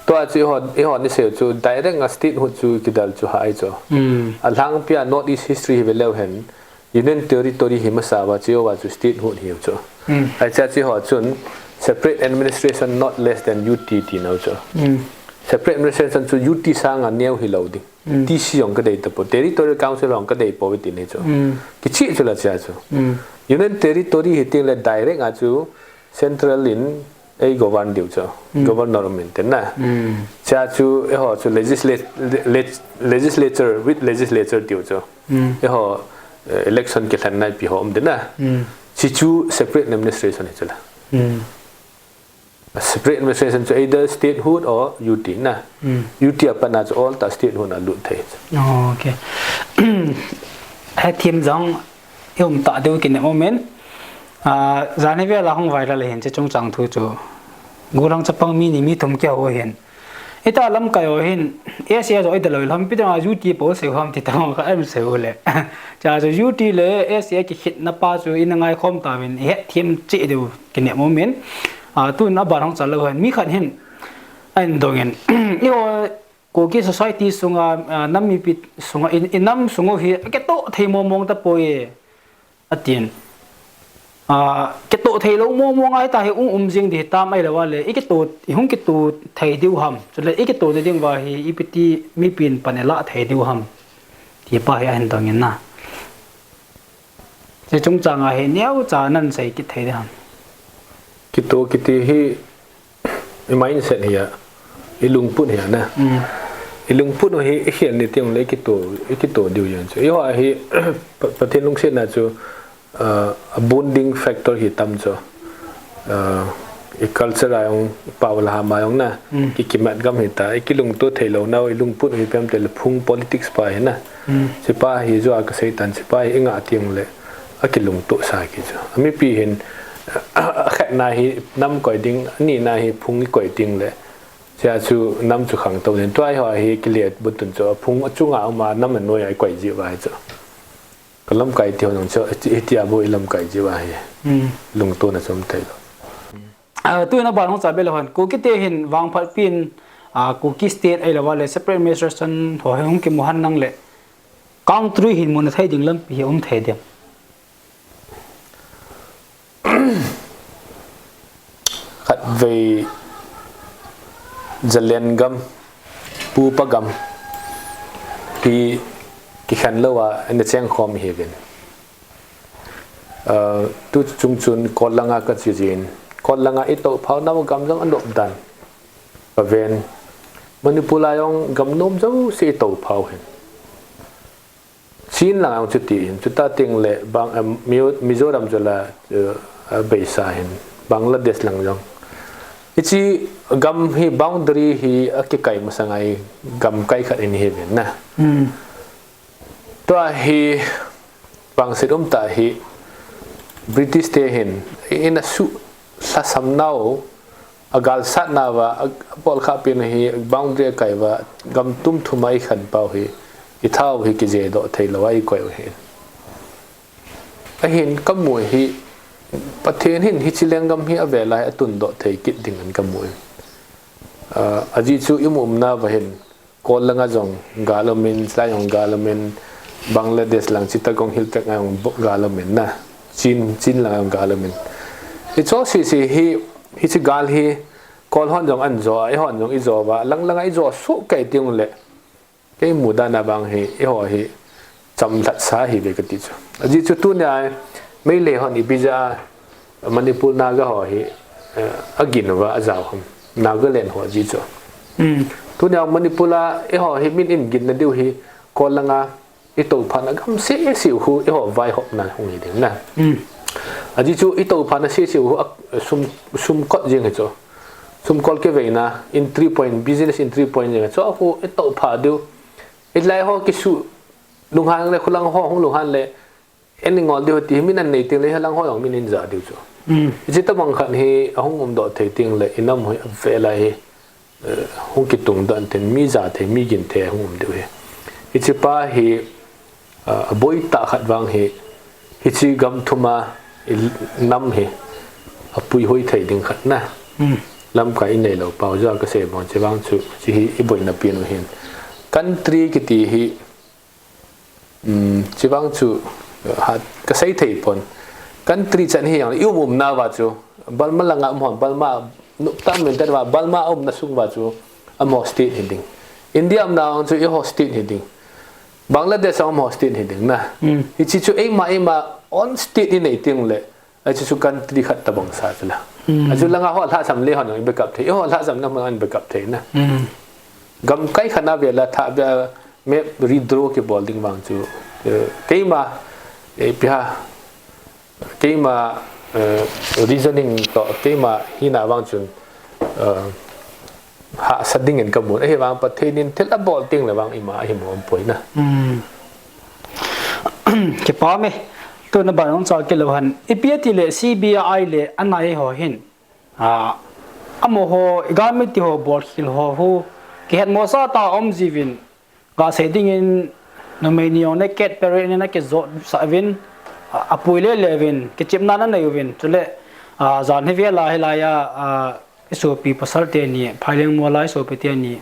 Tua chu eiho, eiho ni sei chu direct a statehood chu kidal chu hai chu. Hmm. Alhangpia North East history hi ve leu hen. Union Territory hi masa uva, chu uva chu statehood hi chu. Hmm. Ahi chu eiho chun separate administration not less than U T ti nau chu. Hmm. Separate administration chu U T sanga neo hi lou ding. Hmm. T C jong ka dei tapou. Territorial Council jong ka dei pou ti ni chu. Hmm. Kichih chu la chia chu. Hmm. Union Territory hi teng le direct a chu Central in ei govern diu chu. Hmm. Governor um in tin na. Hmm. Chia chu eiho chu legisla-, leg-, legislature with legislature tiu chu. Hmm. Eiho, eh, election kilhen naipi ho um tin na. Hmm. Chi chu separate administration hi chu la. Hmm. A separate administration chu either statehood or U T na. Hmm. U T a pat a chu all ta statehood a lut thei. Oh, okay. Hethem jong i um ta diu kinem um in. Ah, jan hi vel a hung viral ahin, hiche chungchang thu chu. Gollhang chapang mi ni mi thum kihou ahin. Hita lamkai ho hin, S A jo i daloi lam pi dang a U T pou sei ham ti tang kha em sei u le. Cha chu U T le S A kikhitna pa chu i na ngaikhom tauvin, i hethem cheh diu kinem um in. Ah, tun a ban hung chal lou hen, mi khat hin, ahin dong in. Eiho, Kuki society sunga, ah, nam mipi sunga, i, i nam sung u hi, akitoh thei mong mong tapoi. Atin. A, kitoh thei lou mong mong a hita hi um um jing di hitam ahilou le, i kitoh, i hung kitoh thei diu ham. Chule i kitoh ding uva hi, ipi ti mipin pan i lah thei diu ham. Ti pa hi ahin dong in na. Hiche chungchang a hi, neocha nan sei kit thei diu ham. Kitoh kiti hi, i mindset hi a, i lungput hi a na. Mm. I lungput hi, i khel ni teng le i kitoh, i kitoh diu jeng chu. I ho hi, Pa-, Pathen lungsetna chu, uh, a bonding factor hi tam chu. Uh, i culture a jong, pao la ham a jong na, Mm. ki kimat gam hita, i kilungtoh thei lou nau, i lungput hi pem te le phung politics pa hi na. Mm. Hiche pa hi jua ka sei tan, hiche pa hi i ngah teng le, a kilungtoh sa ki chu. A mipi hin, a khat na hi nam koi ding, a ni na hi phung i koi teng le, hiche a chu nam chu khangtou ding. Tua hi ho hi kile butun chu, a phung a chunga um a nam a noi a i koi ji uva hi chu. Ka lamkai ti ho nang chu, hiti a bu i lamkai ji uva hi. Mm. Lungtohna chu um thei lou. A, tuin a ban hung cha be lou hen. Kuki te hin vangphat pin, a, Kuki State ahilou le separate administration ho hi hung kimu hen nang le. Country hin muna thei ding lampi hi um thei diam. Khatvei Zalen gam, Pupa gam, ki, kikhen lou a, ana cheng khom hi vin. Uh, tu chung chun Kol langa ka chi jin. Kol langa i toh phau nau gam jong anop dan. Ka ven. Manipur a jong gam nom jouse i toh phau hin. Chin lang jong chuti hin. Chuta teng le bang, um, Mizo-, Mizoram chu la, uh, a beisa hin. Bangladesh lang jong. Hiche gam hi boundary hi a kikai masang a hi gam kai khat in hi vin na. Hmm. Tua hi vangset um tah hi British te hin i na su lhasam nau a galsat nauva a, a bol kha pin hi boundary a kai uva gam tum thum a i khen pau hi i thau hi kije doh thei lou a i koi u hi. Ahin ka mu hi Pathen hin hiche lenggam hi a velai a tun doh thei kit ding in ka mu in. Ah, ajeh chu i mu um nauva hin Kol langa jong gal um in, chulai jong gal um in, Bangladesh lang Chittagong Hill Tracts a jong bo-, gal um in na. Chin, Chin lang jong gal um in. Hiche sese hi, hiche gal hi, Kol hon jong an jo, eihon jong i jo uva, lang langa i jo suh kei teng le. Kei mu dan a bang hi, eiho hi, chamlhat sa hi ve ka ti chu. Ajeh chu tunia, Meitei hon ipi jeh a, Manipur Naga ho hi, eh, a gin uva a jao ham. Nagaland ho jeh chu. Mm. Tunia Manipur a eiho hi min in ginna diu hi Kol langa i toh phat na gam sese u khu eiho vaihopna hung hi ding na. Mm. Ajeh chu i toh phat na sese u khu a sum, sum kot jing hi chu. Sum kol kiveina entry point, business entry point jing hi chu. A khu i toh phat diu. I lai ho kisu lunghan le khulang ho hung lunghan le Eini ngol diu ti hi min an nei teng le, hilang ho jong min in ja diu chu. Mm. Hiche tabang khat hi ahung um doh thei teng le, i nam hoi a velai hi, eh, hung kitung doh ten mi ja thei, mi gin thei hung um diu hi. Hiche pa hi, ah, a boi tah khat vang hi, hiche gam thum a, i nam hi, a puihoi thei ding khat na. Mm. Lamkai i nei lou pau ja ka sei bang che vang chu, hiche hi i boina pen u hin. Country kiti hi, Um, chuvang chu, ha, ka sei thei pon. Country chan hi jong, i um um nauva chu, Burma langa um hon, Burma, nupta min ten uva, Burma um na sung uva chu, amaho state hi ding. India um na chu, eiho state hi ding. Bangladesh um ho state hi ding na. Mm. Hiche chu eima, eima own state i nei teng le, Achu chu country khat tabang sa chu la. Hmm. Achu langa ho lhasam le hon jong i backup thei. Eiho lhasam na mun a i backup thei na. Hmm. Gamkai khat na vela tha ve map redraw kibol ding vang chu. Eh, keima, eh, ipi ham, keima, eh, reasoning toh, keima hina vang chun, eh, hahsa dingin ka mun. Ahivang Pathen in thil abol teng le vang ima ahi mo aum poi na. Hmm. Kipa me. Tuna ban hung chal kit lou hen. Ipi ati le C B I le anai ho hin. A, amaho, i gamti ho, bolkhel ho, hu. Kihet mo sa ta um jiuvin. Ka sei dingin, numei ni jong naked parade in ana kijot sah uvin, a, apui le le uvin, kichepna ana nei uvin, chule, a, jan hi vela hilai a, a, i sopi pasal teni, Phaileng mol a i sopi teni,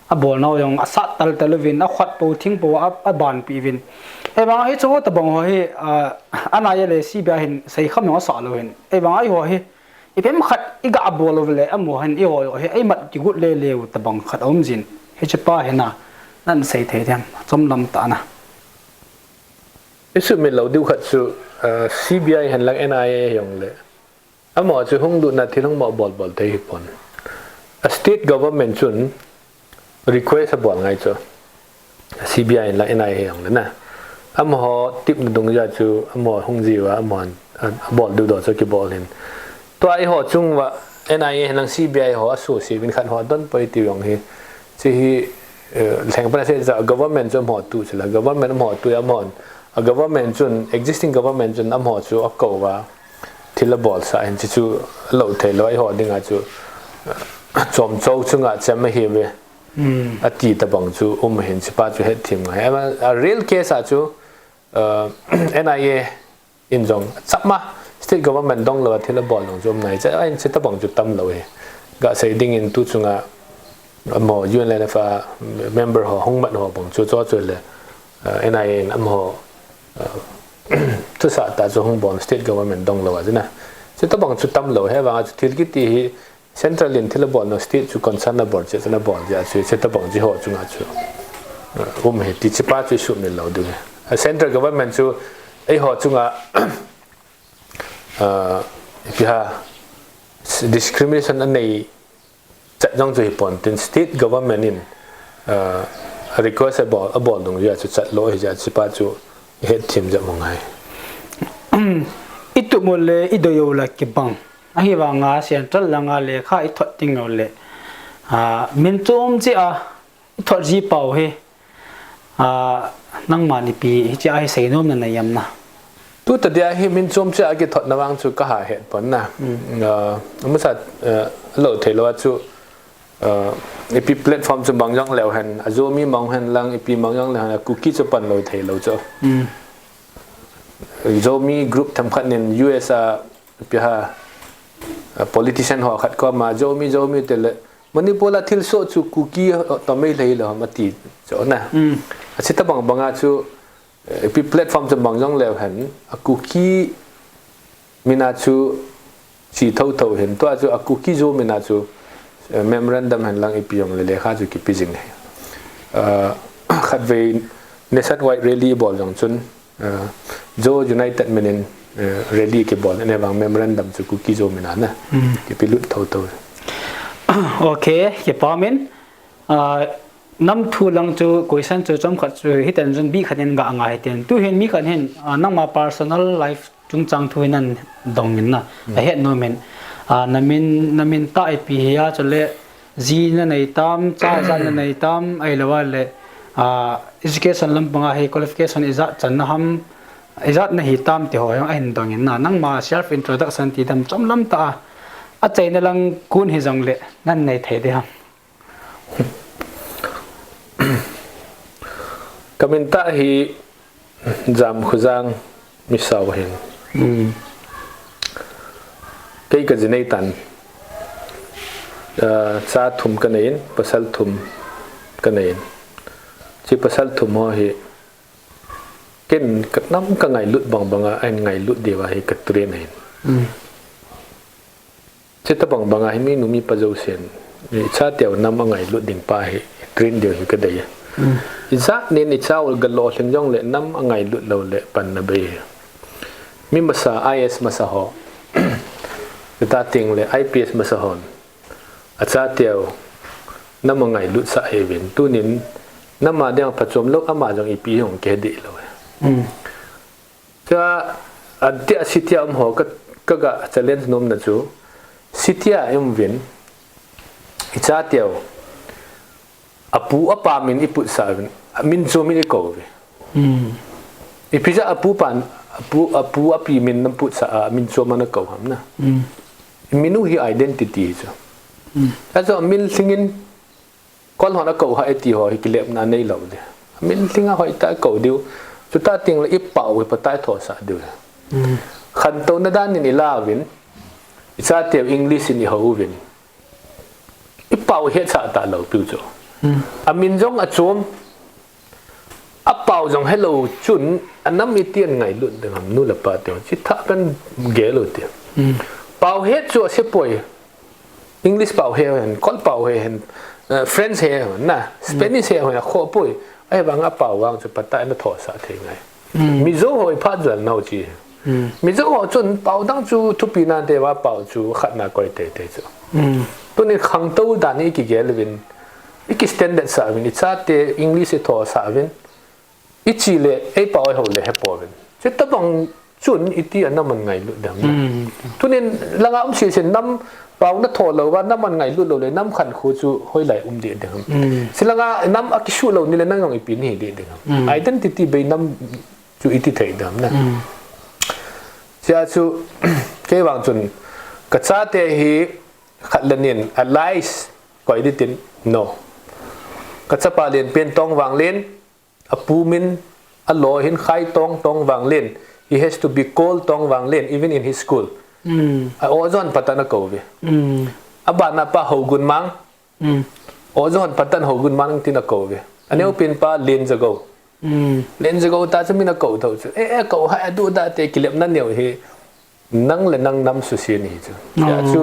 Abolnau jong asat taltal uvin, akhat po thing po a, abanpi uvin. Ahivang hiche ho tabang ho hi, ah, N I A le C B I hin seikham jong asah lou hin. Ahivang eiho hi, ipi ham khat iga bol uleh, amaho hin eiho hi, eimat kigot lele u tabang khat aum jin. Hiche pa hi na, nan sei thei dem, chomlam tah na. Isumil lou diu khat chu, ah, C B I hen lang N I A jong le. Amaho chu hung lutna thil hung mo bol bol thei hipon. A state government chun request abol ngai chu. C B I la N I A jong le na. Amaho tip na dungjui a chu amaho hung jiu a amaho, ah, bol diu doh chu kibol hin. Tua eiho chung uva N I A hen lang C B I ho asuhset uvin khat ho adon poi tiu jong hi. Hiche hi, eh, lheng pan asei chu government chu amaho tu chu la. Government amaho tu a amaho. A government chun, existing government chun amaho chu akou uva. Thil abolsah hin hiche chu lou thei lou, eiho dinga chu, eh, chomchou chunga chem ahi ve. Hmm. Ati tabang chu um hin hiche pa chu hetthem ngai. A, a real case a chu, eh, N I A in jong chapma state government dong lou a thil abol jong chu um ngai. Hiche, hiche tabang chu tam lou hi. Ga sei ding in tu chunga amaho U N L F a member ho hung mat ho bang chu chu chu le, eh, N I A in amaho, eh, thusah tah chu hung bol state government dong lou a chu na. Hiche tabang chu tam lou hi vang a chu thil kiti hi central in thil abol nau state chu concern abol che chu na bol jeh a chu hiche tabang chu eiho chunga chu, eh, um hi ti hiche pa chu isumil lou diu hi. A central government chu eiho chunga, eh, ipi ham, discrimination anei chat jong chu hipon tin state government in, ah, request abol, abol dungjui a chu chat lou hi jeh a hiche pa chu hetthem jep u ngai. Itup u le idei u la kibang. Ahivanga central langa lekha ithot ding u le, ah, min chom cheh a ithot ji pau hi. Ah, nangman ipi hiche a hi seinom nanei em na? Tuta dia hi min chom cheh a kithotna vang chu kaha het pon na. Hmm. Ah, amasa, eh, lou thei lou a chu, eh, ipi platform chu mang jong leu hen, a Zomi mang hen lang, ipi mang jong leu hen, a Kuki chu pan lou thei lou chu. Hmm. Zomi group themkhat nin U S a, ipi ham, a politician ho khat koma, Zomi, Zomi tile, Manipur a thilsoh chu Kuki toh Meitei lou ham ati chu na. Hmm. Hiche tabang banga chu, eh, ipi platform chu mang jong leu hen, a Kuki min a chu che thotho hin, tua chu a Kuki Zo min a chu, eh, memorandum hen lang ipi jong le lekha chu kipe jing hi. Eh, khatvei nationwide rally bol jong chun, eh, Zo United min in, eh, rally kibol, ahivang memorandum chu Kuki Zo min a na. Hmm. Kipe lut thotho. Okay, kipa min. Ah, nam thu lang chu question chu chomkhat chu hiten jun bikhat in ga ngai hiten. Tuhin mi khat hin, ah, nangma personal life chungchang thu hi nan dong in na. Hmm. Ahet nom in. Ah, namin, namin tah ipi hi a chule ji nanei tam, cha ijat nanei tam, ahilou le, ah, education lampanga hi qualification ijat chan na ham, ijat nahi tam ti ho jong ahin dong in na. Nangma self introduction ti dam chomlam tah a, achaina lang kon hijong le, nan nei thei ding ham? Kamin tah hi Jamkhojang Misao ahin. Hmm. Kei kaji nei tan. Ah, cha thum kanei in, pasal thum kanei in. Hiche pasal thum ho hi, ken kanam kangailut bang banga, ahin ngailut diu a hi ka train ahin. Hmm. Hiche tabang banga hi minu mipa jousen, icha teu nam angailut ding pa hi, train diu hi kadei. Hmm. Ijat nin icha u ga lolhing jongle nam angailut lou le panna bei. Mi masa I A S masa ho. Chuti teng le I P S masa hon. Acha teu nam angailut sah ahi uvin. Tunin nam a dinga phachom lou ama jong ipi hung kihe dih lou. Hmm. Cha, ati a city a um ho ka, kaga challenge nomna chu, city a i um uvin, icha teu, apu apa min i putsah uvin, amin chom in i kou uve. Hmm. Ipi jeh a apu pan, apu, apu api min na putsah a, amin chom a na kou ham na. Hmm. Min u hi identity chu. Hmm. Achu min lhingin, Kol hon akou ha e ti ho hi kilepna nei lou ding. Min lhinga hoitah a kou diu. Chuti teng le i pau hi phatai thosah diu. Hmm. Khantouna dan in i la uvin. Icha teu English in i hou uvin. I pau hetsah talou piu chu. Amin jong achom. Apao jong helou chun anam itian ngailut ding ham nu le pa te. Chi tha kan gel u ti. Pao het chu ase poi. English pao he hen, Kol pao he hen, uh, French he hen, na, Spanish he hen, akhoh poi. Ahivang apao vang chu phatah in athohsah thei ngai. Mizo ho iphat jal nau chi. Mizo ho chun pao dang chu thupi nante va pao chu khatna koi teitei chu. Tunin khangtou dan i kigel uvin, i ki standard sah uvin, i chate English i thohsah uvin, i chi le, ei pao ei ho le hepouvin. Chutabang chun iti anam an ngailut dam na. Tunin langa um sese nam pao na thoh lou va, nam an ngailut lou le, nam khankho chu hoilai um ding ding ham. Chulanga nam akisuh lou ni le, nang jong ipi nahi ding ding ham. Identity bei nam chu iti thei dam na. Chia chu, kei vang chun, ka chate hi khat le nin, allies, koi ding tin, no. Ka chapa Lenpen Tongvanglen, apu min, alo hin Khai Tong, Tongvanglen. He has to be called Tongvanglen, even in his school. A, o jon patan akou ve. Abana pa Hogunmang. O jon patan Hogunmang tin akou ve. Aneopen pa Lenjagou. Lenjagou ta chu min akou thou chu. E, e, kou ha, aduh da te kilepna neo hi. Nang le nang nam suse ni chu. Chia chu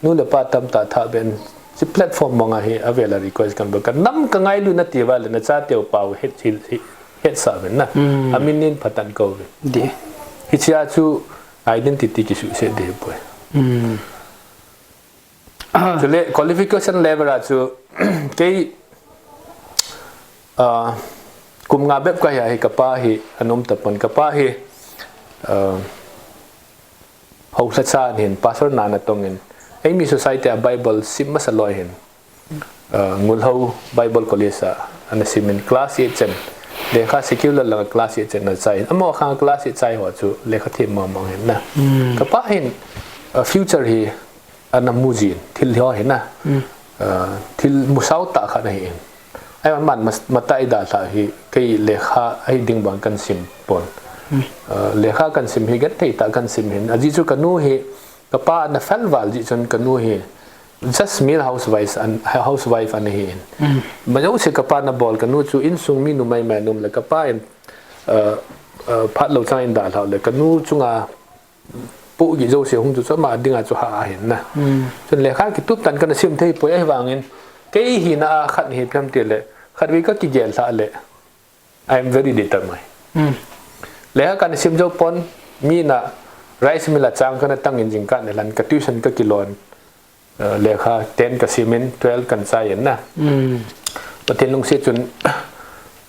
nu le pa tamtah tha ben. Chi platform mong a hi avel a request kan bol. Ka nam ka ngailu na ti va le na chateu pao het, het, hetsah ven na. Amin nin patan kou ve. Di. Hichia chu identity kisuhset ding poi. Chule qualification level a chu kei, ah, kum nga bep ka hi a hi ka pa hi an um tapon ka pa hi, ah, houlhacha ahin pastor na ana tongin eimi society a Bible sim masa loi hin, ah, Ngulhou Bible College a ana simin class eight chan lekha secular langa class eight chan ana chai hin amaho khang class eight chai ho chu lekha them mong mong hin na ka pa hin, ah, future hi ana mu jin, thil ho hi na. Ah, thil musao tah khat ahi in. Ai man mas, mata i dalha hi kei lekha ahi ding bang kan sim pon. Ah, lekha kan sim hi genthei tah kan sim hin. Ajeh chu ka nu hi, ka pa ana fel val jeh chun ka nu hi just mere housewife an, housewife ana hi in. Majouse ka pa ana bol ka nu chu insung mi numei mai um le ka pa in, ah, ah, phat lou chang in dalha le ka nu chunga pohgih jouse hung chu chu ama dinga chu hah ahin na. Chun lekha kitup tan kana sim thei poi ahivangin kei hina a khat hi phiam ti le khatvei ka kigel lhah le I am very determined. Lekha kana sim jou pon mi na rice mill a chang kana tangin jingkah le lan ka tuition ka kilon. Eh, lekha ten ka simin twelve kan chai in na. Pathen lungset chun,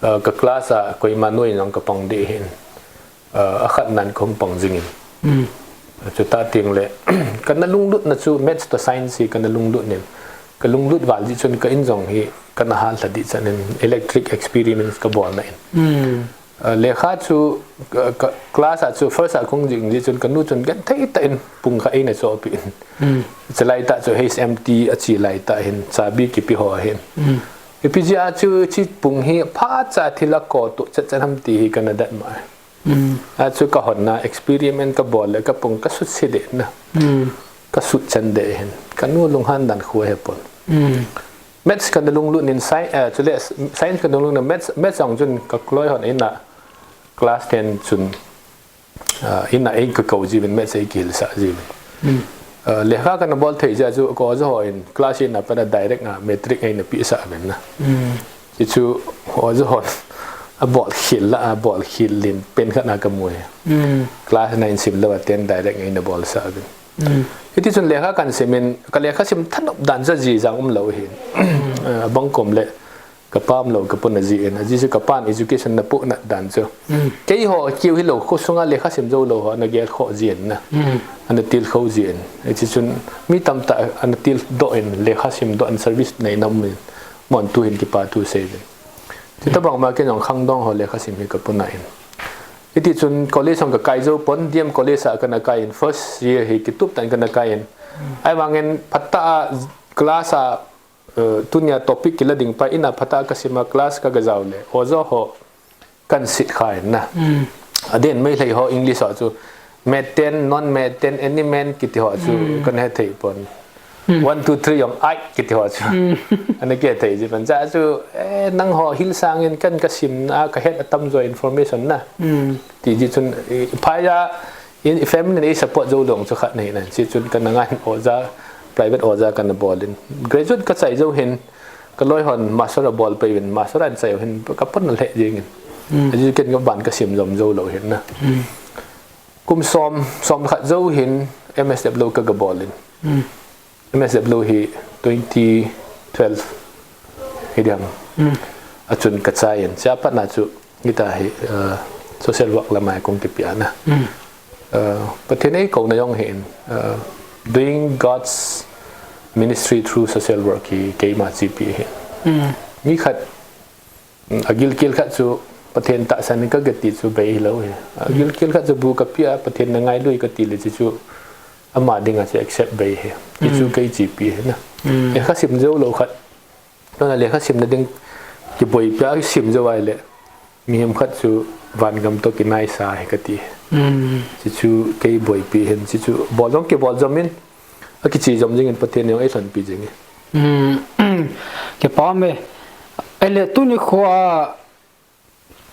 eh, ka class a koima noiya jong ka pang deh hin. Eh, akhat nan ka hung pang jingin. Chuta teng le, kana lunglutna chu maths to science hi kana lunglut nin. Ka lunglut val jeh chun ka in jong hi kana hal lha deh chan in electric experiments ka bolna in. Ah, lekha chu, ka, ka, class a chu first a kong jing jeh chun ka nu chun genthei tah in pung khat eina chohpeh in. Chulai tah chu H M T a chi lai tah hin, chabi kipe ho ahin. Ipi jeh a chu chi pung hi phacha thil a ko tuh chet chet ham ti hi kana dat ma. A chu ka honna experiment ka bol le ka pung ka sutse deh na. Ka sut chan deh hin. Ka nu lunghan dan khu he pon. Maths kana lunglut nin sci-, eh, chule science kana lunglut nin maths, maths jong chun ka kloi hon in a class ten chun, ah, in a ei ka kou jiuvin maths ei kihilsah jiuvin. Ah, lekha kana bol thei jeh chu ka oja hon class eight na pat a direct a matric eina pesah uvin na. Hichu oja hon abol khel la, abol khel lin pen khat na ka mu e. Class nine sim lou a ten direct eina bolsah uvin. Hiti chun lekha kan simin, ka lekha sim thanop dan chu ajijang umlou ahin. Eh, abang kom le, ka pa umlou, ka pun ajin, ajeh chu ka pan education na pohnat dan chu. Keiho keu hilou, kho sunga lekha sim jou lou ho, ana gel khoh jin na. Ana tilkhou jin. Hiti chun, mi tamtah ana tildoh in, lekha simdoh in service nei na um in, mon tu hin kipa thu sei uvin. Chutabang ma kei jong khangdong ho lekha sim hi ka puna in. Hiti chun college jong ka kai jou pon, D M College a kana kai in, first year hi kitup tah in kana kai in. Ahivangin phatah a class a, eh, tunia topic kila ding pa in a phatah a ka sim a class ka ga jao le. Oja ho kan sit kha in na. Aden Meitei ho English ho chu math ten, non-math ten, any math kiti ho chu kan he thei pon. One, two, three, jong ai, kiti ho chu. Ana kithei ji pan cha chu, eh, nangho hil sangin kan kasimna, kahet atamjo information na. Ti ji chun, eh, phai a, in, family in ei support jou lou chu khat nei nan. Chi chun kana ngan oja, private oja kana bol in. Graduate kachai jou hin, kaloi hon master abol pei uvin, master ahin chai u hin, kapon le jing in. Aji ken kaban kasim jom jou lou hin na. Kum som, som khat jou hin, M S W ka, kabol in. M S W hi twenty twelve hi diam. Achun kachai in. Chia pat na chu, hita hi, uh, social work lam'a kong kipe na. Uh, Pathen in eikouna jong hi in, uh, doing God's ministry through social work hi keima chepi hi. Mi khat, mm, agilkel khat chu Pathen tahsan in kagati chu bei hilou hi. Agilkel khat chu bu kapia Pathen na ngailui kati le chu chu ama dinga chu accept bei hi. Ti chu kei chepi hi na. E khasim jou lou khat. Tuna lekha simna ding kiboipi a sim jou vai le. Mihem khat chu vangam toh kinaisa hi kati. Chi chu kei boipi hin, chi chu bol jom kibol jom in, akiche jom jing in Pathen in jong eilhonpi jing e. Kipa me. Ele tuni khoa,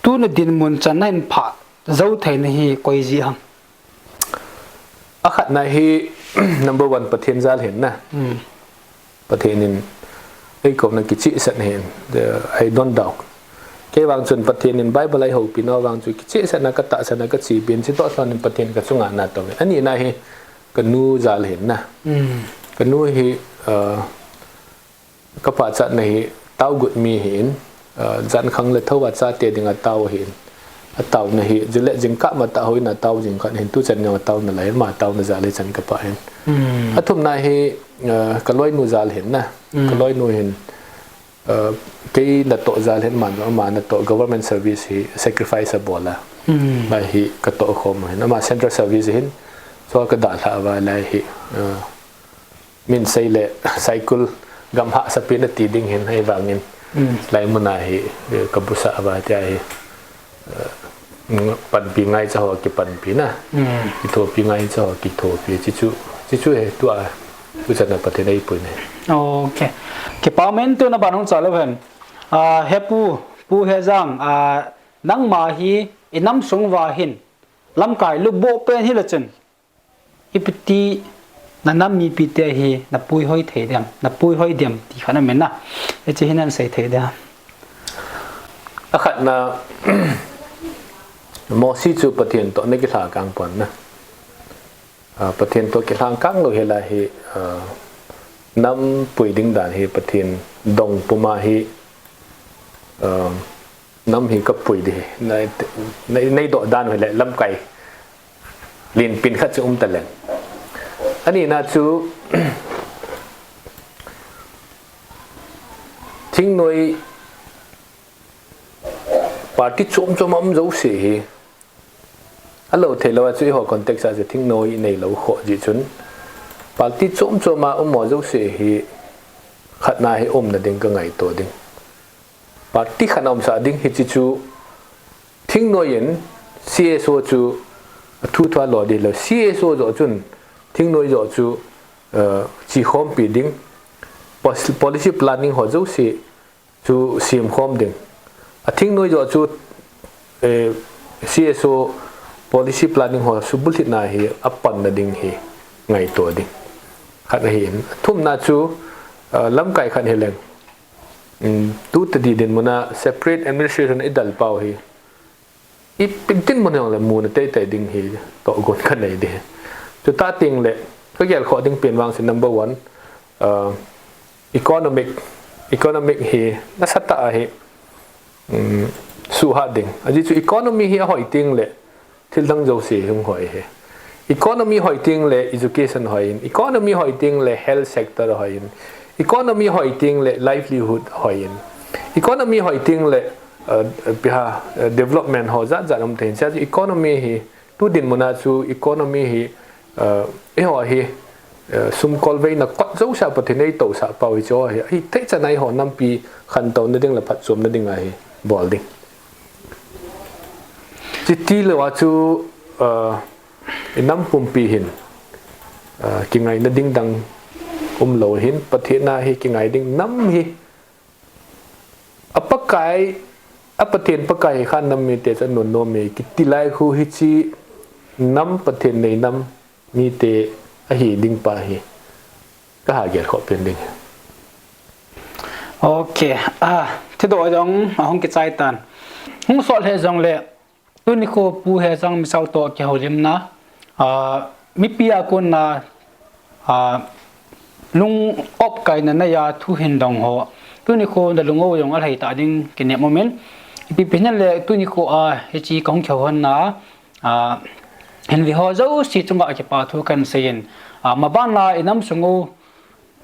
tuna dinmun chan nahin phah jou theina hi koi ji ham? Akhatna hi, number one, Pathen jal hin na. Pathen in eikouna kichehsah na hin, the, I don't doubt. Kei vang chun Pathen in Bible a eihoupi nau vang chu kichehsah na, katahsan na, kachepi in, chutah lhon in Pathen kachunga na tong in. Anina hi, kanu jal hin na. Kanu hi, uh, kapachatna hi taogut mi hi in, uh, jankhang le thouva chate dinga tao hi in. Ataona hi, jile jingkah matah houin atao jing khat hin, tuchan jong ataona lai, ama taona jal hi chan kapah hin. Athumna hi, uh, kaloinu jal hin na. Kaloinu hin, uh, kei natoh jal hin, ama, ama natoh government service hi sacrifice abol a. Lai hi katoh khom hin. Ama central service hin, so kadalha uva lai hi, uh, min sei le, cycle gam hahsa pen ati ding hin, hei vangin. Lai muna hi, eh, kabusa uva tia hi, eh, panpi ngaicha ho kipanpi na. Kithopi ngaicha ho kithopi. Chi chu, chi chu hi tua, tuchan a Pathen in eipui na. Okay. Kipa men, tuna ban hung cha lou hen. Ah, he pu, Pu Hejang, ah, nangma hi, inam sung uva hin, lamkai lubuh pen hile chun. Ipiti, nanam mipite hi, napuihoi thei diam, napuihoi diam, ti khat amen na. Hiche hi nahin sei thei diam? Akhatna, Mosi chu Pathen toh ana kilhakang pon na. Ah, Pathen toh kilhakang lou hilai hi, ah, nam pui ding dan hi Pathen dong puma hi, ah, nam hi kapui ding hi, nei, nei, neidoh dan hileh lamkai lenpen khat chu um taleng. Anina chu, thingnoi party chom chom a um jouse hi, alou thei lou a chu eiho context a chu thingnoi neilou khoh jeh chun, party chom chom a um ho jouse hi khatna hi umna ding kangaito ding. Party khat a umsah ding hiche chu thingnoi in C S O chu athu thua lo ding lou. C S O joh chun thingnoi joh chu, eh, chekhompi ding. Pos-, policy planning ho jouse chu semkhom ding. Athingnoi joh chu, eh, C S O policy planning ho subulhitna hi apanna ding hi ngaito ding. Khat ahin. Athumna chu, eh, lamkai khat hileng. Um, tu tadi dinmun a separate administration idalpau hi. Ipi dinmun hijongle muna teitei ding hi tohgon kanei ding. Chutah tengle, kagelkhoh ding pen vang chu number one, uh, economic, economic hi nasatah a hi, um, suhhat ding. Ajeh chu economy hi ahoi tengle, thildang jouse hung hoi hi. Economy hoi tengle education hoi in, economy hoi tengle health sector hoi in, economy hoi tengle livelihood hoi in, economy hoi tengle, uh, ipi ham, uh, development ho jat jat um thei in. Chujeh chun economy hi tu dinmun a chu economy hi, uh, eiho hi, uh, sumkolveina kot jouse a Pathen in eitousah pau hiche hi. Ahithei chan a eiho nampi khantouna ding le phatchomna ding ahi bol ding. Chuti lou a chu, uh, inam pumpi hin, uh, kingaina ding dang umlou hin, Pathen a hi kingai ding nam hi, a Pakai, a Pathen Pakai hi kha nam mite chu anunnom e kiti lai khu hiche nam Pathen nei nam mite ahi ding pa hi kaha gelkhoh pen ding. Ok, a, thudoh jong ahung kichai tan. Hung sot lheh jongle, tuni kho Pu Hechang Misao toh kihoulimna, a, mipi a kona, a, lung opkaina neiya thu hin dong ho, tuni kho nalung u jong alhai ta ding kinem umin, ipi pi hile tuni kho a hiche kahung kihou honna a, hin ve ho jouse chunga kipa thu kahin seiyin, a, mabana inam sung u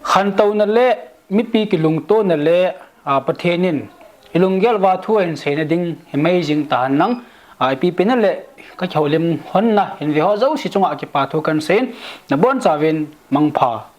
khantouna le mipi kilungtona le, a, Pathen in ilunggel uva thu ahin seina ding himai jing tahen lang, a, ipi pi hile kakihoulim honna hin ve ho jouse chunga kipa thu kahin seiyin, nabonchauvin mangpha.